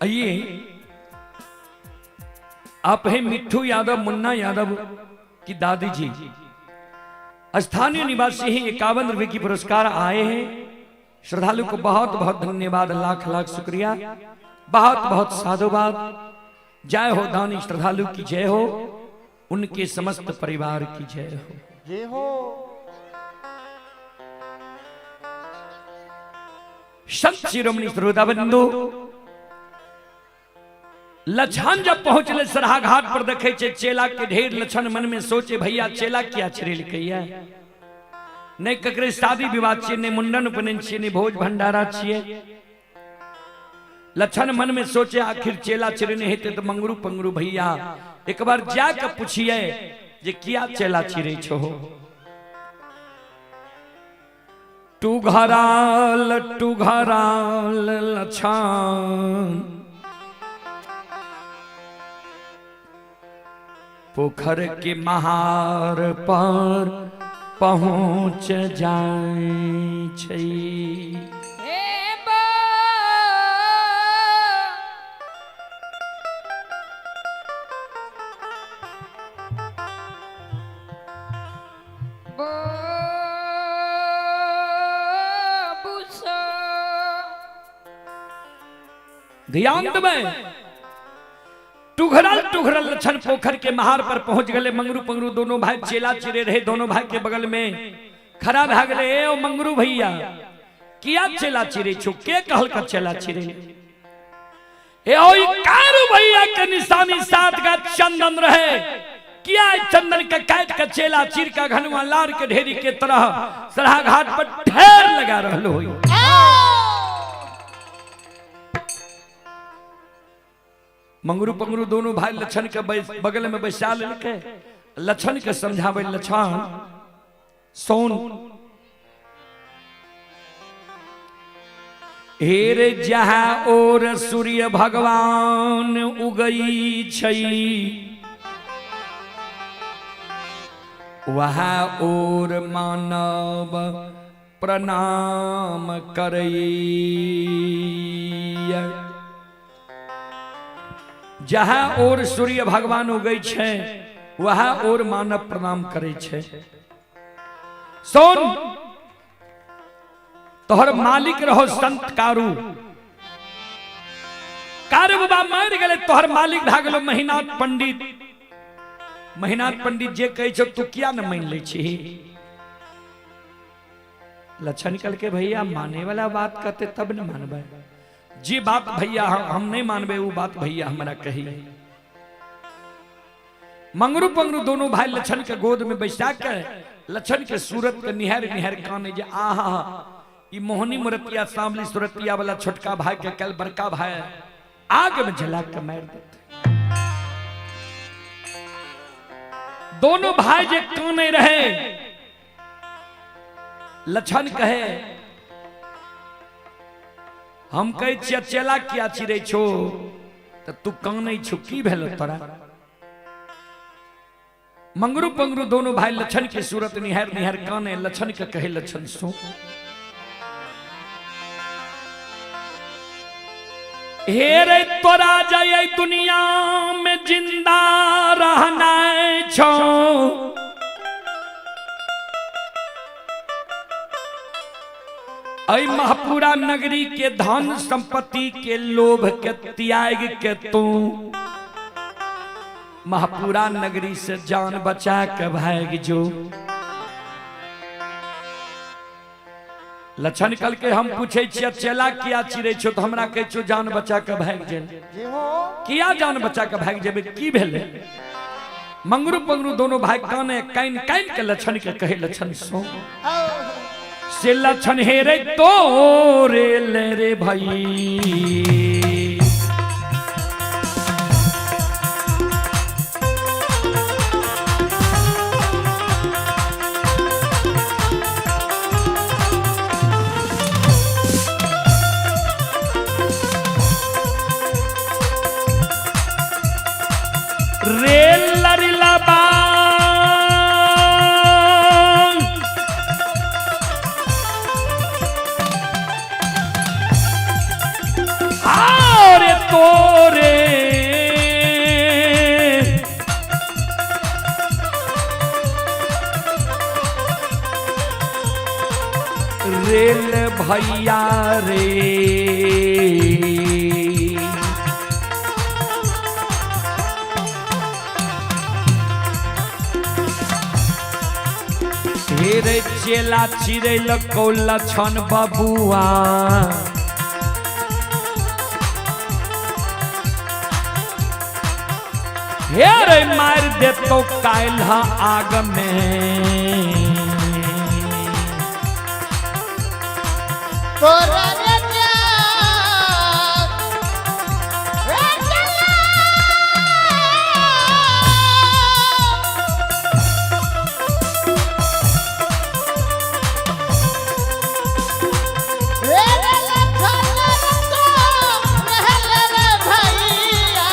आइए, आप हैं मिट्ठू यादव मुन्ना यादव की दादी जी, स्थानीय निवासी हैं। 51 रुपए की पुरस्कार आए हैं। श्रद्धालु को बहुत बहुत धन्यवाद, लाख लाख शुक्रिया, बहुत बहुत साधुवाद। जय हो दानी श्रद्धालु की जय हो, उनके समस्त परिवार की जय हो। जय हो। संत शिरोमणि श्रोता बंधु, लछन जब पहुंचले सरहा घाट पर देखे छे चेला के ढेर। लछन मन में सोचे भैया चेला क्या छिड़लकैया, नहीं ककरे शादी विवाह छियै, नहीं मुंडन उपनयन छियै, नहीं भोज भंडारा छियै। लछन मन में सोचे आखिर चेला चिड़ने हेतै तो मंगरू पंगरू भैया एक बार जाके पूछिए जे किया चेला चिड़ै छो। टुघराल टुघराल लछन पोखर के महार पर पहुंच जाए छै। ध्यान देबै, टुघरल टुघरल लछन पोखर के महार पर पहुंच गए। मंगरू पंगरू दोनों भाई चेला चिरे रहे, दोनों भाई के बगल में खड़ा भा गए। ए ओ मंगरू भैया किया चेला चिरे छो, के कहल का चेला चिरे? ए ओ कारू भैया के निशानी 7 का चंदन रहे, किया चंदन का काट के चेला चिर का घनवा लार के ढेरी के तरह सरहा घाट पर ढेर लगा रहलो होई। मंगरू पंगरू दोनों भाई लछन के बगल में बैसा लेलकै। लछन के समझावे, लछन सोन हेर जहाँ और सूर्य भगवान उगई छई वह ओर मानव प्रणाम करैया। जहाँ ओर सूर्य भगवान उगै छै वह ओर मानव प्रणाम करै छै। सुन, तोहर मालिक रहो संत कारू, कारू बाबा मरि गेलै, तोहर मालिक भए गेलो महिनाथ पंडित। महिनाथ पंडित जे कहै छौ तू किया न मानि लै छी? लक्षण कहलकै भैया माने वाला बात कहते तब न मानबै, जे बात भैया हम नहीं मानबै वो बात भैया हमरा कही। मंगरू पंगरू दोनों भाई लक्षण के गोद में बैसा के लक्षण के सूरत के निहार निहार काने जे आहा ई मोहनी मूर्तिया सांवली सूरतिया वाला छोटका भाई के कल बड़का भाई आग में जला के मार देते। दोनों भाई जे काने रहे, लक्षण कहे हम कहै छियै चेला किया चिड़ै छो त तू कानै छो, की भेलो तोरा? मंगरू पंगरू दोनों भाई लक्षण के सूरत निहार निहार काने, लक्षण के कहे लक्षण सो हे रे तोरा जाय दुनिया में जिंदा रहना छो, ऐ महपुरा नगरी के धन संपत्ति के लोभ के त्याग के तू महपुरा नगरी से जान बचा के भाग जो। लक्षण कल के हम पूछे छियै चेला किया चिड़ै छो त हमरा कहै छो जान बचा के भाग जे, किया जान बचा के भाग जेबे, की भेलै? मंगरू पंगरू दोनों भाई काने कान कान के लक्षण के कहे लक्षण सो से लक्षण हे रे तोरे ले रे भाई। रे लरिला बांग आरे तोरे रेल भैया रे। हेरे चेला चिड़ै लकौला छन बबुआ, हेरे मार देतो काल्ह आग में। तोरा रे प्यार, रे चला। रे रे लखन तो रहल रे भैया।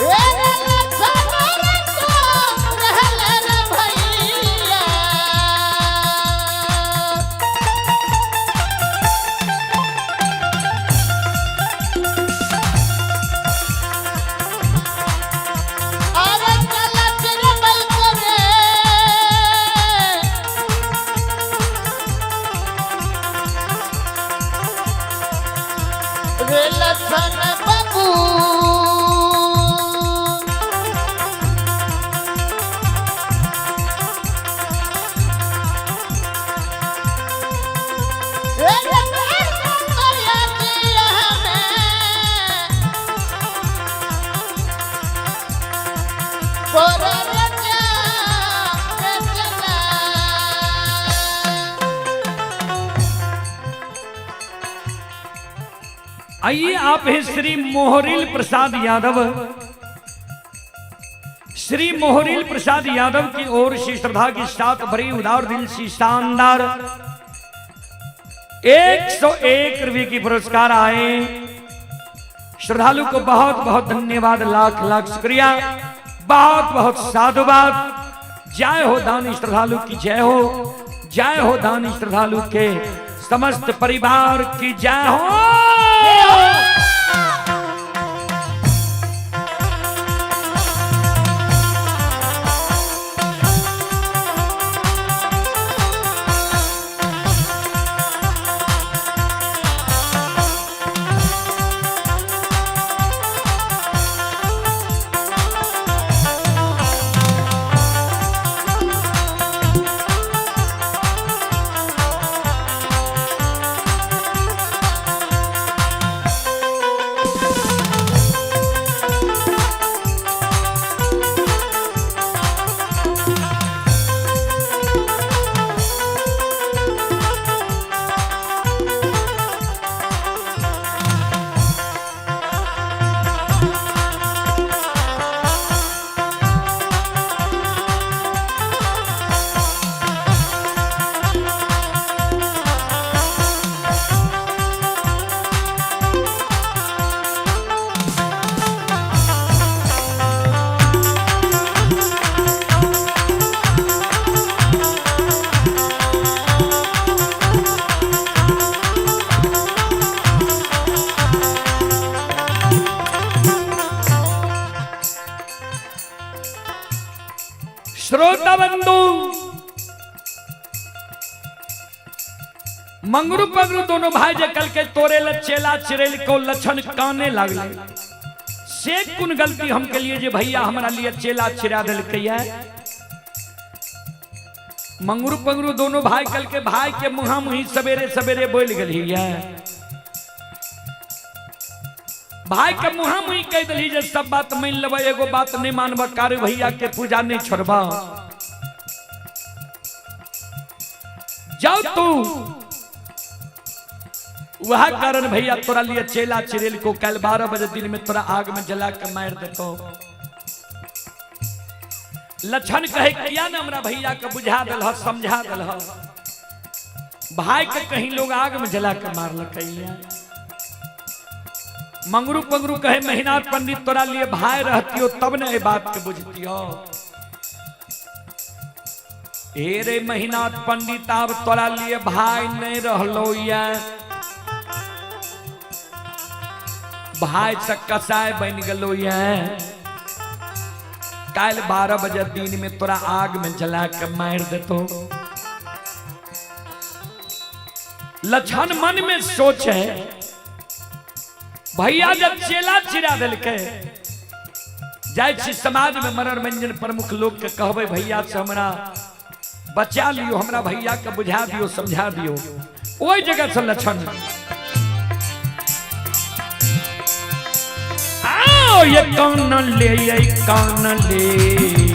रे रे लखन तो रहल रे भैया। अरे चला चिरबल करे रे लखन बाबू। रे लखन करिया दिया हमें तोरा रे रे चला। आइए आप हैं श्री मोहरिल प्रसाद यादव। श्री मोहरिल प्रसाद यादव की ओर से श्रद्धा के साथ भरी उदार दिल से शानदार 101 रुपये की पुरस्कार आए। श्रद्धालु को बहुत बहुत धन्यवाद, लाख लाख शुक्रिया, बहुत बहुत साधुवाद। जय हो दानी श्रद्धालु की जय हो, जय हो दानी श्रद्धालु के समस्त परिवार की जय हो। श्रोता बंधु, मंगरू पगरू दोनों भाई जे कल के तोरे ल चेला चिरेल को लक्षण काने लागले। से कुन गलती हम के लिए जे भैया हमरा लिए चेला चिरा देलकै है। मंगरू पंगरू दोनों भाई कल के भाई के मुहा मुही सवेरे सवेरे बोल गली है। भाई के मुहा मुही कह दिली जे सब बात मान लेबै, एगो बात नहीं मानब, कारू भैया के पूजा नहीं छोड़ब। जाओ तू वह कारण भैया तोरा लिए चेला चिरेल को कल 12 बजे दिन में तोरा आग में जला के मार देतो। लक्षण कहे किया ना हमरा भैया के बुझा दिल ह, समझा दिल ह। भाई के कहीं लोग आग में जला के मारलकै। मंगरू पंगरू कहे महिनाथ पंडित तोरा लिए भाई रहती हो तब न ये बात के बुझती हो। ए रे महिनाथ पंडित अब तोरा लिए भाई नहीं रहलो या, भाई से कसाई बन गलो या। काल 12 बजे दिन में तोरा आग में जला के मार देतो। लक्षण मन में सोच है भैया जब चेला चिरा देलकै जाय छी समाज में मरर मंजन प्रमुख लोग के कहबै भैया से हमरा बचा लियो, हमरा भैया के बुझा दियो, समझा दियो। ओहि जगह से लक्षण आओ ये कान ले, ये कान ले।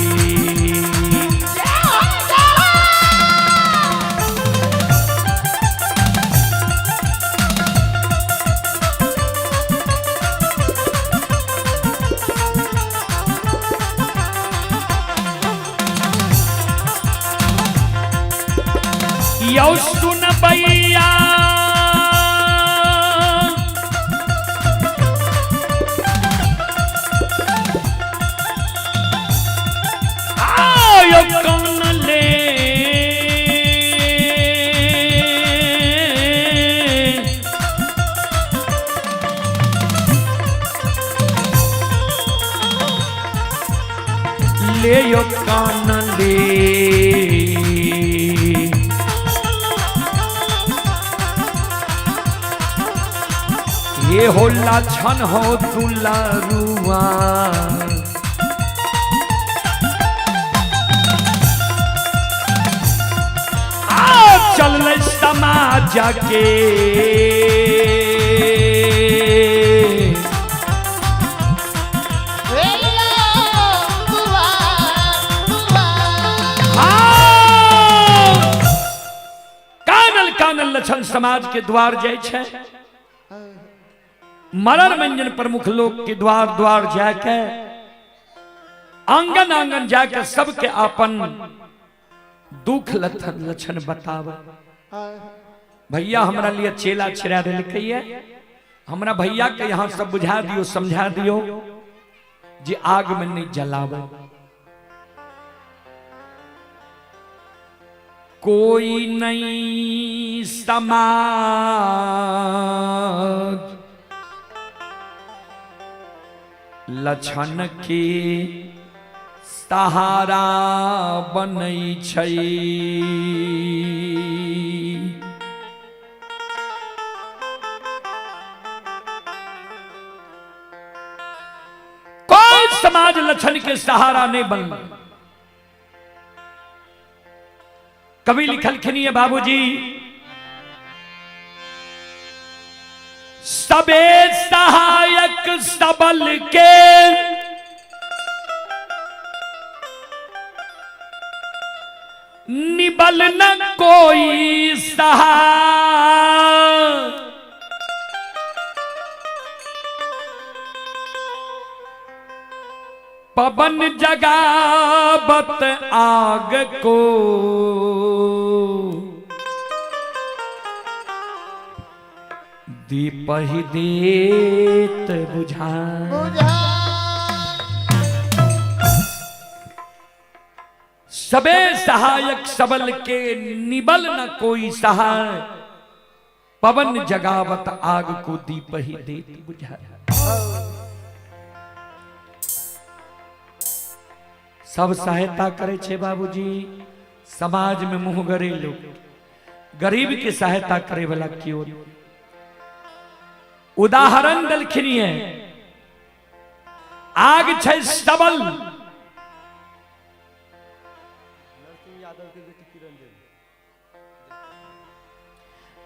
यौ सुन भैया आयो कौन ले, ले यो कान ले। ये हो लक्षण हो दुलारुआ, आ चल समाज के कानल कानल लक्षण समाज के द्वार जाय छै। मरण मंजन प्रमुख लोग के द्वार द्वार जाके आंगन आंगन जाके सबके आपन दुख लक्षण बताव। भैया हमरा लिए चेला छिड़ा देलकै, हमरा भैया के यहाँ सब बुझा दियो समझा दियो जे आग में नहीं जलावे। कोई नहीं समाज लक्षण के सहारा बनै छै। कोई समाज लक्षण के सहारा नहीं बन। कवि लिखलखिन है बाबूजी, सबे सहायक सबल के निबल न कोई सहाय। पवन जगावत आग को दीप ही देत बुझा। सबे सहायक सबल के निबल न कोई सहाय, पवन जगावत आग को दीप ही देत बुझा। सब सहायता करे छे बाबूजी, समाज में मुंह गरे लोग, गरीब के सहायता करे वाला क्यों। उदाहरण दलखिन है, आग छे सबल,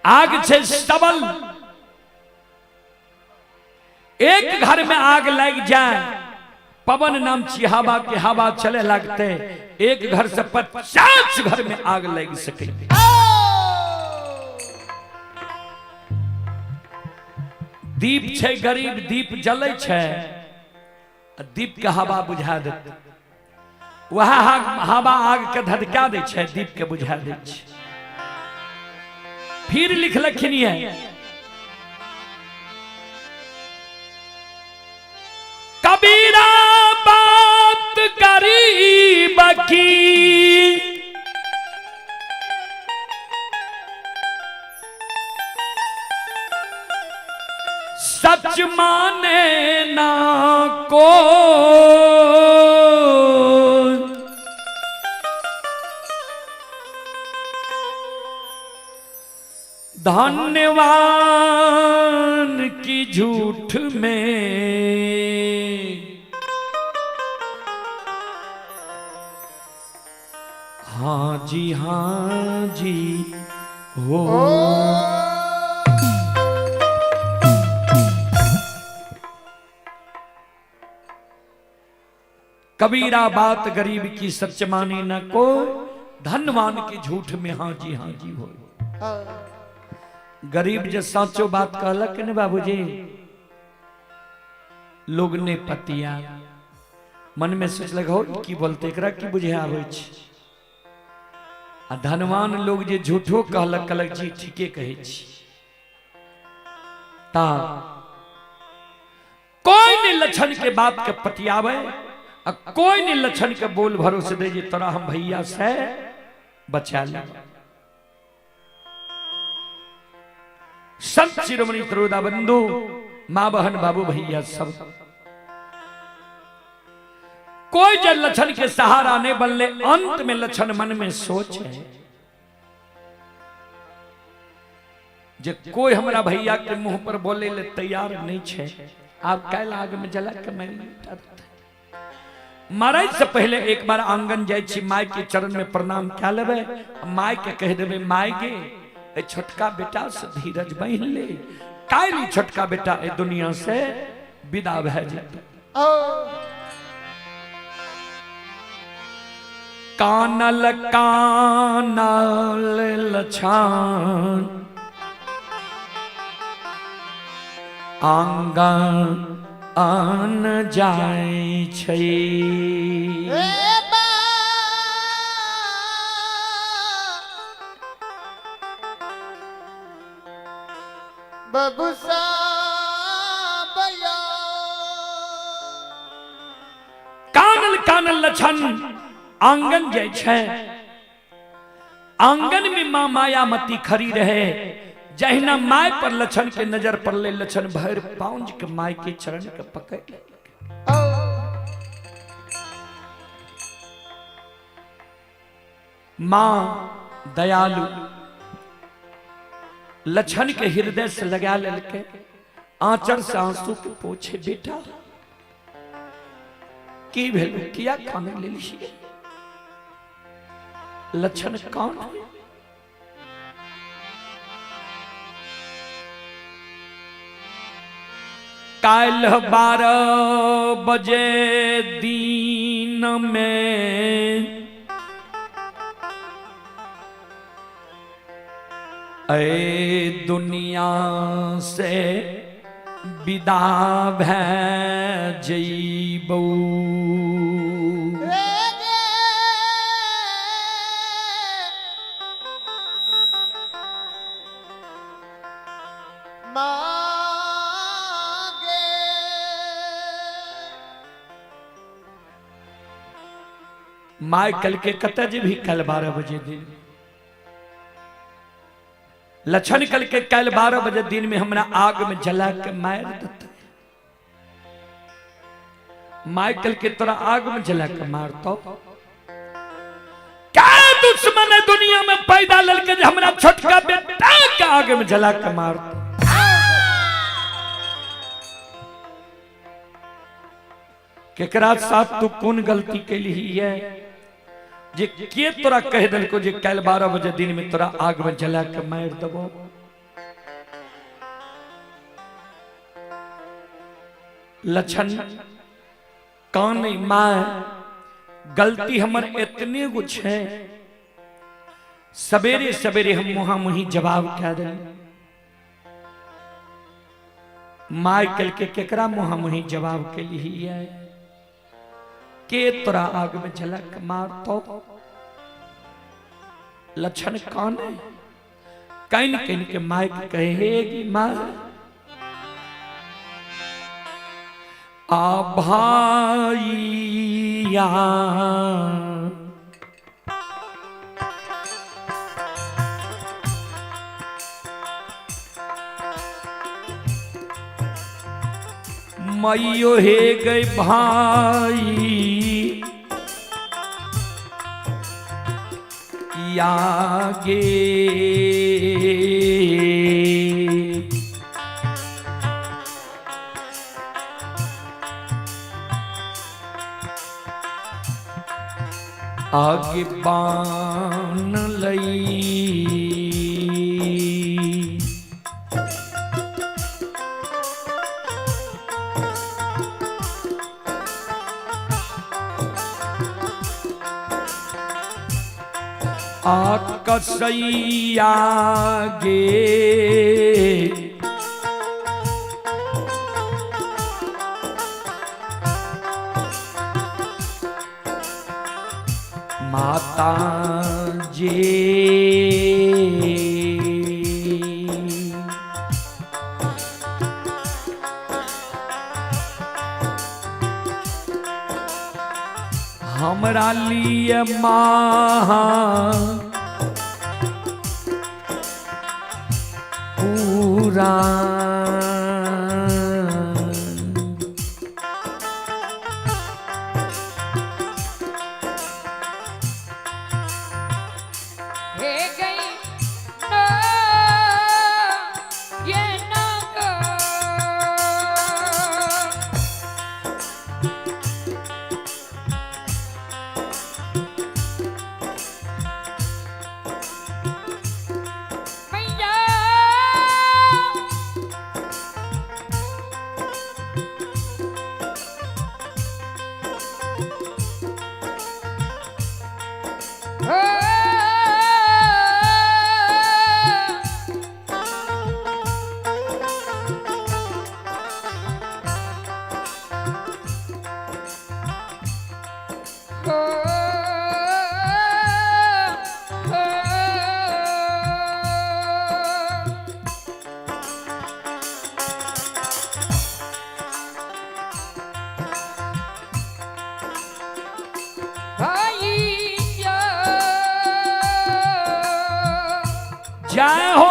आग छे सबल, एक घर में आग लग जाए पवन नाम छी हवा के हवा चले लगते, एक घर से 50 घर में आग लग सके। दीप छे गरीब, दीप जले छे, दीप के हवा बुझा देते, वह हवा आग के धधका दे छे, दीप के बुझा दे छे। फिर लिखलखिन है, कबीरा बात गरीब की, सच माने ना को, धन्यवान की झूठ में हाँ जी हाँ जी हो। कबीरा बात गरीब की सच माने न को, धनवान के झूठ में हाँ जी हाँ जी हो। गरीब जे साचो बात कहलक ने बाबूजी, लोग ने पतिया मन में सोचलक हो की बोलते एकरा की बुझे आबै छै। आ धनवान लोग जे झूठो कहलक कहलक जी ठीके कहै छी। ता कोई ने लक्षण के बात के पतियावे आ कोई ने लक्षण के बोल भरोसे दे जे तोरा हम भैया से बचा ले। संत शिरोमणि त्रोदा बंधु माँ बहन बाबू भैया सब कोई जब लक्षण के सहारा नहीं बनले, अंत में लक्षण मन में सोच है जे कोई हमरा भैया के मुंह पर बोले ले तैयार नहीं छे, आप कैल आग में जला के मैं मरे से पहले एक बार आंगन जाय छी, my के चरण में प्रणाम क्या लेबे, my के कह देबे my गे ए छोटका बेटा से धीरज बहन ले, काल्हि छोटका बेटा ए दुनिया से विदा भए जेतै। कानल कानल लछान आंगन आन जाय छै। लक्षण आंगन जाइ छै, आंगन में माँ मायामती खड़ी रहे। जहिना my पर लक्षण के नजर पड़ले, लक्षण भर पाउंज के my के चरण के पकड़ लेलकै। माँ दयालु लक्षण के हृदय से लगा लेलकै, आंचर से आंसू के पोछे, बेटा की भेल, किया काने लेलियै? लक्षण कौन है? काल्ह 12 बजे दिन में ऐ दुनिया से विदा भै जइबौ। My कल के कत जेबही कल 12 बजे दिन? लक्षण कल के कल 12 बजे दिन में हमरा आग में जला के मार देते। My कल के तोरा आग में जला के मारतो। क्या दुश्मन है दुनिया में पैदा ललके जे हमरा छोटका बेटा के आग में जला के मारतो। केकरा साथ तू कौन गलती कैलही है जे के तोरा कह देलको जे काल्हि 12 बजे दिन में तोरा आग में जला के मार देबो? लक्षण कान my गलती हमर एतने गो छै, सवेरे सवेरे हम मुहा मुही जवाब कह दे। My कल के केकरा मुहा मुही जवाब कैलही है? के तोरा आग में झलक मारतो? लक्षण कौन है? कहीं कहीं के my के कहेगी माँ आ भाईया मैयो हे गए भाई यागे आगे बान लई आकसैया गे माता जी हमरा लिए माँ पूरा हे गई ना ये ना मैया जय हो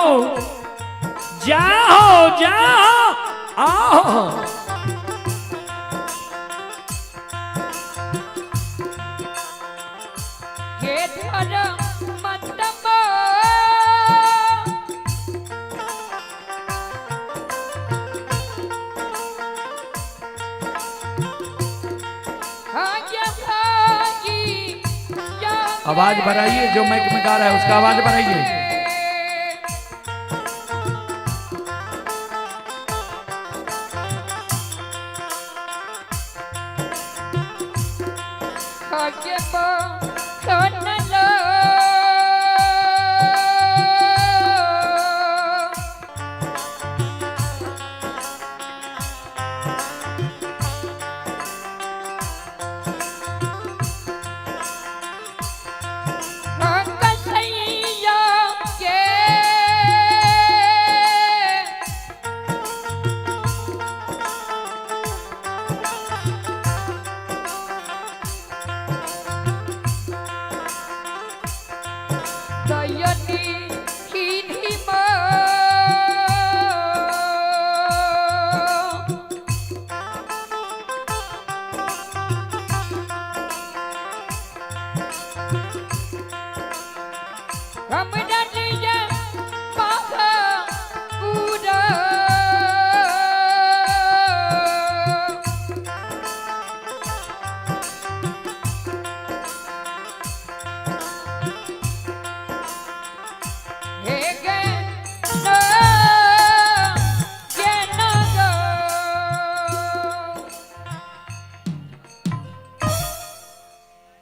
जय हो जय हो आहो। हे धर मंतम आवाज बढ़ाइए, जो माइक में गा रहा है उसका आवाज बढ़ाइए।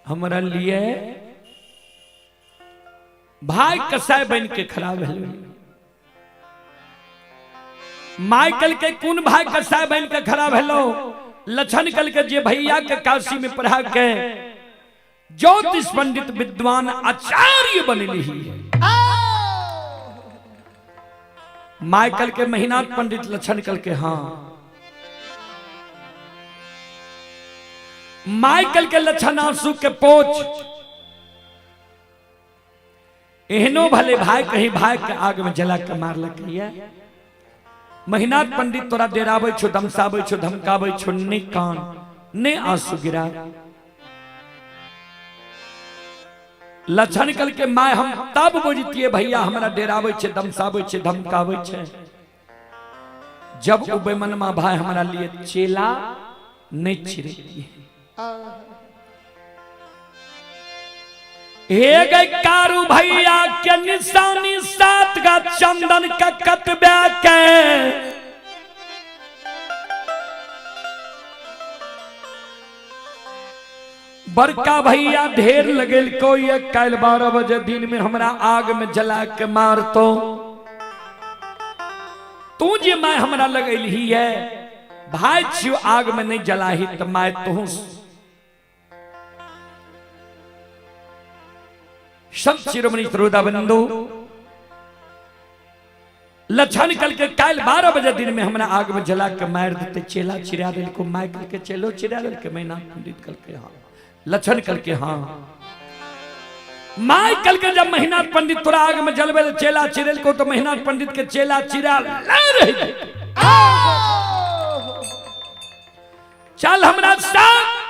हमरा लिए भाई कसाई बन के खड़ा भेल। माइकल के कोन भाई कसाई बन के खड़ा भेलो? लक्षण कल के जे भैया के काशी में पढ़ा के ज्योतिष पंडित विद्वान आचार्य बनली है। माइकल के महीनाथ पंडित लक्षण कल के हाँ। माइकल के लक्षण आंसू के पोछ एहनो भले भाई कहीं भाई के आग में जला के मारलक है। महीनाथ पंडित तोरा डेराबै छो, धमसाबै छो, धमकाबै छो, ने कान ने आंसू गिरा। लक्षण कल के my हम तब बुझतिए भैया हमरा डेराबै छे, धमसाबै छे, धमकाबै छे, जब उ बेमनमा भाई हमरा लिए चेला नहीं छिड़तिए। हे गए कारू भैया के निशानी सात का चंदन का कतबा के बड़का भैया ढेर लगेल को ये कल 12 बजे दिन में हमरा आग में जला के मार तो तू जे my हमरा लगेल ही है भाई छियो आग में नहीं जलाही तो my तू संत शिरोमणि श्रोता बंधु लक्षण कल के काल 12 बजे दिन में हमरा आग में जला के मार देते चेला चिरा दिल को my कल के चेलो चिरा दिल के मैना पंडित कल के हाँ लक्षण कल के हाँ my कल के जब महीना पंडित तोरा आग में जलवे चेला चिरेल को तो महीना पंडित के चेला चिरा ले रहे चल हमरा साथ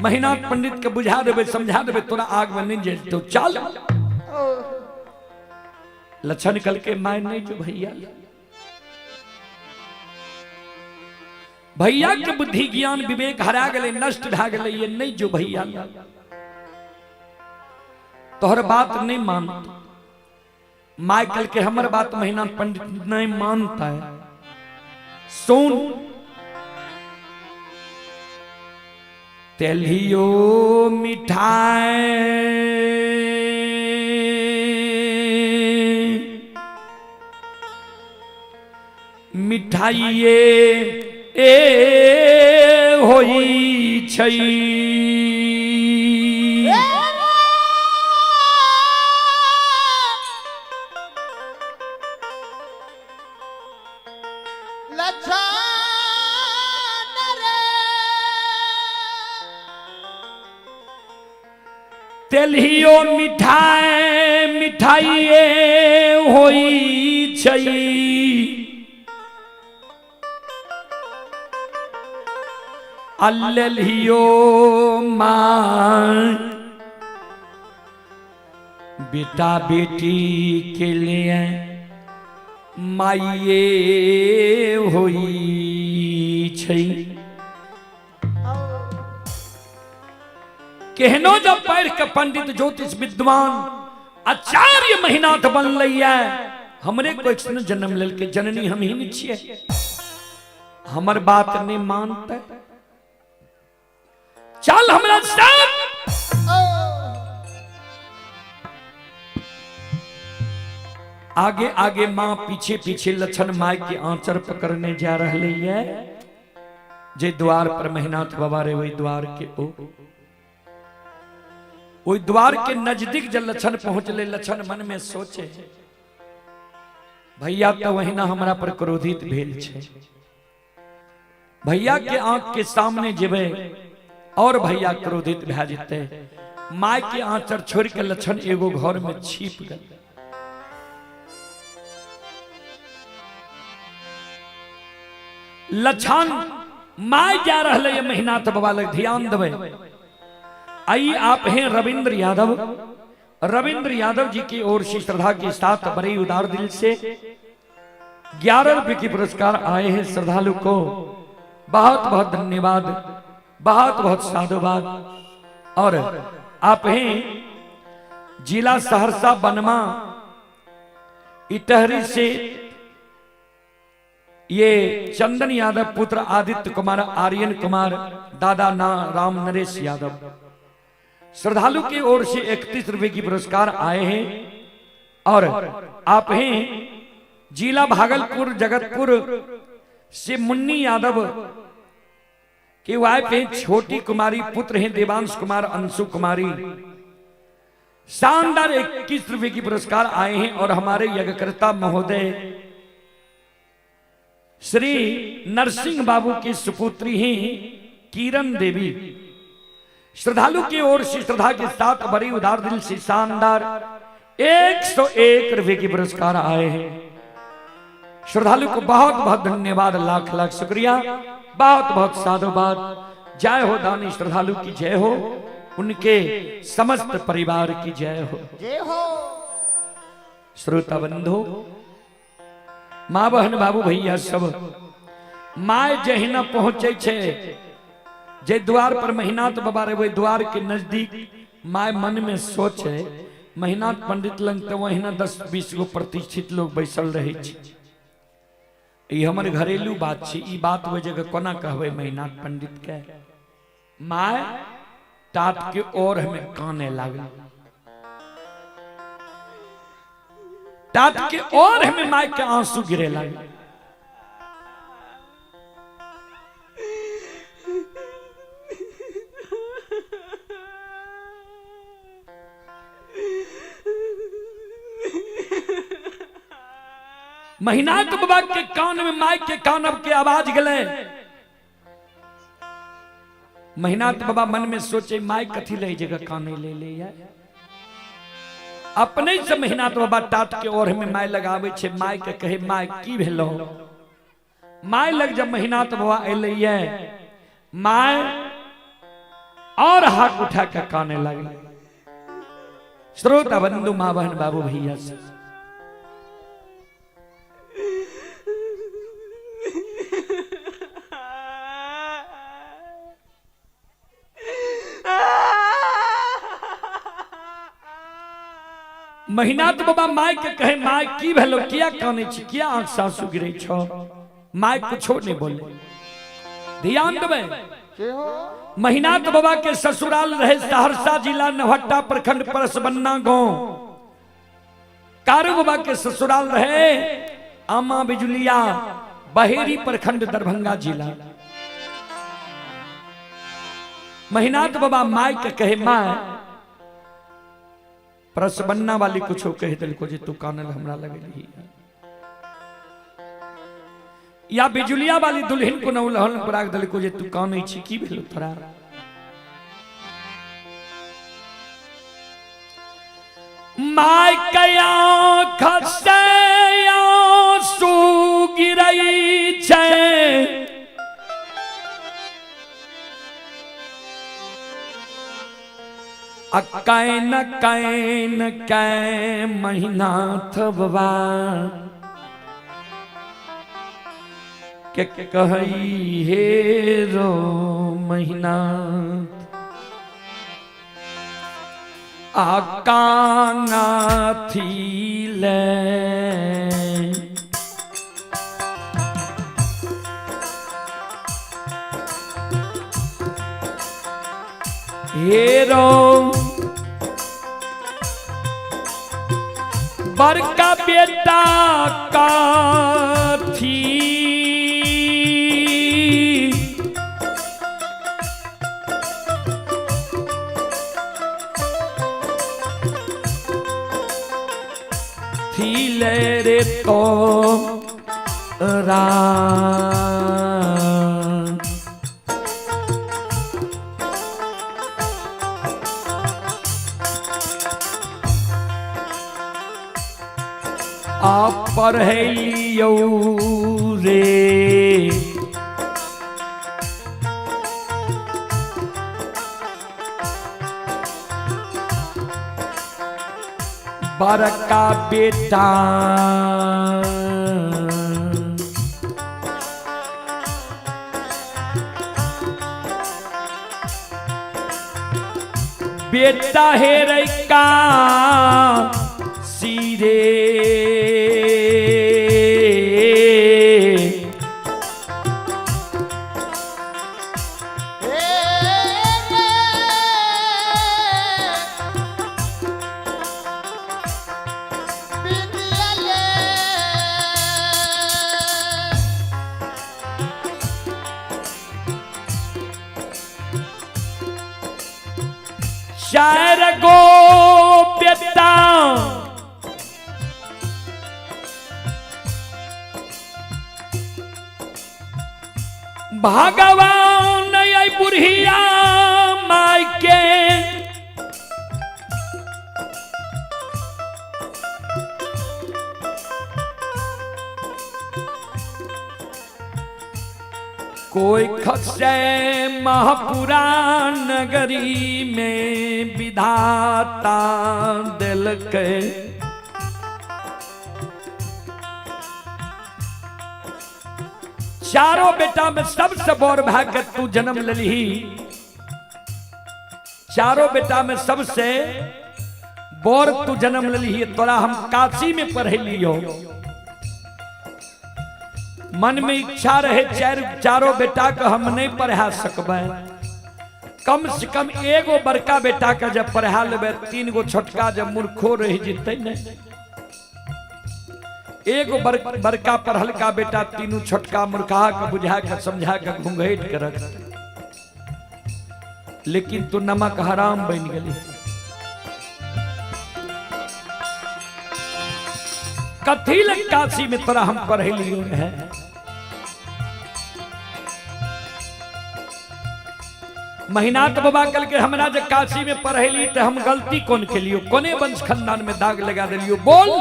महीना पंडित के बुझा देबे समझा देबे तोरा आग में नहीं जलतो चल। लक्षण कल के my नहीं जो भैया भैया के बुद्धि ज्ञान विवेक हरा गले नष्ट भा गले ये नहीं जो भैया तोहर बात नहीं मानता। माइकल के हमर बात महीना पंडित नहीं मानता है। सुन तेलियो मिठाई मिठाइये ए होई छई तेलियो मिठाई मिठाइये होई छै। अल्लियो माँ बेटा बेटी के लिए माइये होई छै। केहनो जब पढ़ के पंडित ज्योतिष विद्वान आचार्य महिनाथ बनलैया, हमरे कोई जन्म लेलकै, जननी हम ही नहीं छियै, हमर बात नहीं मानते, चल हमरा साथ। आगे आगे माँ, पीछे पीछे लक्षण माय के आंचर पकड़ने जा रहे है। जे द्वार पर महिनाथ बाबा रे वही द्वार के ओ ओहि द्वार के नजदीक जब लक्षण पहुंचले, लक्षण मन में सोचे भैया तो वहिना हमरा पर क्रोधित भेल छै, भैया के आंख के सामने जेबै और भैया क्रोधित भए जेतै। My के आंचर छोड़ के लक्षण एगो घर में छिप गए। लक्षण my जा रहले ये महिनाथ बाबा लग, ध्यान देबै। आई आप हैं रविंद्र यादव, रविंद्र यादव जी की ओर से श्रद्धा के साथ बड़े उदार दिल से 11 रुपए के पुरस्कार आए हैं। श्रद्धालु को बहुत बहुत धन्यवाद, बहुत बहुत साधुवाद। और आप हैं जिला सहरसा बनमा इटहरी से ये चंदन यादव पुत्र आदित्य कुमार आर्यन कुमार दादा ना राम नरेश यादव, श्रद्धालु की ओर से 31 रुपए की पुरस्कार आए हैं। और आप हैं जिला भागलपुर जगतपुर से मुन्नी यादव के वाइफ हैं छोटी कुमारी, पुत्र हैं देवांश कुमार अंशु कुमारी, शानदार 21 रुपए की पुरस्कार आए हैं। और हमारे यज्ञकर्ता महोदय श्री नरसिंह बाबू की सुपुत्री हैं किरण देवी, श्रद्धालु की ओर से श्रद्धा के साथ बड़ी उदार दिल से शानदार 101 रुपए के पुरस्कार आए हैं। श्रद्धालु को बहुत बहुत धन्यवाद, लाख लाख शुक्रिया, बहुत बहुत साधुवाद। जय हो दानी श्रद्धालु की जय हो, उनके समस्त परिवार की जय हो, जय हो। श्रोता बंधु, माँ बहन बाबू भैया सब, my जहिना पहुंचे छे जे द्वार पर महिनाथ बाबा रे वही द्वार के नजदीक my मन में सोचे महिनाथ पंडित लंग तो वहिना 10-20 गो प्रतिष्ठित लोग बैसल रहे छे। ई हमर घरेलू बात छे, ई बात वह जगह कोना कहबे महिनाथ पंडित के। My तात के और हमें काने लागल, तात के और हमें my के आंसू गिरे लागल। महिनाथ बाबा के कान में my के कानब के आवाज गले। महिनाथ बाबा मन में सोचे my कथी ले जगह काने ले ले यार। अपने से महिनाथ बाबा टाट के ओर में my लगावे छे, my के कहे my की भेलो। My लग जब महिनाथ बाबा अले ये my और हाथ उठा के काने लगले। श्रोता बंधु माँ बहन बाबू भैया से महिनाथ बाबा my के कहे my की भेलो, किया काने छी, किया आंख सासू गिरे छो। My कुछो नहीं बोले। ध्यान देबै, महिनाथ बाबा के ससुराल रहे सहरसा जिला नवहट्टा प्रखंड परसबन्ना गांव। कारू बाबा के ससुराल रहे आमा बिजुलिया बहेरी प्रखंड दरभंगा जिला। महिनाथ बाबा my के कहे my परसबन्ना वाली कुछो कह दिल को जे तू कानल हमरा लगली, या बिजुलिया वाली दुल्हन को नौलहन पराग दिल को जे तू कानै छी की भेल तोरा। My कया खसे दै छै। आ can can कै महिनाथ बाबा के कहई हे रो महिनाथ। आ काना थी ले हेरो बड़का बेटा काथी थी ले रे तो रा। आ पढ़लियौ रे बड़का बेटा बेटा हे रे का सीरे चार गो बेटा भगवान आई बुढ़िया माय के कोई खसे महापुरा नगरी में विधाता दिल के चारों बेटा में सबसे बड़ भाग के तू जन्म लली। चारों बेटा में सबसे बड़ तू जन्म लली, तोरा हम काशी में पढ़ेलियो। मन में इच्छा रहे चारों बेटा के हम नहीं पढ़ा सकबै, कम से कम एगो बड़का बेटा के जब पढ़ा लेबै, तीन गो छोटका जब मूर्खो रह जतै नहीं। एगो बड़का पढ़लका बेटा तीनू छोटका मूर्खा के बुझा के समझा के घूंघट के रख, लेकिन तू नमक हराम बन गेली। कथी लग काशी में तोरा हम पढ़ेलियो है। महिनाथ बाबा कल के हमरा जे काशी में पढ़ेली तो हम गलती कौन के लियो, कोने वंश खानदान में दाग लगा दिलियो बोल।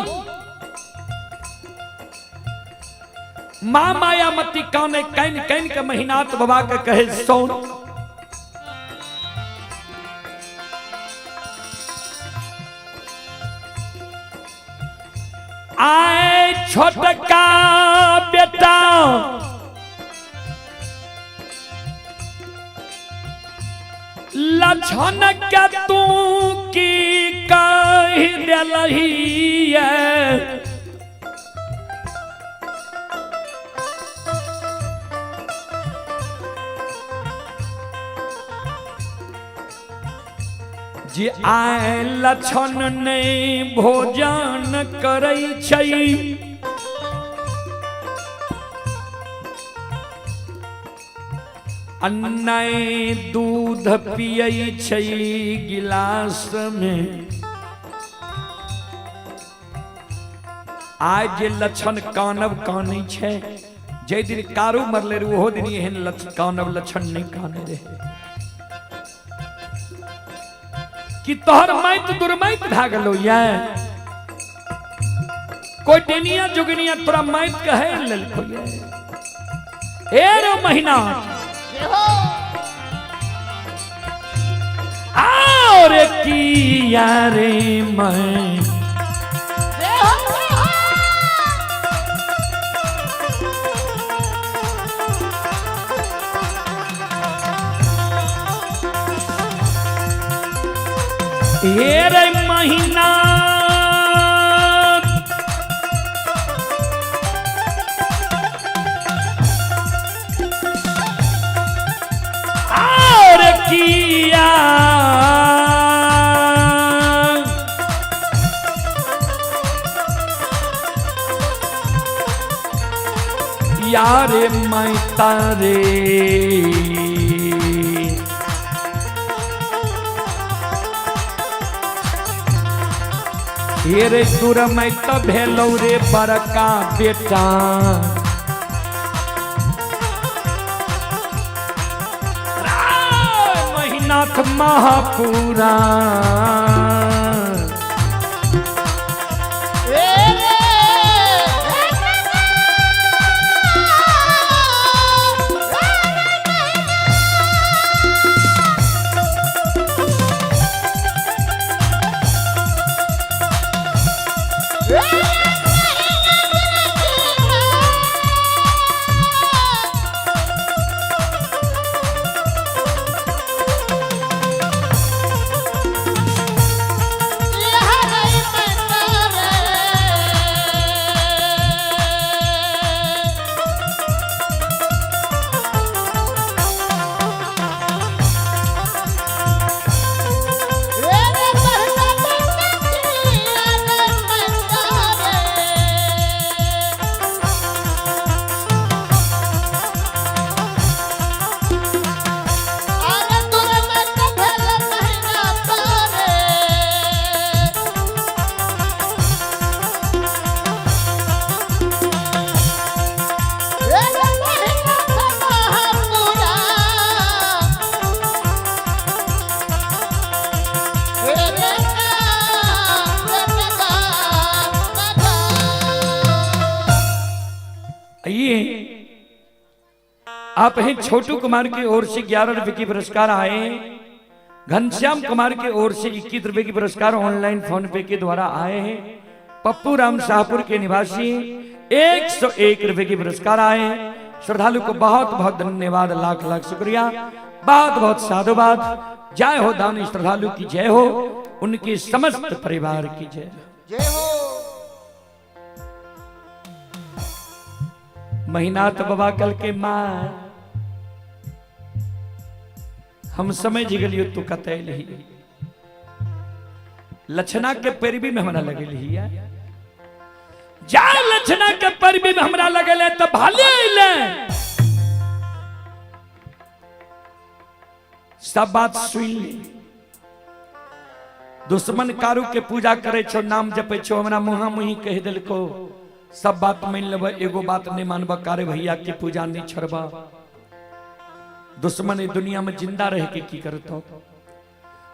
मां मायामती काने can can के महिनाथ बाबा के कहे सोन आए छोटका बेटा लक्षण के तू की कह दिलही है। जे आए लक्षण नहीं भोजन करै छै, नहीं दूध पियै छै गिलास में। आइ जे लक्षण कानब कानै छै, जे दिन कारू मरले रहे ओहो दिन एहन कानब लक्षण नहीं काने रहे। कि तोहर माइत दुर्माइत भए गेलो ये। कोई डेनिया जोगनिया तोरा माइत कहे लेलको ये ए रे महीना जय हो। और किया रे मैं जय हो, जय हो। हे रे महीना और किया यार मैं तारे हे रे दूर मैं त भेलौ रे बड़का बेटा राय महिनाथ महापुरा ए रे। ये आप हैं छोटू कुमार की ओर से 11 रुपए की पुरस्कार आए। घनश्याम कुमार की ओर से 21 रुपए की पुरस्कार ऑनलाइन फोन पे के द्वारा आए हैं। पप्पू राम शाहपुर के निवासी 101 रुपए की पुरस्कार आए हैं। श्रद्धालु को बहुत बहुत धन्यवाद, लाख लाख शुक्रिया, बहुत बहुत साधुवाद। जय हो दानी श्रद्धालु की जय हो, उनके समस्त परिवार की जय हो। जय हो। महीना तो बाबा कल के माँ हम समझ गेलियो तू कतै लही लक्षणा के पैरवी में हमरा लगल हिया जा लक्षणा के पैरवी में हमरा लगल है तो भले अइले। सब बात सुन ली। दुश्मन कारू के पूजा करे छो, नाम जपे छो, हमरा मुहा मुही कह दिलको सब बात मान लेब, एगो बात नहीं मानब, कारे भैया के पूजा नहीं छोड़ब। दुश्मन ई दुनिया में जिंदा रह के की करतो।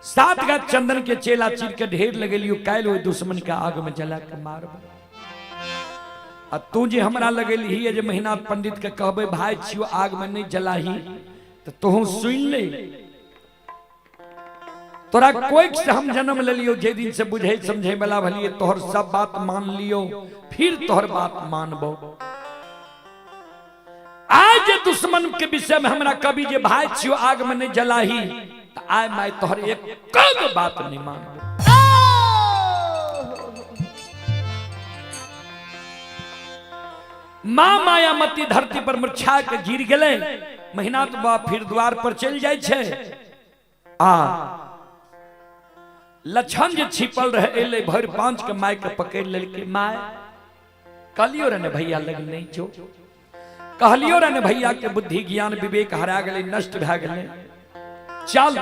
7 गाछ चंदन के चेला चीर के ढेर लगेलियो, काल्हि ओहि दुश्मन के आग में जला के मारब। आ तू जे हमरा लगेलही जे महीना पंडित के कहबे भाई छियो आग में नहीं जलाही, तो तोहू सुन ले। तोरा कोई से हम जन्म ले लियो, जे दिन से बुझे समझे वाला भलिए तोहर सब बात मान लियो, फिर तोहर बात मानबो। आज दुश्मन के विषय में हमरा कभी जे भाई छियो आग में नहीं जलाही, तो आय my तोहर एक कग बात नहीं मानबो। माँ मायामती धरती पर मूर्छा के गिर गेलै। महीना तो बा फिर द्वार पर चल जाय छै। आ लक्षण जे छिपल रहे एलै भरि पांच के my के पकड़ लेलकै। My कहलियो रे ने भैया लग नहीं जो, कहलियो रे ने भैया के बुद्धि ज्ञान विवेक हरा गेलै, नष्ट भए गेलै। चल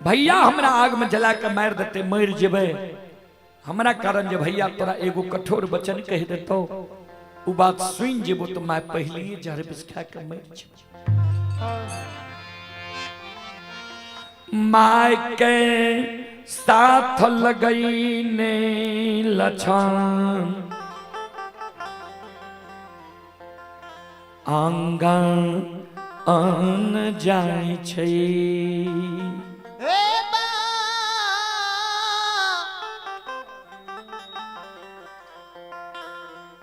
भैया हमरा आग में जला के मारि देतै, मरि जेबै। हमरा कारण जे भैया तोरा एगो कठोर वचन कहि देतौ, उ बात सुनि जेबो तो my पहलिए जहर विष खा के मरि जेबो। My के साथ लगई ने लक्षण आंगन आन जाइ छै। हे बा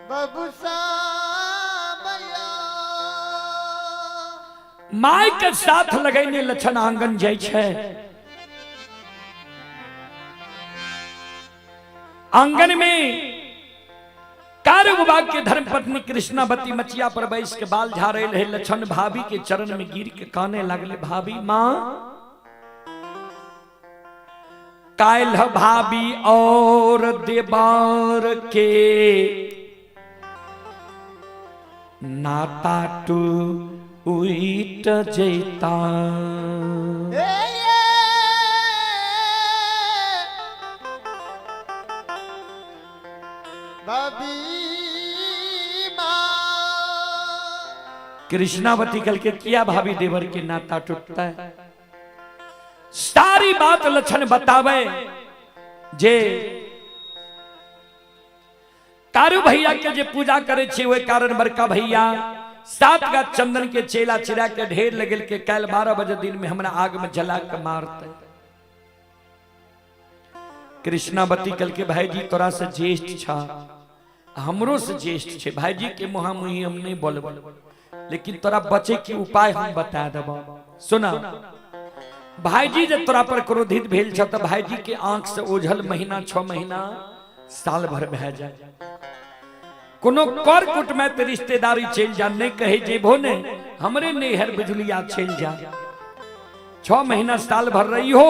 बाबू सामया। My के साथ लगैने लक्षण आंगन जाइ छै। आंगन में कार बाबा के धर्मपत्नी कृष्णावती मचिया पर बैस के बाल झाड़े रहे। लक्षण भाभी के चरण में गिर के काने लगले, भाभी मां काल्ह भाभी और देवार के नाता टू उठ जैता। कृष्णावती कल के किया भाभी देवर के नाता टूटता है। सारी बात लक्षण बतावे जे कारू भैया के जे पूजा करे छे ओहि कारण बड़का भैया 7 गाछ चंदन के चेला चिरा के ढेर लगल के काल्हि 12 बजे दिन में हमरा आग में जला के मारते। कृष्णावती कल के भाईजी तोरा से ज्येष्ठ छा, हमरो से ज्येष्ठ छे, भाईजी के मुहा मुही हम नहीं बोलबो, लेकिन तोरा बचे के उपाय हम बता देबो। सुना भाईजी जे तोरा पर क्रोधित भेल छ त भाईजी के आंख से ओझल महीना 6 महीना साल भर भए जाए। कोनो कर कुट में ते रिश्तेदारी चल जा, नहीं कहे जेबो ने हमरे नैहर बिजुलिया चल जा। 6 महीना साल भर रही हो,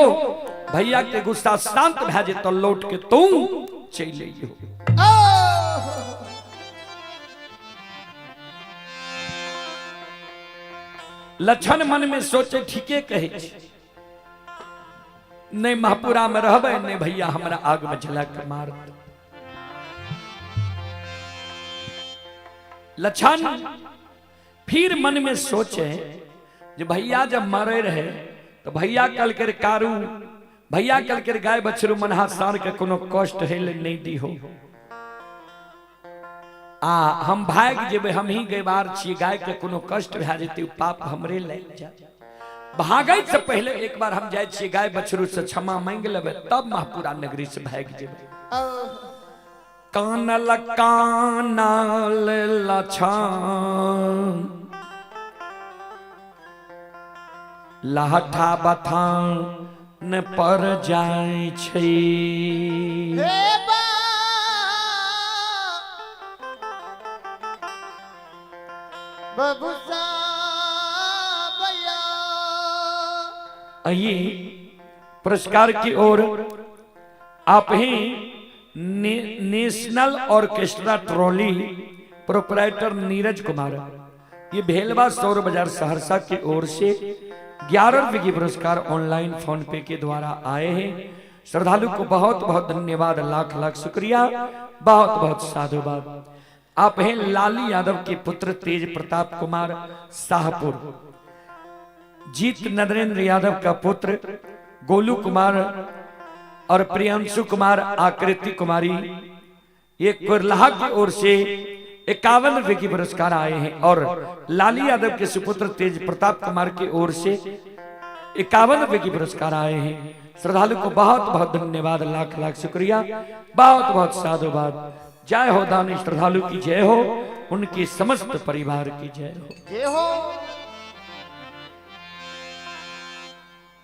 भैया के गुस्सा शांत भए जे तो लौट के तू चल अइहो। लक्षण मन में सोचे ठीके कहे छे, नहीं महापुरा में रहबे नहीं भैया हमरा आग में जला के मार। लक्षण फिर मन में सोचे जे भैया जब मरे रहे तो भैया कल के कारू भैया कल के गाय बछरू मनहा सार के कोनो कष्ट हेले नहीं दी हो, आ हम भाग जेबे हम ही गैबार छी, गाय के कोनो कष्ट भए जेतै पाप हमरे लागि जाय। भागै से पहले एक बार हम जाय छी गाय बछरू से क्षमा मांग लेबै तब महापुरा नगरी से भागि जेबै। कानल कानल लछन लहठा बथान पर जाय छै। आइए पुरस्कार की ओर आप ही national orchestra trolley proprietor Neeraj Kumar, ये भेलवा सौर बाजार सहरसा की ओर से 11 रुपये की पुरस्कार ऑनलाइन फोन पे के द्वारा आए हैं। श्रद्धालु को बहुत बहुत धन्यवाद, लाख लाख शुक्रिया, बहुत बहुत साधुवाद। आप हैं लाली यादव के पुत्र तेज प्रताप कुमार शाहपुर, जीत नरेंद्र यादव का पुत्र गोलू कुमार और प्रियांशु कुमार, आकृति कुमारी, ये कुरलाहा की ओर से 51 रुपए की पुरस्कार आए हैं। और लाली यादव के सुपुत्र तेज प्रताप कुमार की ओर से 51 रुपए की पुरस्कार आए हैं। श्रद्धालु को बहुत बहुत धन्यवाद, लाख लाख शुक्रिया, बहुत बहुत साधुवाद। जय हो दानी श्रद्धालु की जय हो, उनके समस्त परिवार की जय हो। जय हो।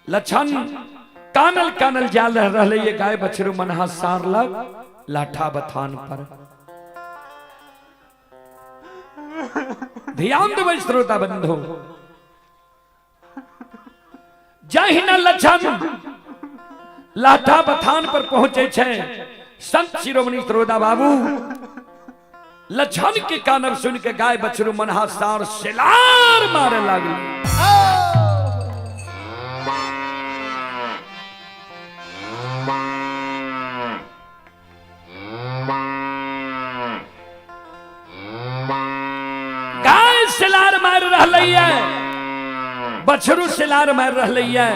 लक्षण कानल कानल जाल रहे ये गाय बछरू मनहा सार लग लाठा बथान पर। ध्यान देबै श्रोता बंधु, जहिना लक्षण लाठा बथान पर पहुंचे छे संत शिरोमणि श्रोता बाबू लक्षण के कानब सुन के गाय बछरू मनहा सार सिलार मारे लागल। गाय सिलार मार रहलै है, बछरू सिलार मार रहलै है।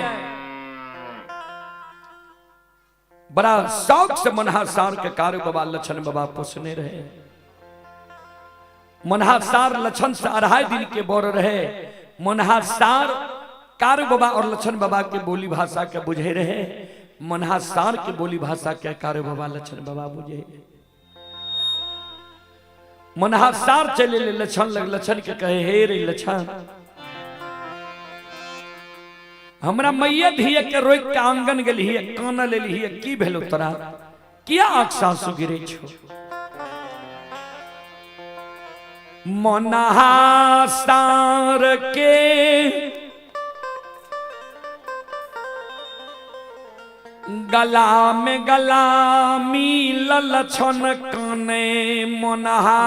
बड़ा शौक से मनहा सार के कारू बाबा लक्षण बाबा पोसने रहे। मनहा सार लक्षण से 2.5 दिन के बोर रहे। मनहा सार कारू बाबा और लक्षण बाबा के बोली भाषा के बुझे रहे, मनहा सार के बोली भाषा के कारू बाबा लक्षण बाबा बुझे। मनहा सार चले ले लक्षण लग, लक्षण के कहे हे रे लक्षण, हमरा मैया धिया के रोक के आंगन गेली कान लेली, की भेलो तोरा, किया आंख सासु गिरे छो? मनहा सार के गला में गला मिल लक्षण काने मनहा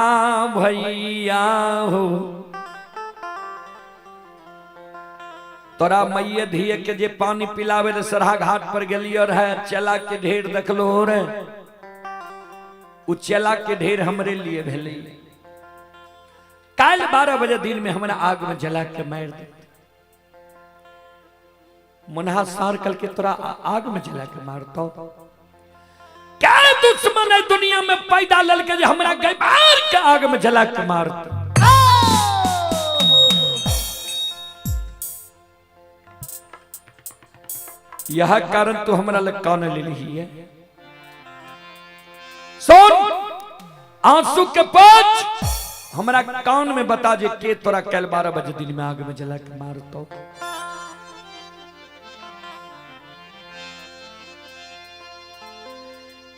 भैया हो। तोरा मैया धिया के जे पानी पिलावे ले सरहा घाट पर गेलियो रहे, चेला के ढेर देखलो रे, उ चेला के ढेर हमरे लिए भेलै। काल 12 बजे दिन में हमरा आग में जला के मार दे। मनहा सार कल के तोरा आग में जला के मारतो। क्या दुश्मन है दुनिया में पैदा ललके जे हमरा गैबार के आग में जला के मारतो। यह कारण तो हमरा लग कान ले ली है। सुन आंसू के पच हमरा कान में बता जे के तोरा कल 12 बजे दिन में आग में जला के मारतो।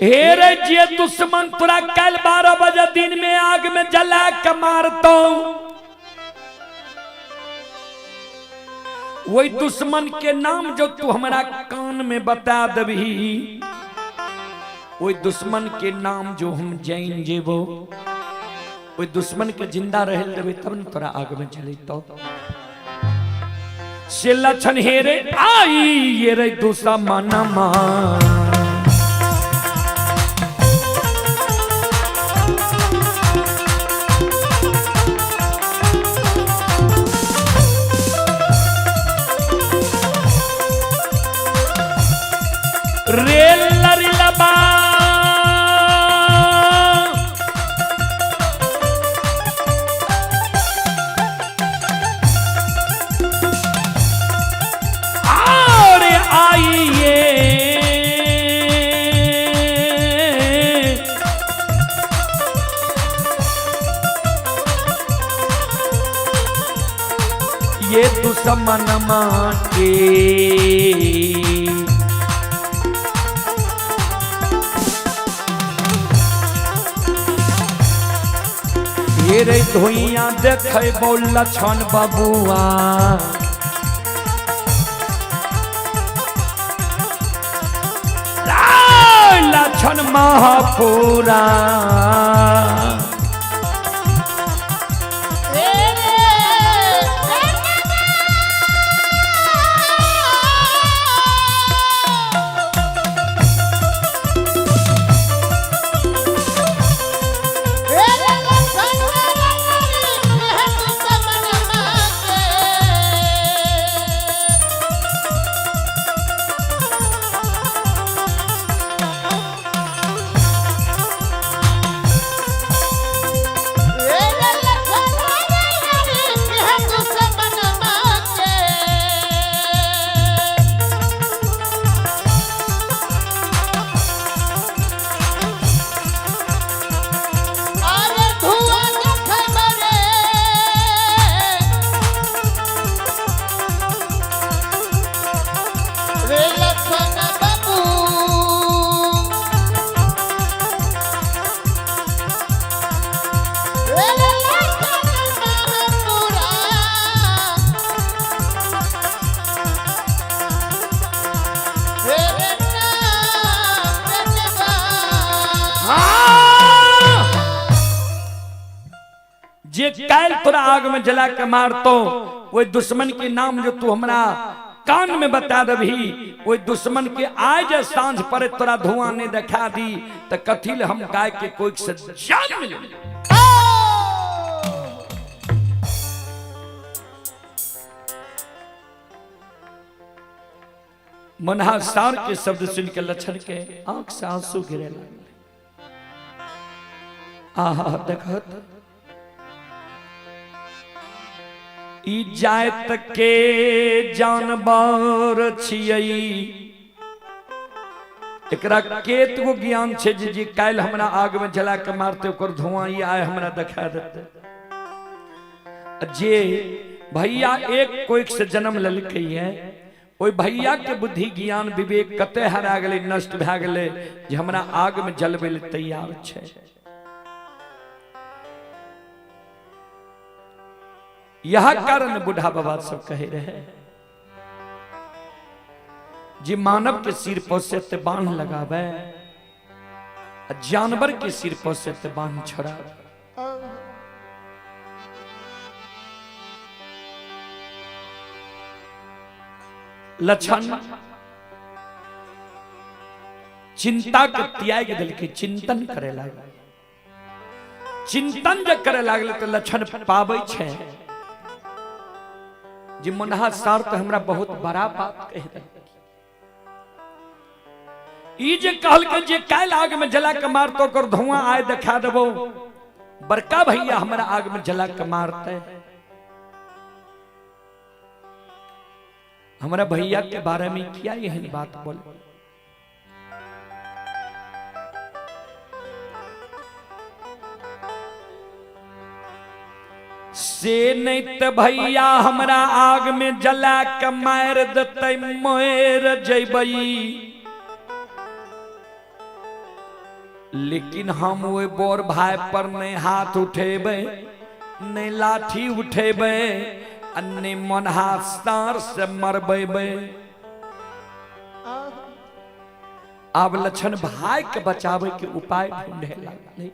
हे रे जे दुश्मन तोरा कल 12 बजे दिन में आग में जला के मारतो, वही दुश्मन के नाम जो तू हमरा कान में बता दबी, वही दुश्मन के नाम जो हम जान जेबो, वही दुश्मन के जिंदा रह देबे तब न तोरा आग में जलेतो। से लक्षण हे रे आई ये रे दुश्मन मा, रेल लरिलबा और आइए ये दुश्मन माके। रे धोइया देखे बोल लक्षण बबुआ, लक्षण महापुरा। जे काल तोरा आग में जला के मारतो, वही दुश्मन के नाम जो तू हमरा कान में बता दबी, वही दुश्मन के आज सांझ पर तोरा धुआं ने दिखा दी तो कथिल हम गाय के कोई से जान मिले। मनहा सार के शब्द सुन के लक्षण के आंख से आंसू गिरे लगे। आहा देखत ई जात के जानवर छियै। एकरा केत गो ज्ञान छै जे जे काल्हि हमरा आग में जला के मारते ओकर धुआं ई आय हमरा देखा देते। जे भैया एक कोइक से जन्म लेलकै है, ओहि भैया के बुद्धि ज्ञान विवेक कते हरा गेलै, नष्ट भए गेलै जे हमरा आग में जलबै लए तैयार छै। यह कारण बूढ़ा बाबा सब कहे रहे जे मानव के सिर पर से ते बांध लगावे, जानवर के सिर पर से ते बांध छोड़ावे। लक्षण चिंता के त्याग दिल के चिंतन करे लागल। चिंतन जब करे लागल तो लक्षण पाबै छै जे मनहा सार तो हमरा बहुत बड़ा बात कह रहे। ई जे कहलकै जे काल्हि आग में जला के मारतो ओकर धुआं आय देखा देबो, बड़का भैया हमरा आग में जला के मारते। हमरा भैया के बारे में क्या एहन बात बोले। से नहीं त भैया हमरा आग में जला के मार देते, मर जैबई, लेकिन हम ओहि बोर भाई पर नहीं हाथ उठेबै, नहीं लाठी उठेबै, आ नहीं मनहा सार से मरबेबै। आब लक्षण भाई के बचावे के उपाय ढूंढे लागलै।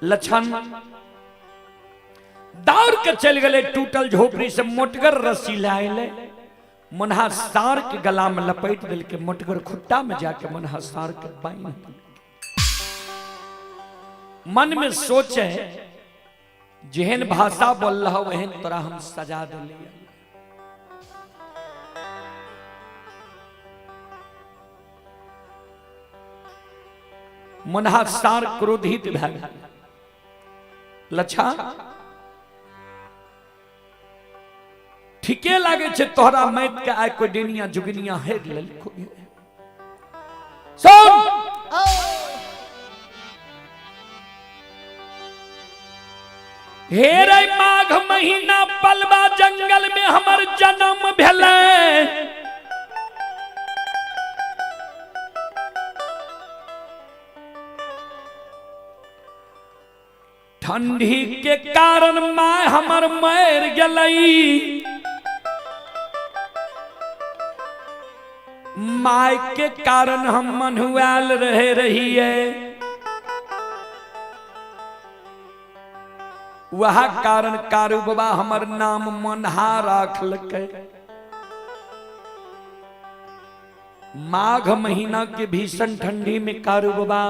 लक्षण दौड़ के चल गए, टूटल झोपड़ी से मोटगर रस्सी लाए, मनहा सार के गला में लपेट दिल के मोटगर खुट्टा में जाके मनहा सार के बांध। मन में सोचे जेहन भाषा बोल रहा वहन तोरा हम सजा दिलियै। मनहा सार क्रोधित भए गेल। लच्छा ठीके लागे छै तोहरा मैत के आइ कोई डेनिया जुगनिया हेर लेलको। सुन, हे रे माघ महीना पलवा जंगल में हमर जन्म भेलै। ठंडी के कारण my हमर मर गेलै। My के कारण हम मनुआल रहे रहिए, वह कारण कारू बाबा हमर नाम मनहा राखलकै। माघ महीना के भीषण ठंडी में कारू बाबा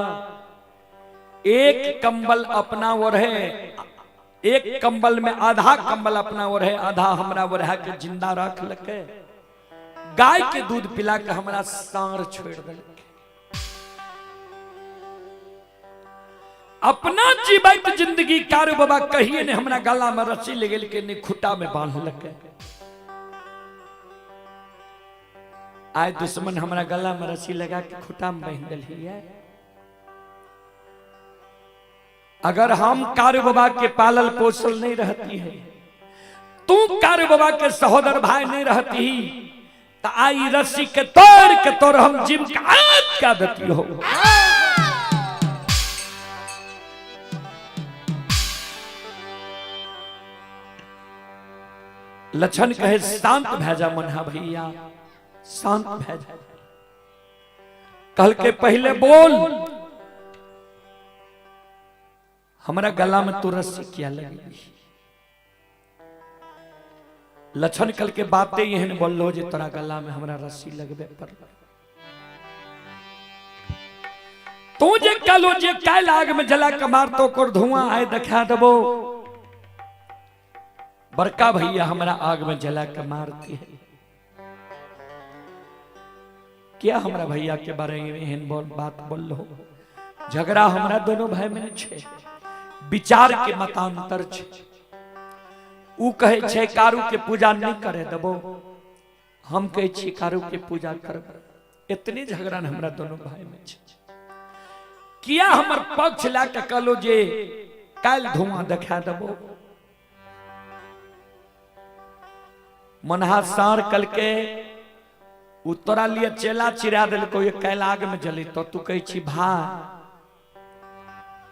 एक कंबल अपना ओढ़े, एक कंबल में आधा कंबल अपना ओढ़े, आधा हमरा ओढ़ा के जिंदा रखलकै। गाय के दूध पिला के हमरा सार छोड़ देलकै। अपना जीवित जिंदगी कारू बाबा कहिए ने हमरा गला में रस्सी लगेलकै, ने खुट्टा में बांधलकै। आय दुश्मन हमरा गला में रस्सी लगा के खुट्टा में बांध देलियै। अगर हम कारू बाबा के पालल पोसल नहीं रहती है, तू कारू बाबा के सहोदर भाई नहीं रहती, तो आई रस्सी के तोड़ के तोड़ हम जीव का देती हो। लक्षण कहे शांत भै जा मनहा भैया, शांत भै जा। कल के पहले बोल हमरा गला में तू रस्सी क्या लगी। लक्षण कल के बातें एहन बोललो जे तोरा गला में हमरा रस्सी लगबे पर। तू जे कहलो जे काल्हि आग में जला के मारतो ओकर धुआं आय देखा देबो, बड़का भैया हमरा आग में जला के मारती है। क्या हमरा भैया के बारे में एहन बोल बात बोललो? झगड़ा हमरा दोनों भाई में छै, विचार के मतांतर छै। उ कहै छै कारू के पूजा नहीं करे देबो, हम कहै छी कारू के पूजा करब। इतने झगड़ा हमरा दोनों भाई में छै। किया हमर पक्ष लए के कहलो जे काल्हि धुआं देखा देबो? मनहा सार कलके उ तोरा लिए चेला चिरा देलको, ये काल्हि आग में जली तो तू कहै छी भाई।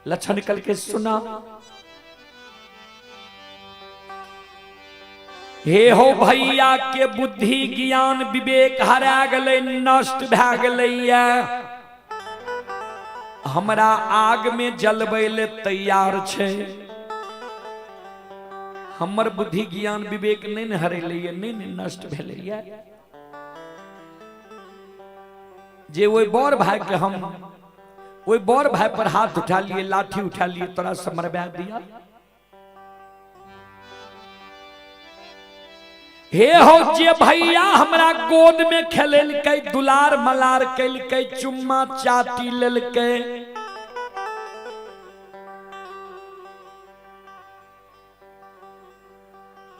लक्षण कलके सुना, हे हो भैया के बुद्धि ज्ञान विवेक हरा गेलै, नष्ट भए गेलैया, हमरा आग में जलबै ले तैयार छै। हमर बुद्धि ज्ञान विवेक नहीं ने हरेलैया, नहीं ने नष्ट भेलैया। जे ओहि बड़ भाई के हम ओहि बड़ भाई पर हाथ उठा लिए, लाठी उठा लिए, तोरा से मरवा दिया। हे हो जे भैया हमरा गोद में खेलेलकै, दुलार मलार केलकै, चुम्मा चाटी लेलकै,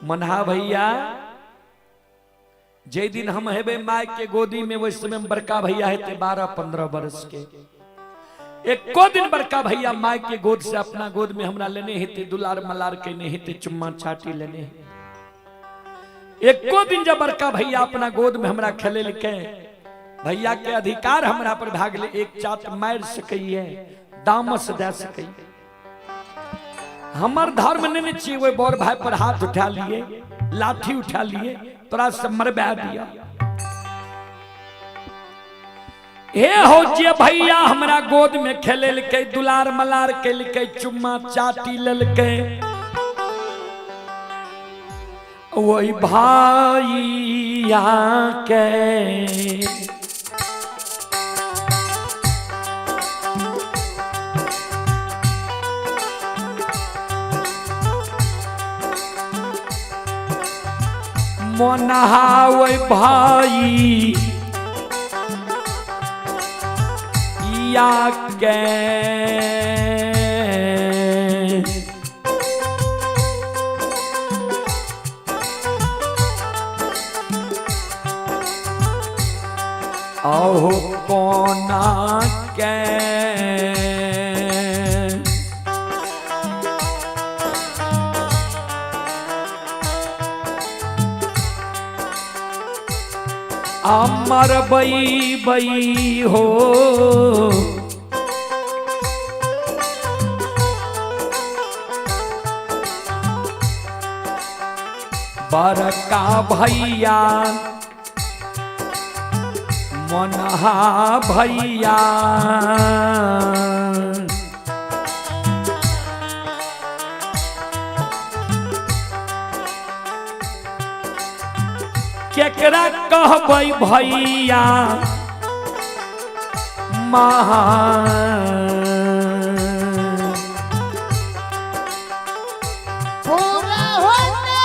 मनहा भैया जे दिन हम हेबे my के गोदी में, ओहि समय में बड़का भैया हेतै 12-15 वर्ष के। एको दिन बड़का भैया my के गोद से अपना गोद में हमरा लेने हेतै, दुलार मलार केने हेतै, चुम्मा चाटी लेने हेतै। एको दिन जब बड़का भैया अपना गोद में हमरा खेलेलकै, भैया के अधिकार हमरा पर भाग ले, एक चाट मार सकैये, दामस दे सकैये। हमर धर्म नहीं छियै ओहि बड़ भाई पर हाथ उठा लिए, लाठी उठा लिए, तोरा से मरवा दिया। हे हो जे भैया हमरा गोद में खेलेलकै, दुलार मलार केलकै, चुम्मा चाटी लेलकै, वही भाइया के मोनहा ओहि भाई या के अहो कोना के अमर बई बई हो बड़का भैया मनहा भैया। केकरा कहबै भैया महान? पूरा होना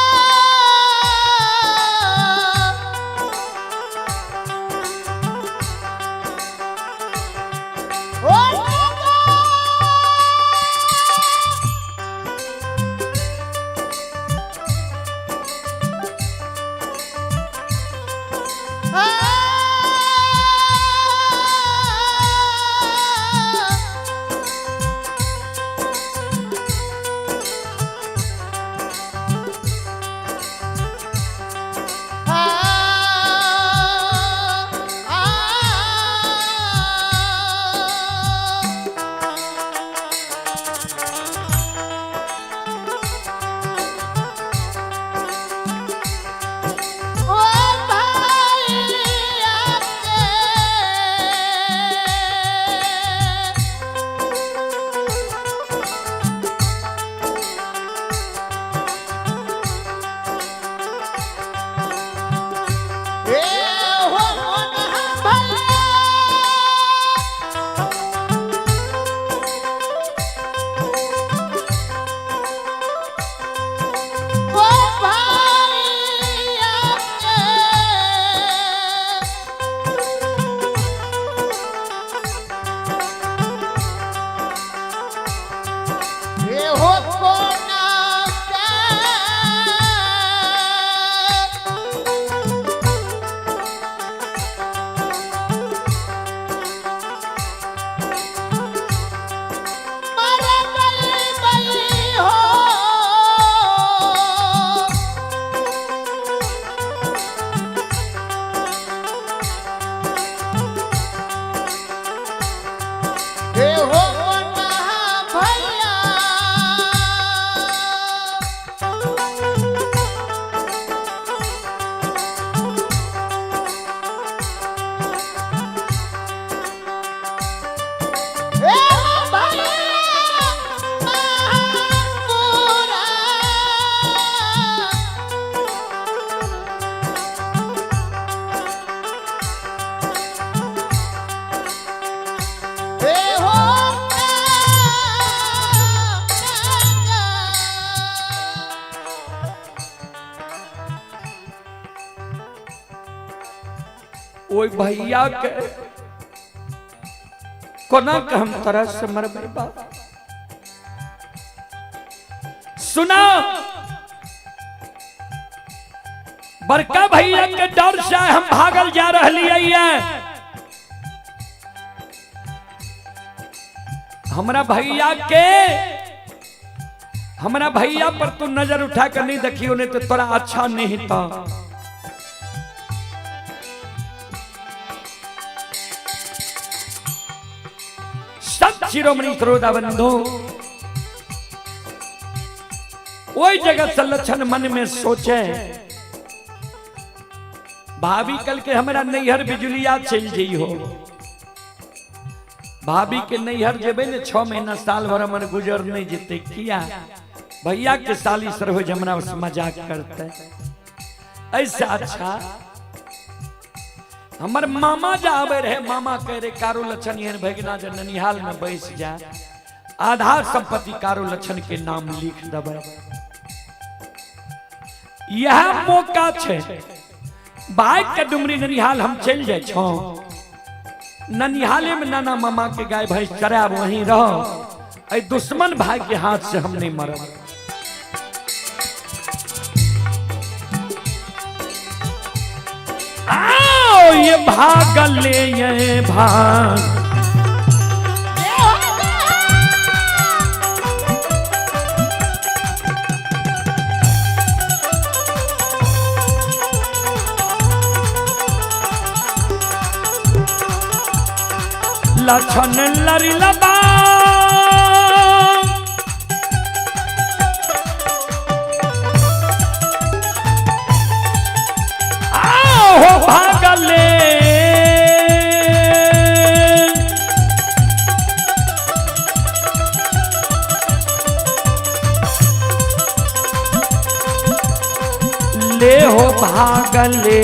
ओहि भैया के कोना के हम तरह से मरबै बाप। सुना, बड़का भैया के डर से हम भागल जा रही है। हमरा भैया के, हमरा भैया पर तू नजर उठा कर नहीं देखियो, नहीं तो तोरा अच्छा नहीं था। सब शिरोमणि श्रोता बंधु, वही जगह संलक्षण मन में सोचे, भाभी कल के हमरा नैहर बिजुलिया चल जई हो। भाभी के नैहर जेबे ने 6 महीना साल भर हमर गुजर नहीं जेते। किया भैया के साली सर हमरा से मजाक करते। ऐसा अच्छा हमर मामा जाबे रहे, मामा कह रहे कारो लक्षण एहन भगना जे ननिहाल में बैस जा, आधार संपत्ति कारो लक्षण के नाम लिख देबै। यह मौका छे भाई के डुमरी ननिहाल हम चल जाए छो। ननिहाले में नाना मामा के गाय भैंस चराब, वहीं रहो। ऐ दुश्मन भाई के हाथ से हम नहीं मरब। आओ ये भागले ये भाग लक्षण लरिलबा आओ भागले ले हो भागले।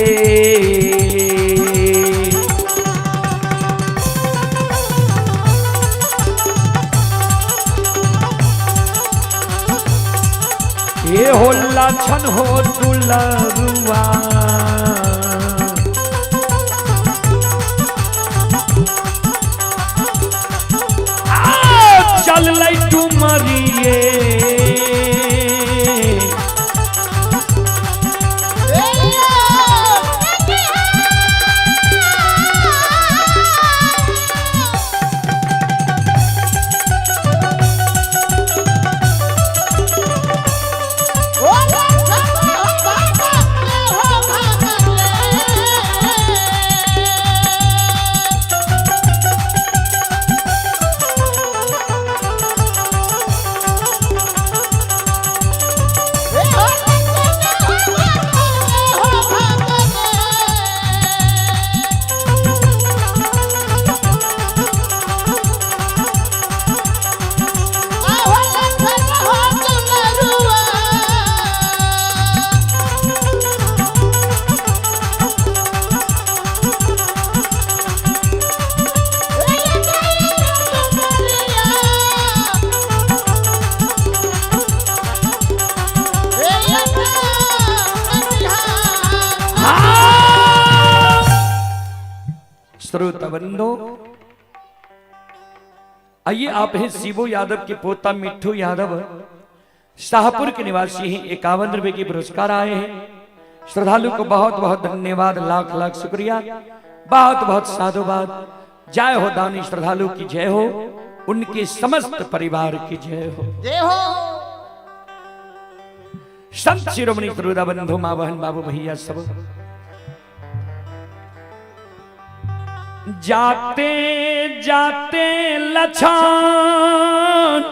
ये हो लक्षण हो दुलरुआ चल लै डुमरिए। श्रोता बंधो, आइए आप हैं शिवो यादव के पोता मिट्ठू यादव, शाहपुर के निवासी हैं। 51 रुपए के पुरस्कार आए हैं। श्रद्धालु को बहुत बहुत धन्यवाद, लाख लाख शुक्रिया, बहुत बहुत साधुवाद। जय हो दानी श्रद्धालु की जय हो, उनके समस्त परिवार की जय हो, जय हो। संत शिरोमणि श्रोता बंधु, माँ बहन बाबू भैया सब जाते जाते लछन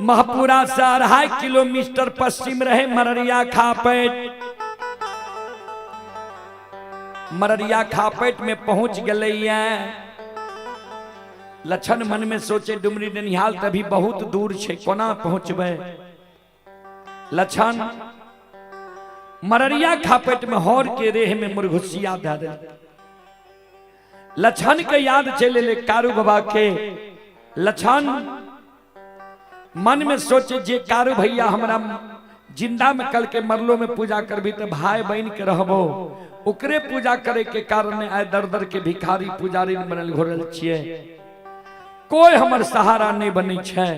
महपुरा से 2.5 किलोमीटर पश्चिम रहे मररिया खापेट। मररिया खापेट में पहुंच गए। लछन मन में सोचे डुमरी ननिहाल तभी बहुत दूर छे, कोना पहुंचबे। लछन मररिया खापेट में हौर के रेह में मुरघुसिया दे दे। लछन के याद चले ले कारू बाबा के। लछन मन में सोचे जे कारू भैया हमरा जिंदा में कल के मरलो में पूजा करबी तो भाई बहन के रहबो। ओकरे पूजा करे के कारण आइ दर दर के भिखारी पुजारी बनल घोरल छियै, कोई हमर सहारा नहीं बनै छै।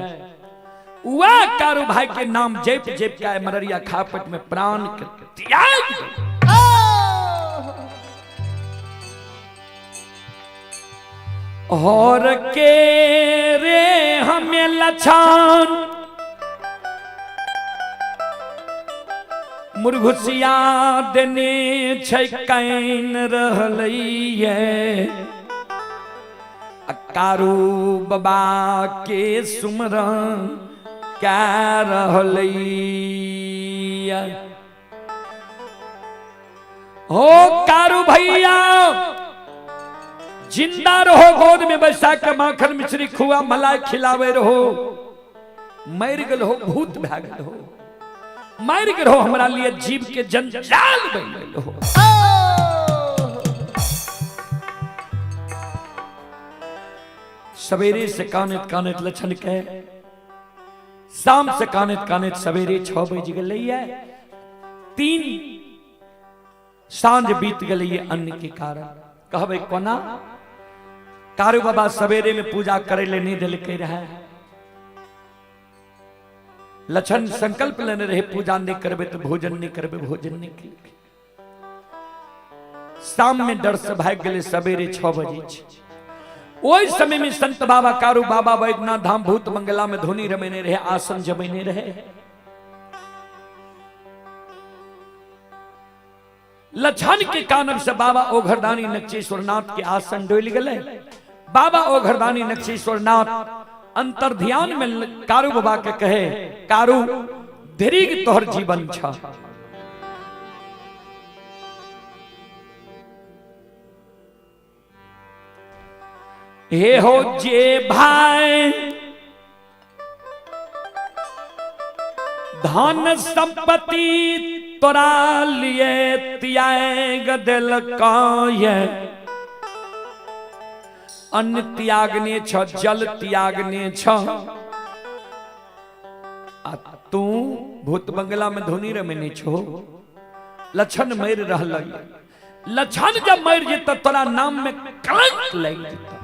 वह कारू भाई के नाम जप जप के आइ मररिया खापट में प्राण के त्याग। और के रे हमें लछन मुरघुसिया देने छै can रहलैये, कारू बाबा के सुमरन कै रहलैये। हो कारू भैया जिंदा रहो, गोद में बैसा के माखन मिश्री खुआ मलाई खिलावे रहो, मर गल हो भूत भै गल हो, मर गल हो हमरा लिए जीव के जंजाल बन गल हो। सवेरे से कानत कानत लछन के, शाम से कानत कानत सवेरे 6 बज गए, 3 सांझ बीत गए अन्न के कारण। कहबे कोना कारू बाबा सवेरे में पूजा करे ले नहीं दिलकै रहे, लछन संकल्प लेने रहे पूजा नहीं करबे तो भोजन नहीं करबे, भोजन नहीं केलकै। शाम में डर से भाग गए, सवेरे 6 बजे। ओहि समय में संत बाबा कारू बाबा वैद्यनाथ धाम भूत मंगला में धुनी रमेने रहे, आसन जमेने रहे। लछन के कानब से बाबा ओघरदानी नक्षेश्वरनाथ के आसन डोल गए। बाबा ओघरदानी नक्षेश्वरनाथ अंतर ध्यान में कारू बाबा के कहे, कारू धीरे तोहर जीवन छ, हे हो जे भाई धन संपत्ति तोरा लिए त्याग दिलकै, अन्न त्यागने छ, जल त्यागने छ, आ तू भूत बंगला में धुनी रमेने छो। लछन मर रहल, लछन जब मर जेत तोरा नाम में कलंक लग जेत।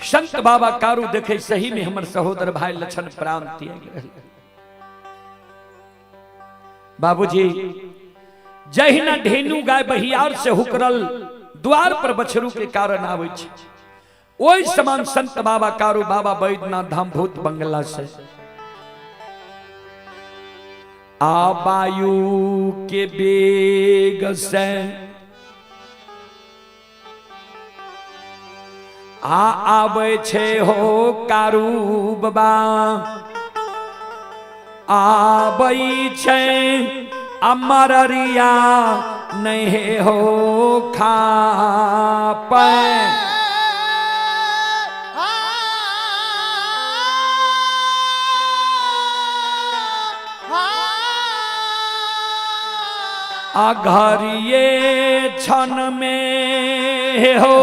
संत बाबा कारू देखे सही में हमर सहोदर भाई लछन प्राण त्याग रहल। बाबूजी जहिना ढेनू गाय बहियार से हुकरल द्वार पर बछरू के कारण आवे छै, ओहि समान संत बाबा कारू बाबा वैद्यनाथ धाम भूत बंगला से आ वायु के वेग से आ आवे छे हो कारू बाबा, आबै छै अमरिया नहीं हो खा घरिये क्षण में हो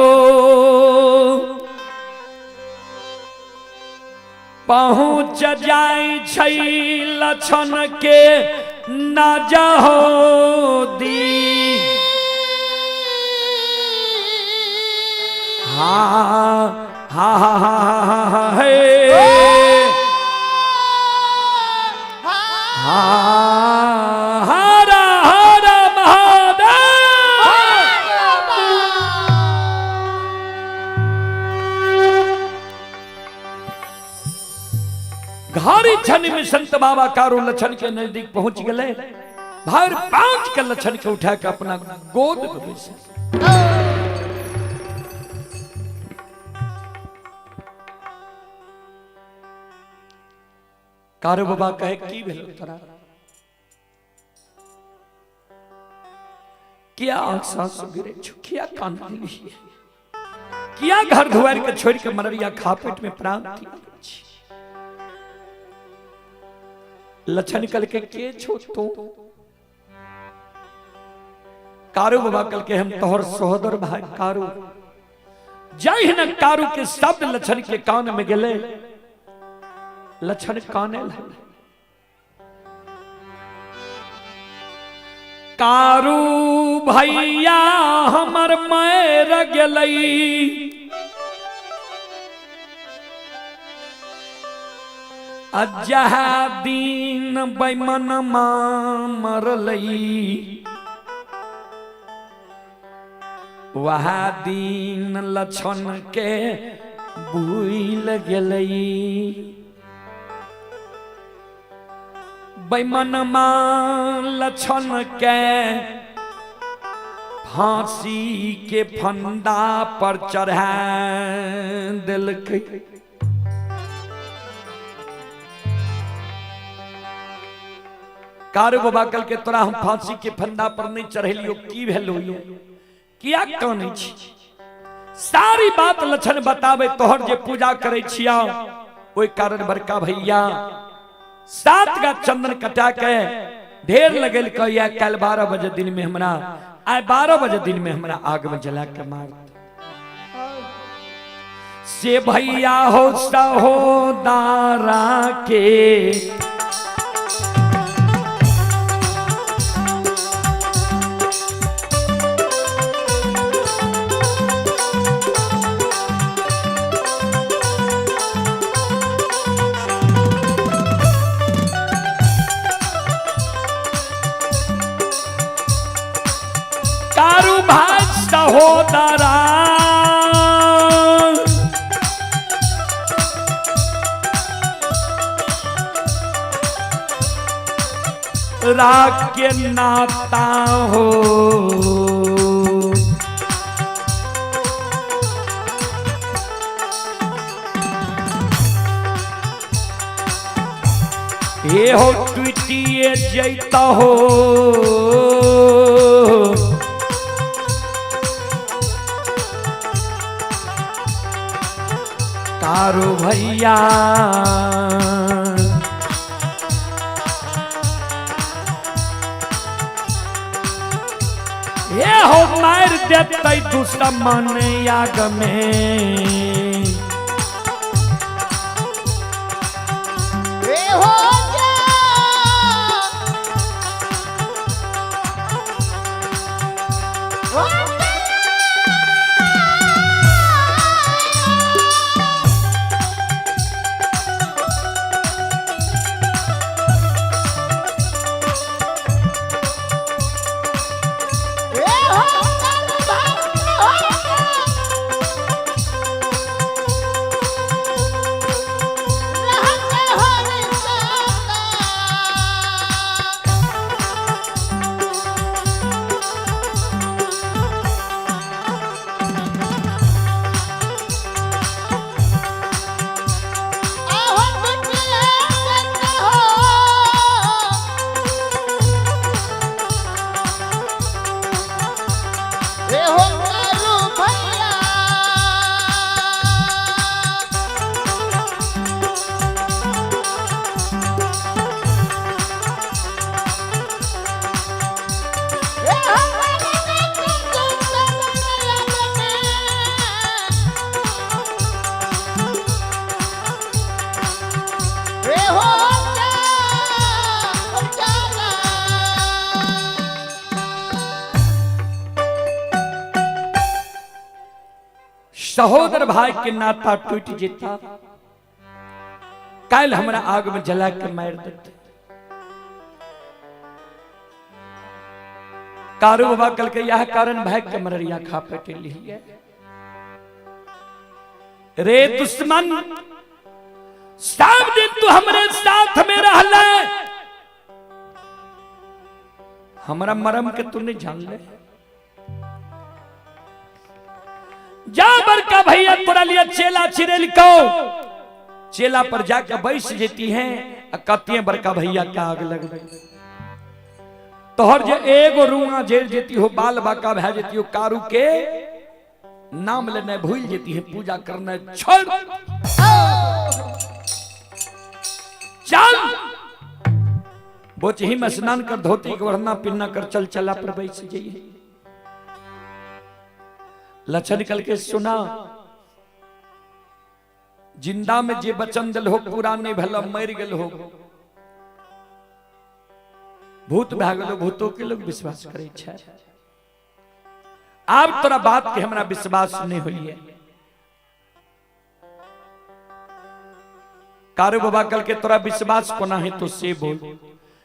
पहुँच जाय छै लछन के न जाहो दी। हा हा हा हा हा हे हा हर हर महादेव। घारी क्षण में संत बाबा कारू लछन के नजदीक पहुंच गए। भर पांच के लछन के उठा के अपना गोद में बैसा। कारू बाबा कहे की भेल तोरा, किया आंख सांस गिरे छु, किया कान दिली, किया घर दुआर के छोड़ के मररिया खापेट में प्राण त्याग। लछन कल के छो तू? कारू बाबा कल के हम तोहर सहोदर भाई कारू। जय न कारू के शब्द लछन के कान में गेले। लक्षण काने लगलै। कारू भैया हमर मर गेलै, अजहा दिन बैमनमा मरलै, वह दिन लक्षण के भूल गेलै। बैमनमा लक्षण के फांसी के फंदा पर चढ़ा देलकै। कारू बाबा कल के तोरा हम फांसी के फंदा पर नहीं चढ़ेलियो, की भेलो यो, किया कानै छी? सारी बात लक्षण बतावे। तोहर जे पूजा करे छिया ओहि कारण बड़का भैया 7 गा चंदन कटा के ढेर लगेल कहिया कल 12 बजे दिन में हमरा, आइ 12 बजे दिन में हमरा आग में जला के मार से भैया हो सहोदारा के। कारू भाई सहोदरा राग के नाता हो, ये हो टूटिए जैता हो, कारू भैया ये हो मार देते दुश्मन याग में। ए हो जा सहोदर भाई के नाता टूट जेता, काल हमरा आग में जला के मार देते। कारू बाबा कल के यह कारण भाई के मररिया खा पेटे लिए। रे दुश्मन, सब दिन तू हमरे साथ में रहले, हमरा मरम के तू नहीं जान ले। जा बड़का भैया तोरा लिए चेला चिरेल को, चेला पर जाके बैस जेती हैं, कहती बड़का भैया के आग लग गई। तोहर जे एगो रुआ जेल जेती हो, बाल बाका भै जेती हो, कारू के नाम लेने भूल जेती है, पूजा करने छोड़ चल बोचही में स्नान कर, धोती के ओढ़ना पिन्ना कर, चल चला पर बैस जाइए। लक्षण निकल के सुना, जिंदा में जे वचन दिल हो पूरा नहीं भेल, मर गेल हो, भूत भए गेल, भूतो के लोग विश्वास करै छै। आब तोरा बात के हमरा विश्वास नहीं होइए। कारू बाबा कल के तोरा विश्वास कोना है तो से बोल।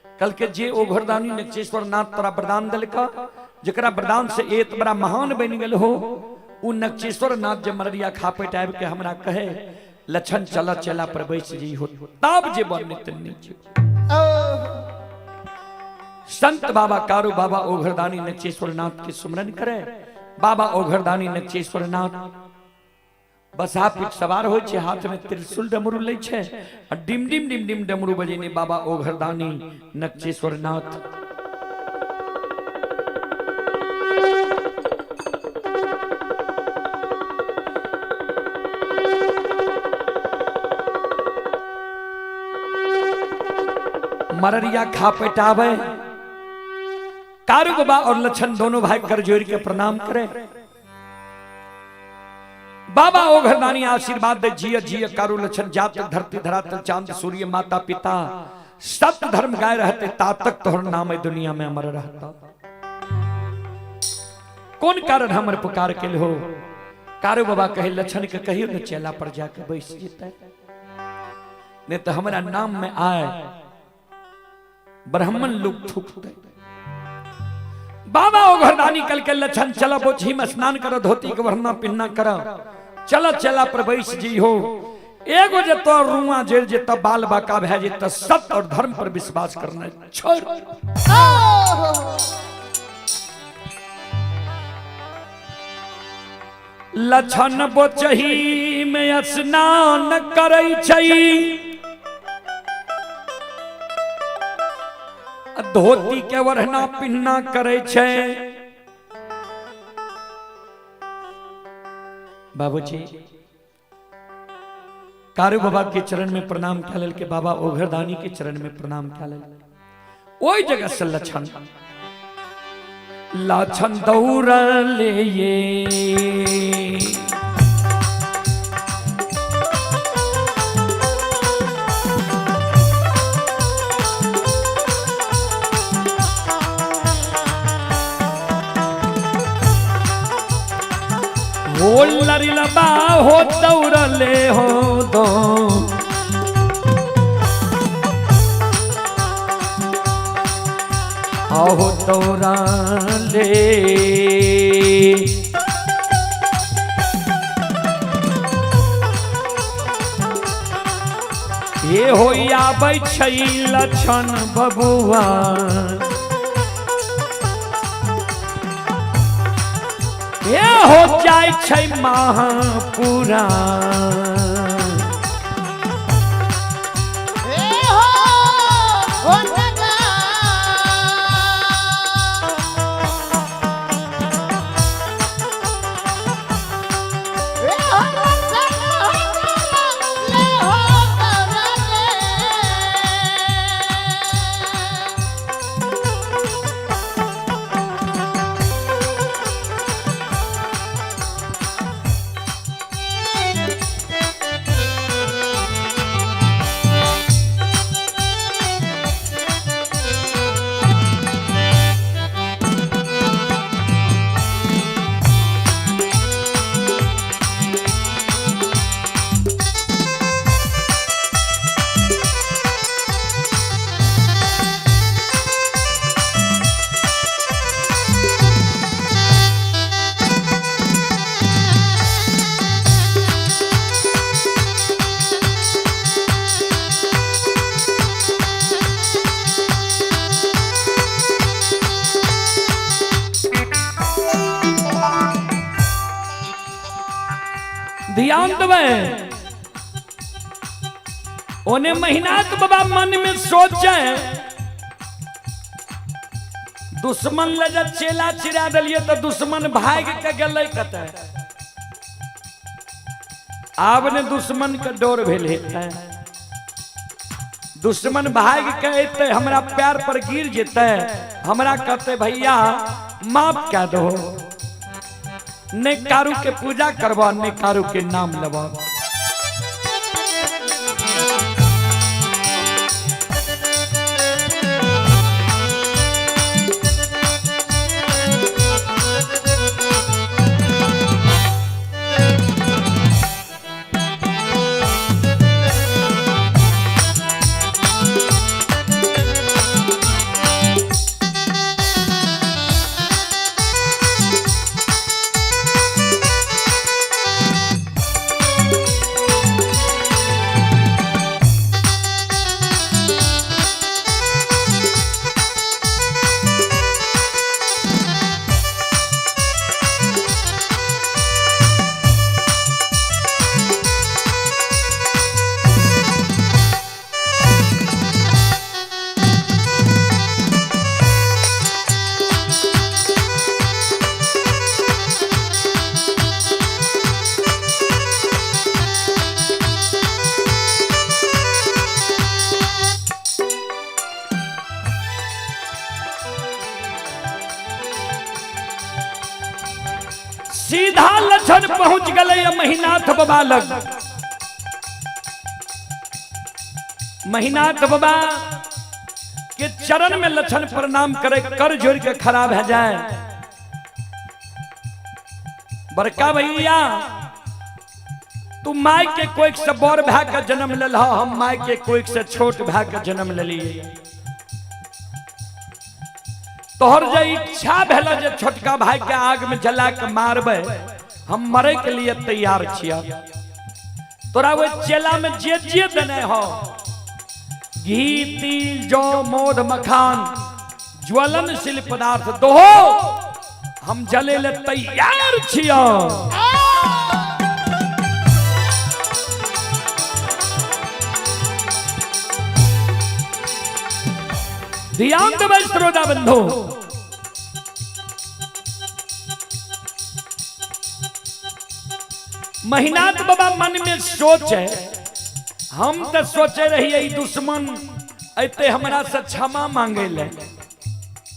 कल के जे ओ घरदानी नचेश्वर नाथ तोरा वरदान दिलका, जकरा वरदान से एत बड़ा महान बन गेल हो, उ नचेश्वर नाथ जे मररिया खापेट आबि के हमरा कहे लछन चल चला पर बैस जी हो, तब जे बन नहीं। संत बाबा कारू बाबा ओघरदानी नचेश्वर नाथ के सुमरन करे। बाबा ओघरदानी नचेश्वर नाथ बसहा पीठ सवार होइ छै, हाथ में त्रिशूल डमरू लै छै आ डिम डिम डिम डिम डमरू बजेने बाबा ओघरदानी नचेश्वर नाथ। मररिया खा पेटावे। कारू बाबा और लछन दोनों भाई कर जोड़ के प्रणाम करे। बाबा ओ घरदानी आशीर्वाद दे, जिय जिय कारू लछन, जात धरती धरातल चांद सूर्य माता पिता सत्य धर्म गाय रहते तातक तोहर नाम है दुनिया में अमर रहता। कौन कारण हमर पुकार के हो? कारू बाबा कहे लछन के कहियो न चेला पर जाके बैस जेतै, नहीं तो हमारा नाम में आए ब्राह्मण लोग थूकते। बाबा ओ घरदानी कल के लछन चला बोझी में स्नान करो, धोती के वरना पिन्ना करो, चला चला पर बैस जी हो। एगो जे तो रुआ जेर जे तब बाल बाका भए जे त सत्य और धर्म पर विश्वास करना छोड़। लछन बोचही में स्नान करै छै, धोती के वरना पिन्ना करे छै। बाबूजी कारू बाबा के चरण में प्रणाम कऽ के बाबा ओघरदानी के चरण में प्रणाम कऽ लेल। ओहि जगह से लछन लछन दौड़ले ये हो लरिलबा हो दौड़ले हो दो आहो दौड़ले। ये हो आबै छै लछन बबुआ, ये हो जाय छै महापुरा। ध्यान देवे ओने महीना तो बाबा मन में सोचे दुश्मन ले जब चेला चिरा दिलिए तो दुश्मन भाग के गेलै कतऽ। आब ने दुश्मन के डर भेल हेतै, दुश्मन भाग के अयतै हमरा पैर पर गिर जेतै, हमरा कहते भैया माफ कऽ दो, ने कारू के पूजा करबा ने कारू के नाम लेबा। सीधा लछन पहुंच गए महिनाथ बाबा लग। महिनाथ बाबा के चरण में लछन प्रणाम करे, कर जोड़ के खड़ा भे जाए। बड़का भैया तू माय के कोई से बड़ भाई का जन्म लेल, हम माय के कोई से छोट भाई का जन्म लेलिए। तोहर जे इच्छा भेल जे छोटका भाई के आग में जला के मारबे, हम मरे के लिए तैयार छिया। तोरा वो चेला में जे जे देने हो, घी तिल जौ मोद मखान ज्वलनशील पदार्थ दो, हम जले ले तैयार छिया। ध्यान देबै श्रोता बंधु, महिनाथ बाबा मन में सोचे, हम तो सोचे रहिए ई दुश्मन अते हमरा से क्षमा मांगे ले,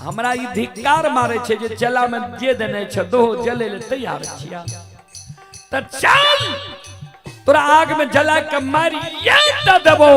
हमरा ई धिक्कार मारे छे जे चला में जे देने छे दो जले ले तैयार छिया। त चल तोरा आग में जला के मारिए त देबो।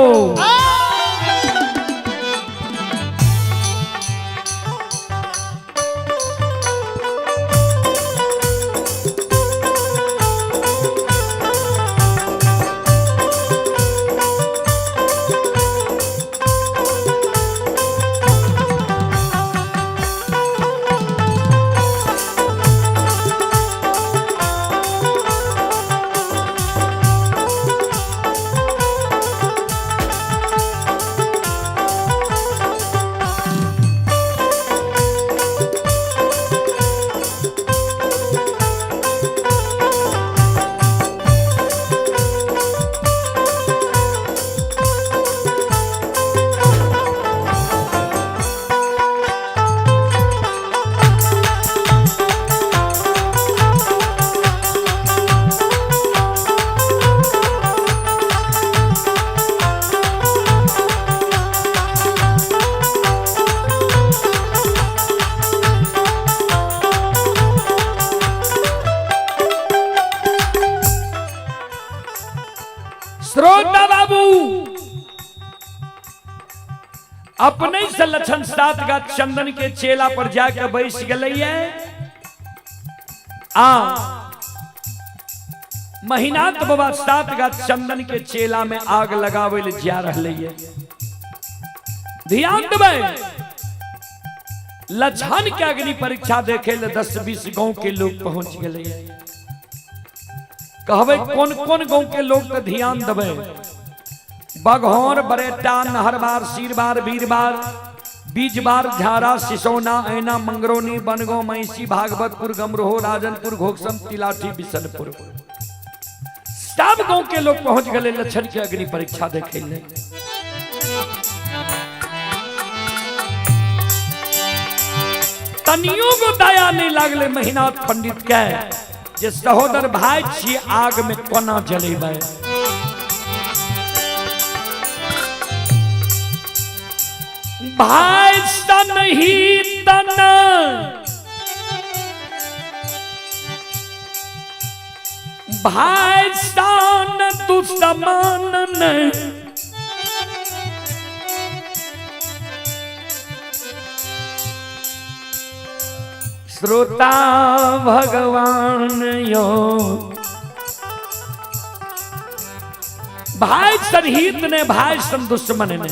श्रोता बाबू अपने से लक्षण सात गाछ चंदन के चेला पर जाके बैस गए। आ महिनाथ बाबा सात गाछ चंदन के चेला में आग लगावे ले जा रहे है। ध्यान देबै, लक्षण के अग्नि परीक्षा देखे ले 10-20 गांव के लोग पहुंच गए। कहबै कौन कौन गांव के लोग तो ध्यान देबै, बघौर बरेटा नहरबार सीरबार बीरबार बीजबार झारा सिसौना ऐना मंगरौनी बनगांव महिषी भागवतपुर गमरोह राजनपुर घोकसम तिलाठी बिशनपुर सब गांव के लोग पहुंच गए लक्षण के अग्नि परीक्षा देखे ले। तनियो को दया नहीं लागले महिनाथ पंडित के जे सहोदर भाई छी आग में कोना जलेबै। भाई सन ही तन भाई सन दुश्मन नहीं, श्रोता भगवान यो भाई सनहित ने भाई सन दुश्मन ने,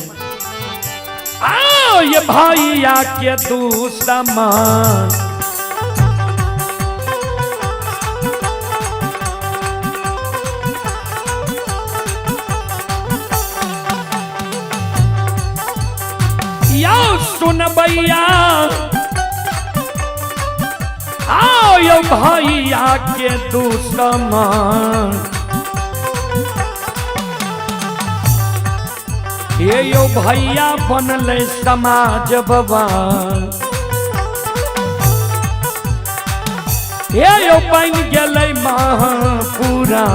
आओ ये भैया के दुश्मन। यो सुन भैया आओ यो भैया के दुश्मन, ये यो भैया बनले समाज बाबा, ये यो बन गेलै महापुराण।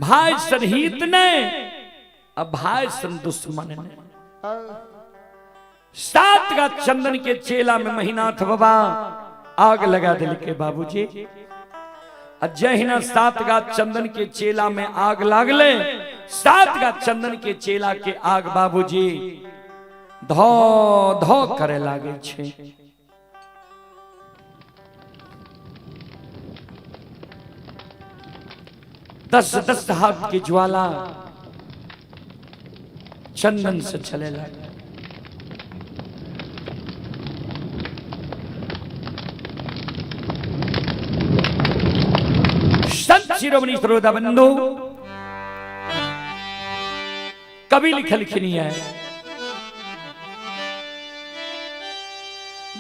भाई सन हित नहीं, अब भाई सन दुश्मन नहीं। 7 गाछ चंदन के चेला में महिनाथ बाबा आग लगा दिल के बाबूजी। जहिना 7 गाछ चंदन के चेला में आग लागले, 7 गाछ चंदन के चेला के आग बाबूजी धो धो करे लागे छे। दस दस हाथ की ज्वाला चंदन से चले लगे। संत शिरोमणि श्रोता बंधु, कवि लिखलखिन है,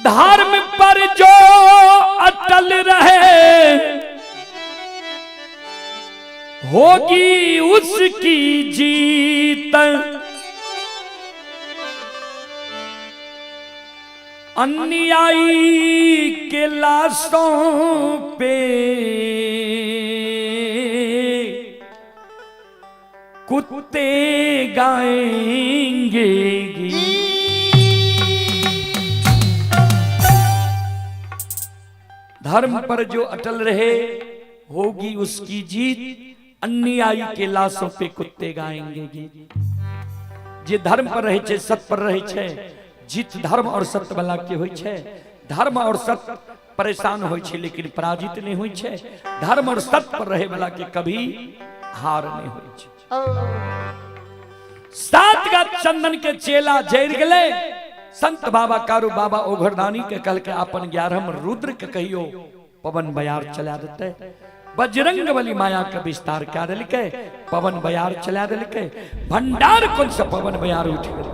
धर्म पर जो अटल रहे होगी उसकी जीत, अन्यायी के लाशों पे कुत्ते गाएंगे गीत। धर्म पर जो अटल रहे होगी उसकी जीत, अन्यायी के लाशों पे कुत्ते गाएंगे गीत। जे धर्म पर रहे छे, सत्य पर रहे छे, जीत धर्म और सत्य वाला के होई छे। धर्म और सत्य परेशान होई छे लेकिन पराजित नहीं होई छे। धर्म और सत्य पर रहे वाला के कभी हार नहीं होई छे। 7 गाछ चंदन के चेला जर गले। संत बाबा कारू बाबा ओघरदानी के कल के अपन 11 रुद्र के कहियो पवन बयार चला देते। बजरंग बली माया के विस्तार कर दिलके, पवन बयार चला दिलके। भंडार कौन सा पवन बयार उठ गए।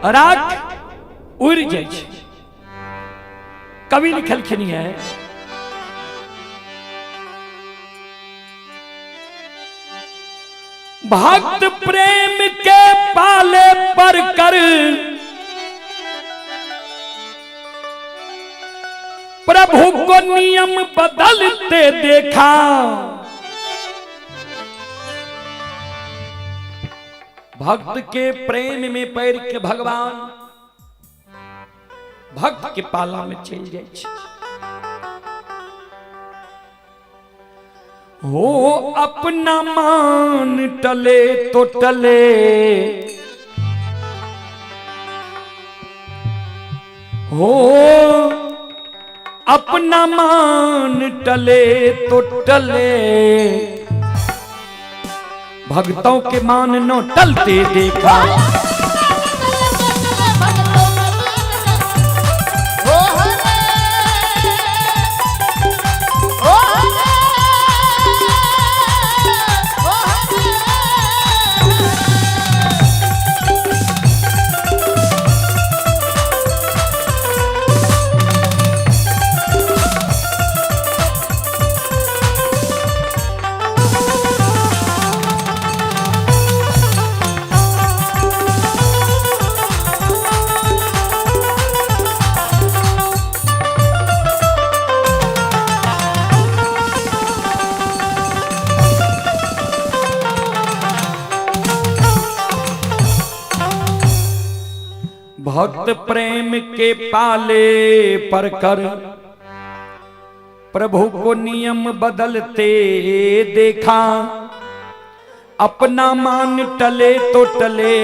राख उड़ जाए छे। कवि लिखलखिन है, भक्त प्रेम के पाले पर कर प्रभु को नियम बदलते देखा, भक्त के प्रेम में पैर के भगवान भक्त के पाला में चल जाए छे। हो अपना मान टले तो टले, हो अपना मान टले तो टले, भक्तों के मान नो टलते देखा। भक्त प्रेम के पाले पर कर प्रभु को नियम बदलते देखा, अपना मान टले तो टले,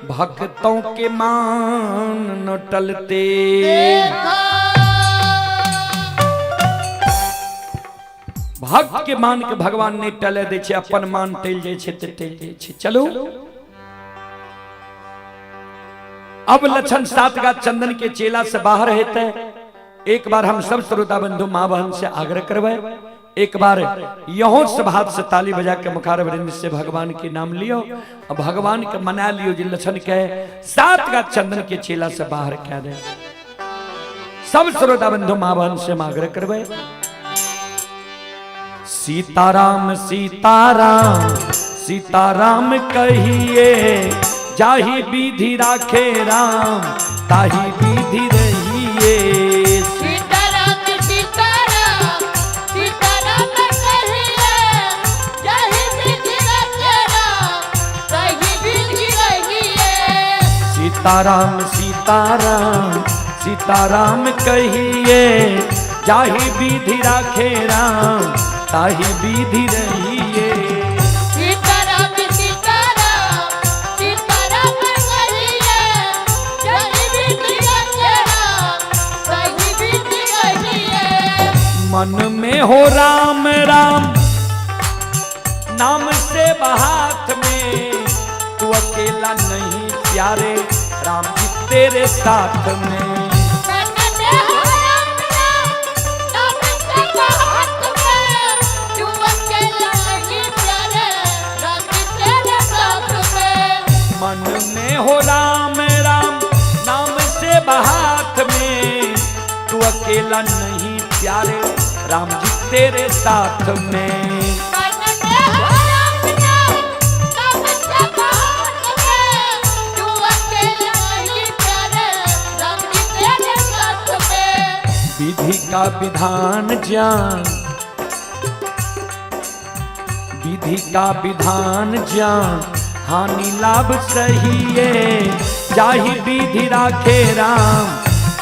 भक्तों के मान न टलते। भक्त के मान के भगवान नहीं टले दे छे, अपन मान टल जाए छे ते टल जाए छे। चलो अब लक्षण 7 गाछ चंदन के चेला से बाहर हेते। एक बार हम सब श्रोता बंधु माँ बहन से आग्रह करवे, एक बार यहो सब हाथ से ताली बजा के मुखारवृंद से भगवान के नाम लियो और भगवान के मना लियो जी लक्षण के 7 गाछ चंदन के चेला से बाहर कह दे। सब श्रोता बंधु माँ बहन से आग्रह करवे। सीताराम सीताराम सीताराम कहिए जाहि विधि राखे राम ताहि विधि रहिए। सीताराम सीताराम सीताराम कहिए, जाहि विधि रखे राम ताहि विधि रहिए। सीताराम सीताराम सीताराम कहिए, जाहि विधि राखे राम ताहि विधि रहिए। सीताराम सीताराम सीताराम कहिए, जाहि विधि रखे राम ताहि विधि रहिए। मन में हो राम राम नाम से हाथ में, तू अकेला नहीं प्यारे राम जी तेरे साथ में। मन में हो राम राम नाम से हाथ में, तू अकेला नहीं प्यारे राम जी तेरे साथ में। मन में हो राम राम नाम से हाथ में, तू अकेला नहीं प्यारे राम जी तेरे साथ में। मन में हो राम राम नाम से हाथ में, तू अकेला नहीं प्यारे राम जी तेरे साथ में। विधि का विधान जान, विधि का विधान जान हानि लाभ सहिए, जाहि विधि राखे राम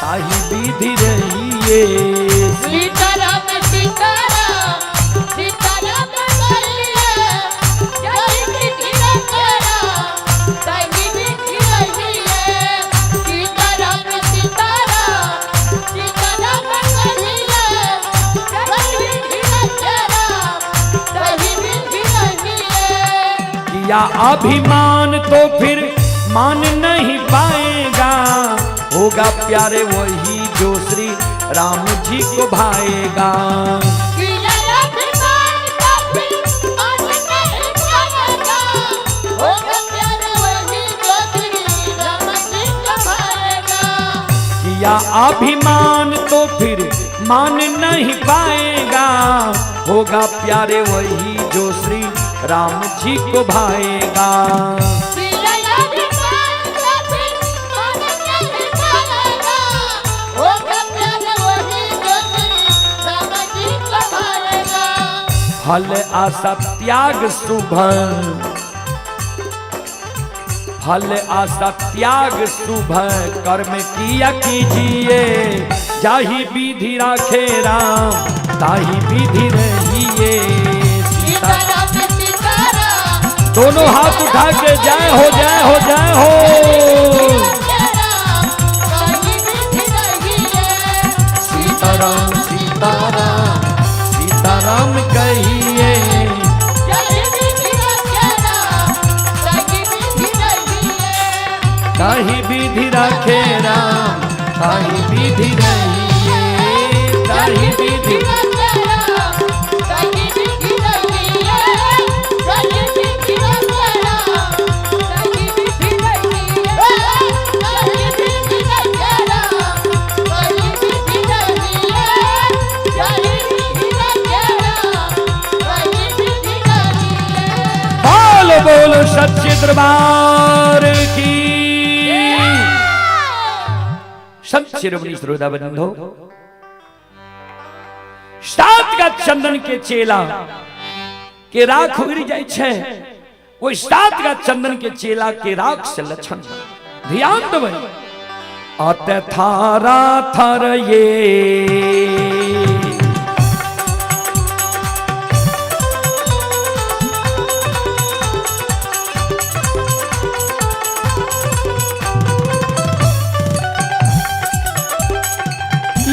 ताहि विधि रहिए। सीताराम सीताराम सीताराम कहिए, जाहि विधि रखे राम ताहि विधि रहिए। सीताराम सीताराम सीताराम कहिए, जाहि विधि रखे राम ताहि विधि रहिए। किया अभिमान तो फिर मान नहीं पाएगा, होगा प्यारे वही जो श्री राम जी को भाएगा। किया अभिमान तो फिर मान नहीं पाएगा, होगा प्यार वही जो श्री राम जी को भाएगा। किया अभिमान तो फिर मान नहीं पाएगा, होगा प्यारे वही जो श्री राम जी को भाएगा। किया अभिमान तो फिर मान नहीं पाएगा, होगा प्यार वही जो श्री राम जी को भाएगा। फल आशा त्याग शुभ, फल आशा त्याग शुभ कर्म किया कीजिए, जाहि विधि राखे राम ताहि विधि रहिए। सीता सीताराम सीताराम दोनों हाथ उठा के जय हो जय हो जय हो। राम ताहि विधि रहिए। सीताराम सीताराम सीताराम कहिए, जाहि विधि रखे राम ताहि विधि रहिए। ताहि विधि राखे राम ताहि विधि रहिए, ताहि विधि रखे राम ताहि विधि रहिए। जाहि विधि रखे राम ताहि विधि रहिए। जाहि विधि रखे राम ताहि विधि रहिए। जाहि विधि रखे राम ताहि विधि रहिए। बोल बोल सच्चे दरबार की। संत शिरोमणि श्रोता बंधो, सात का चंदन के चेला के राख उड़ जाय छै, ओहि सात का चंदन के चेला के राख से लक्षण ध्यान देबै। अत थारा थर ये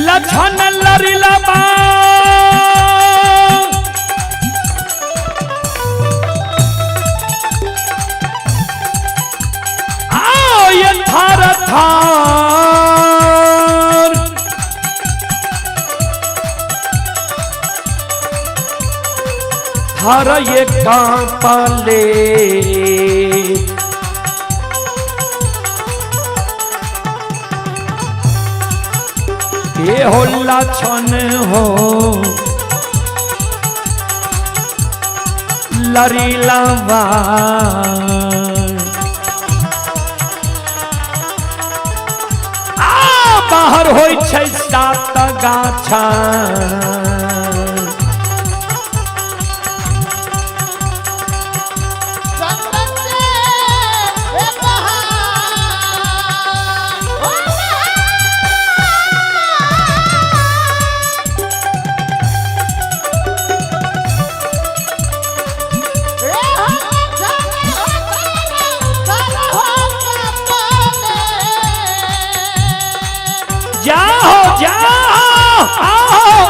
लक्षण लरिलबा आओ ये थार थार थार ये कांपले ये हो लक्षण हो लरीलावा। और होइ छै सात गाछा। जाओ जाओ आओ।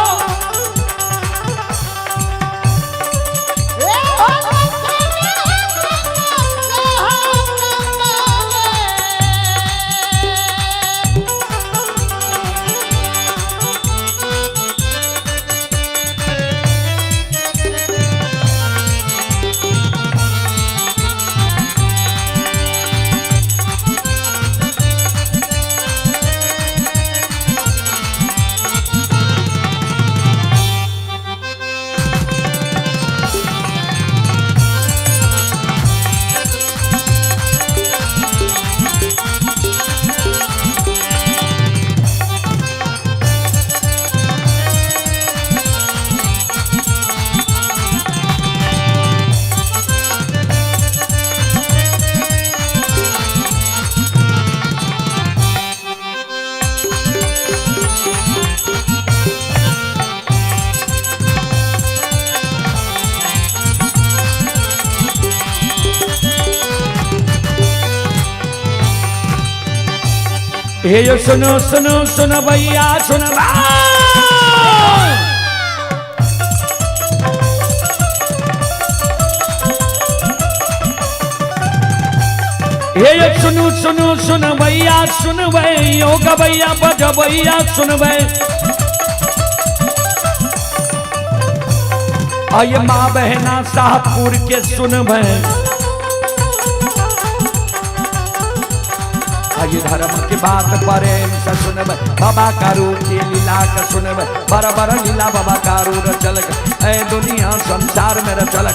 हे यो सुनो सुनो सुनो भैया सुनो। हे यो सुनो सुनो सुनो भैया सुनबै, यो गबैया बजबैया सुनबै। आये माँ बहना शाहपुर के सुनबै। आये धर्म के बात प्रेम से सुनबै, बाबा कारू के लीला के सुनबै। बराबर लीला बाबा कारू रचल, ऐ दुनिया संसार में रचल।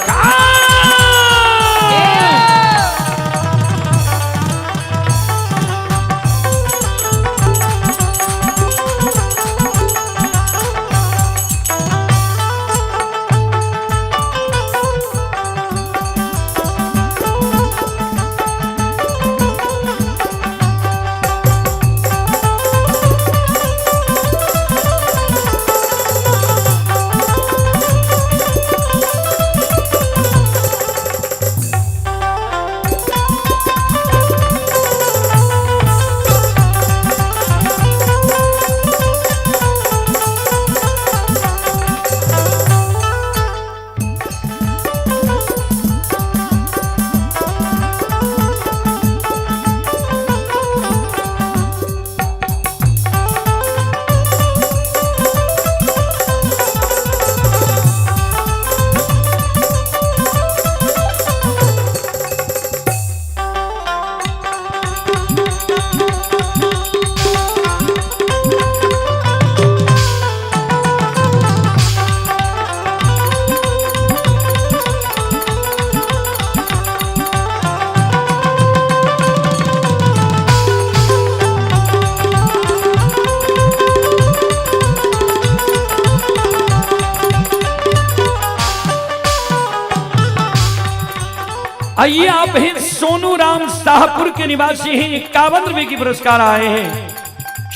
आइए आप हैं सोनू राम शाहपुर के निवासी हैं, 51 रुपए की पुरस्कार आए हैं।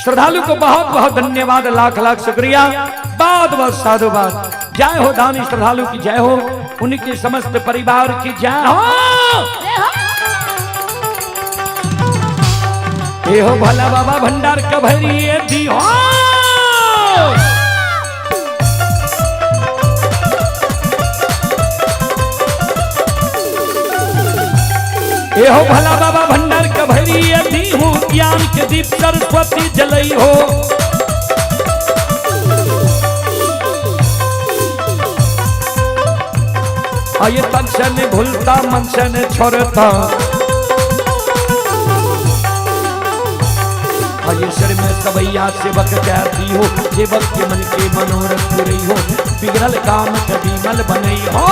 श्रद्धालु को बहुत बहुत धन्यवाद, लाख लाख शुक्रिया, बहुत बहुत साधुवाद। जय हो दानी श्रद्धालु की जय हो, उनके समस्त परिवार की जय हो। हे हो भला बाबा भंडार कभरिए दी हो। हे हो भला बाबा भंडार कभरिए दी हो, ज्ञान के दीप सरस्वती जलई हो। आये तन से नहीं भूलता मन से नहीं छोड़ता, आये सिर में सवैया सेवक कहती हो, सेवक के मन के मनोरथ पुरई हो, बिगड़ल काम कभी मल बनई हो।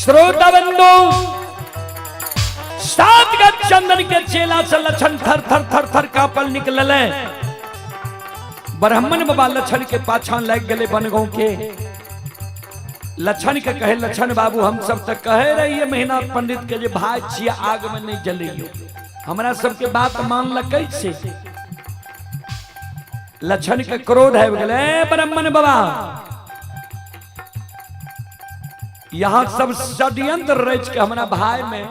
श्रोता बंधु, 7 गज चंदन के चेला से लक्षण थर थर थर थर कापल निकलल। ब्राह्मण बाबा लक्षण के पाछा लग गए बनगांव के। लक्षण के कहे, लक्षण बाबू हम सब तक कहे रहिए मेहनाथ पंडित के जे भाई छिए आग में नहीं जलियो, हमरा सबके बात मान ल कैसे? लक्षण के क्रोध है गले, ब्राह्मण बाबा यहाँ सब षड्यंत्र रच के हमरा भाई में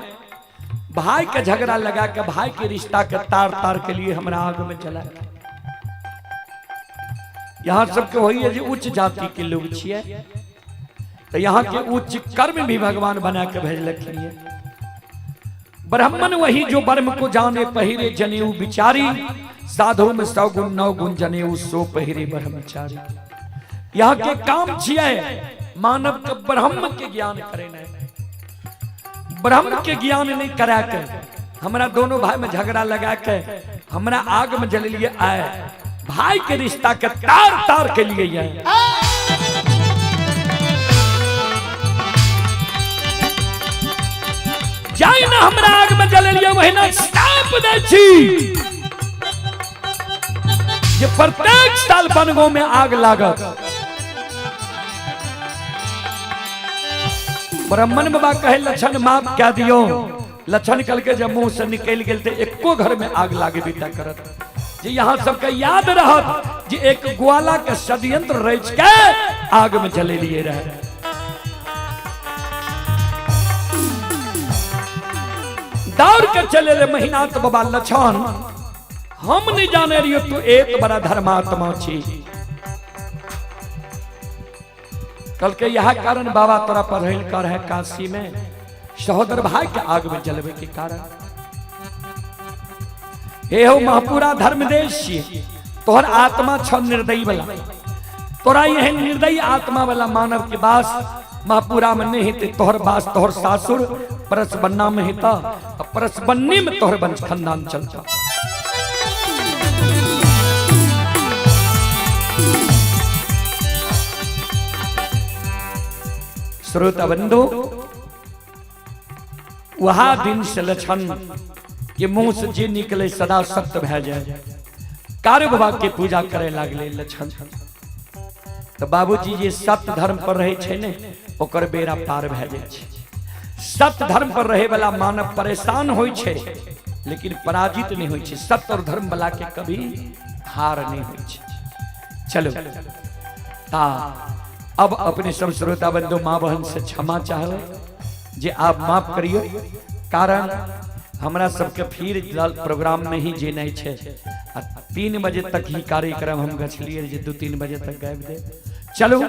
भाई के झगड़ा लगा के भाई के रिश्ता के तार तार के लिए हमरा आग में जला। यहाँ सबके वही है जे उच्च जाति के लोग छिए, तो यहाँ के उच्च कर्म भी भगवान बना के भेजलखिन। ब्राह्मण वही जो ब्रह्म को जाने पहिरे जनेऊ बिचारी, साधु में 100 गुण 9 गुण जनेऊ सो पहिरे ब्रह्मचारी। यहाँ के काम छिए मानव के ब्रह्म के ज्ञान करे, ब्रह्म के ज्ञान नहीं करा के हमरा दोनों भाई में झगड़ा लगा के हमरा आग में जल लिए आए, भाई के रिश्ता के तार तार के लिए आए। जाय ना हमरा आग में जल लिए वही ना साप दे छी जे प्रत्येक साल बनगो में आग लागत। ब्राह्मण बाबा कहे लक्षण माफ क्या दियो। लक्षण कल के जब मुंह से निकल गेल ते एको घर में आग लागे बीता करत। जे यहाँ सबके याद रहत जे एक ग्वाला के षड्यंत्र रच के आग में जले लिए रहे। दौड़ के चले ले महीनाथ बाबा लक्षण, हम नहीं जाने रहियो तू एक बड़ा धर्मात्मा छी। कल के यह कारण बाबा तोरा पढ़ल कर है काशी में सहोदर भाई के आग में जलवे के कारण। हे हो महापुरा धर्मदेश छिए, तोहर आत्मा छ निर्दयी वाला, तोरा यह निर्दयी आत्मा वाला मानव के वास महापुरा में नहीं हेतै, तोहर वास तोहर सासुर परसबन्ना में हेता, परसबन्नी में तोहर वंश खानदान चलता। श्रोता बंधु, वहा दिन से लक्षण के मुंह से जे निकले सदा सत्य भै जाए। कारू बाबा के पूजा करे लागले लक्षण। तो बाबूजी जे सत्य धर्म पर रहे छे ने ओकर बेड़ा पार भै जाए छे। सत्य धर्म पर रहे वाला मानव परेशान होय छे लेकिन पराजित नहीं होय छे। सत्य और धर्म वाला के कभी हार नहीं होय छे। चलो ता अब अपने सब श्रोता बंधु माँ बहन से क्षमा चाहब जे आप माफ करियो, कारण हमरा सबके फिर प्रोग्राम में ही जेनाइ छे। 3 बजे तक ही कार्यक्रम हम गछलिए जे 2-3 बजे तक गाबि दे। चलो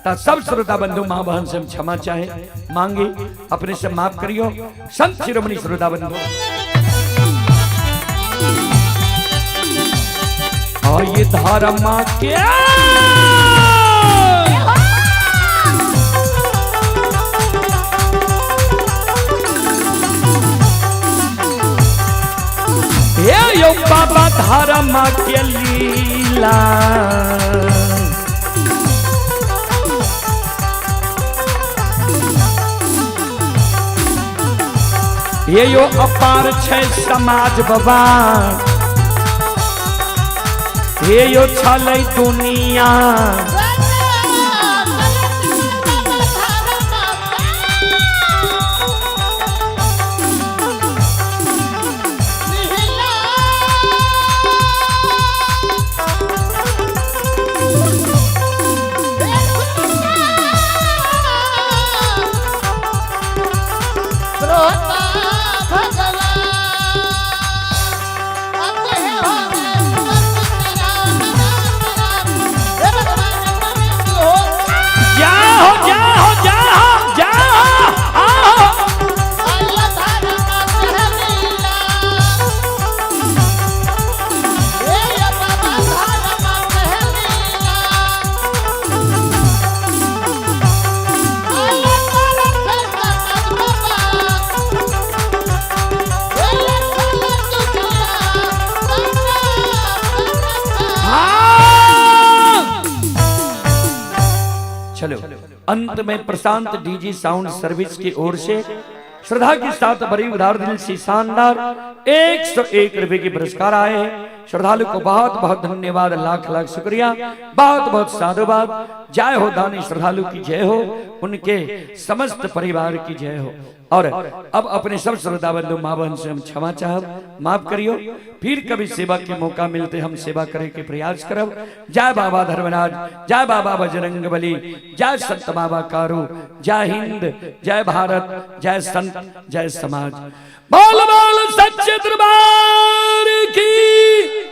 ता सब श्रोता बंधु माँ बहन से हम क्षमा चाहे मांगे, अपने से माफ करियो। संत शिरोमणि श्रोता बंधु और ये धर्म के हे यो बाबा धर्म के लीला ये यो अपार छै समाज बाबा, हे यो छलै दुनिया। भगवान। अंत में प्रशांत डीजी साउंड सर्विस की ओर से श्रद्धा के साथ बड़ी उदार दिल से शानदार 101 रुपए के पुरस्कार आए हैं। श्रद्धालु को बहुत बहुत धन्यवाद, लाख लाख शुक्रिया, बहुत बहुत साधुवाद। जय हो दानी श्रद्धालु की जय हो, उनके समस्त परिवार की जय हो। और अब अपने सब श्रद्धा बंधु माँ बहन से हम क्षमा चाहब, माफ करियो। फिर कभी सेवा के मौका मिलते हम सेवा करे के प्रयास करब। जय बाबा धर्मराज, जय बाबा बजरंग बली, जय संत बाबा कारू, जय हिंद, जय भारत, जय संत, जय समाज। बोल बोल सच्चे दरबार की।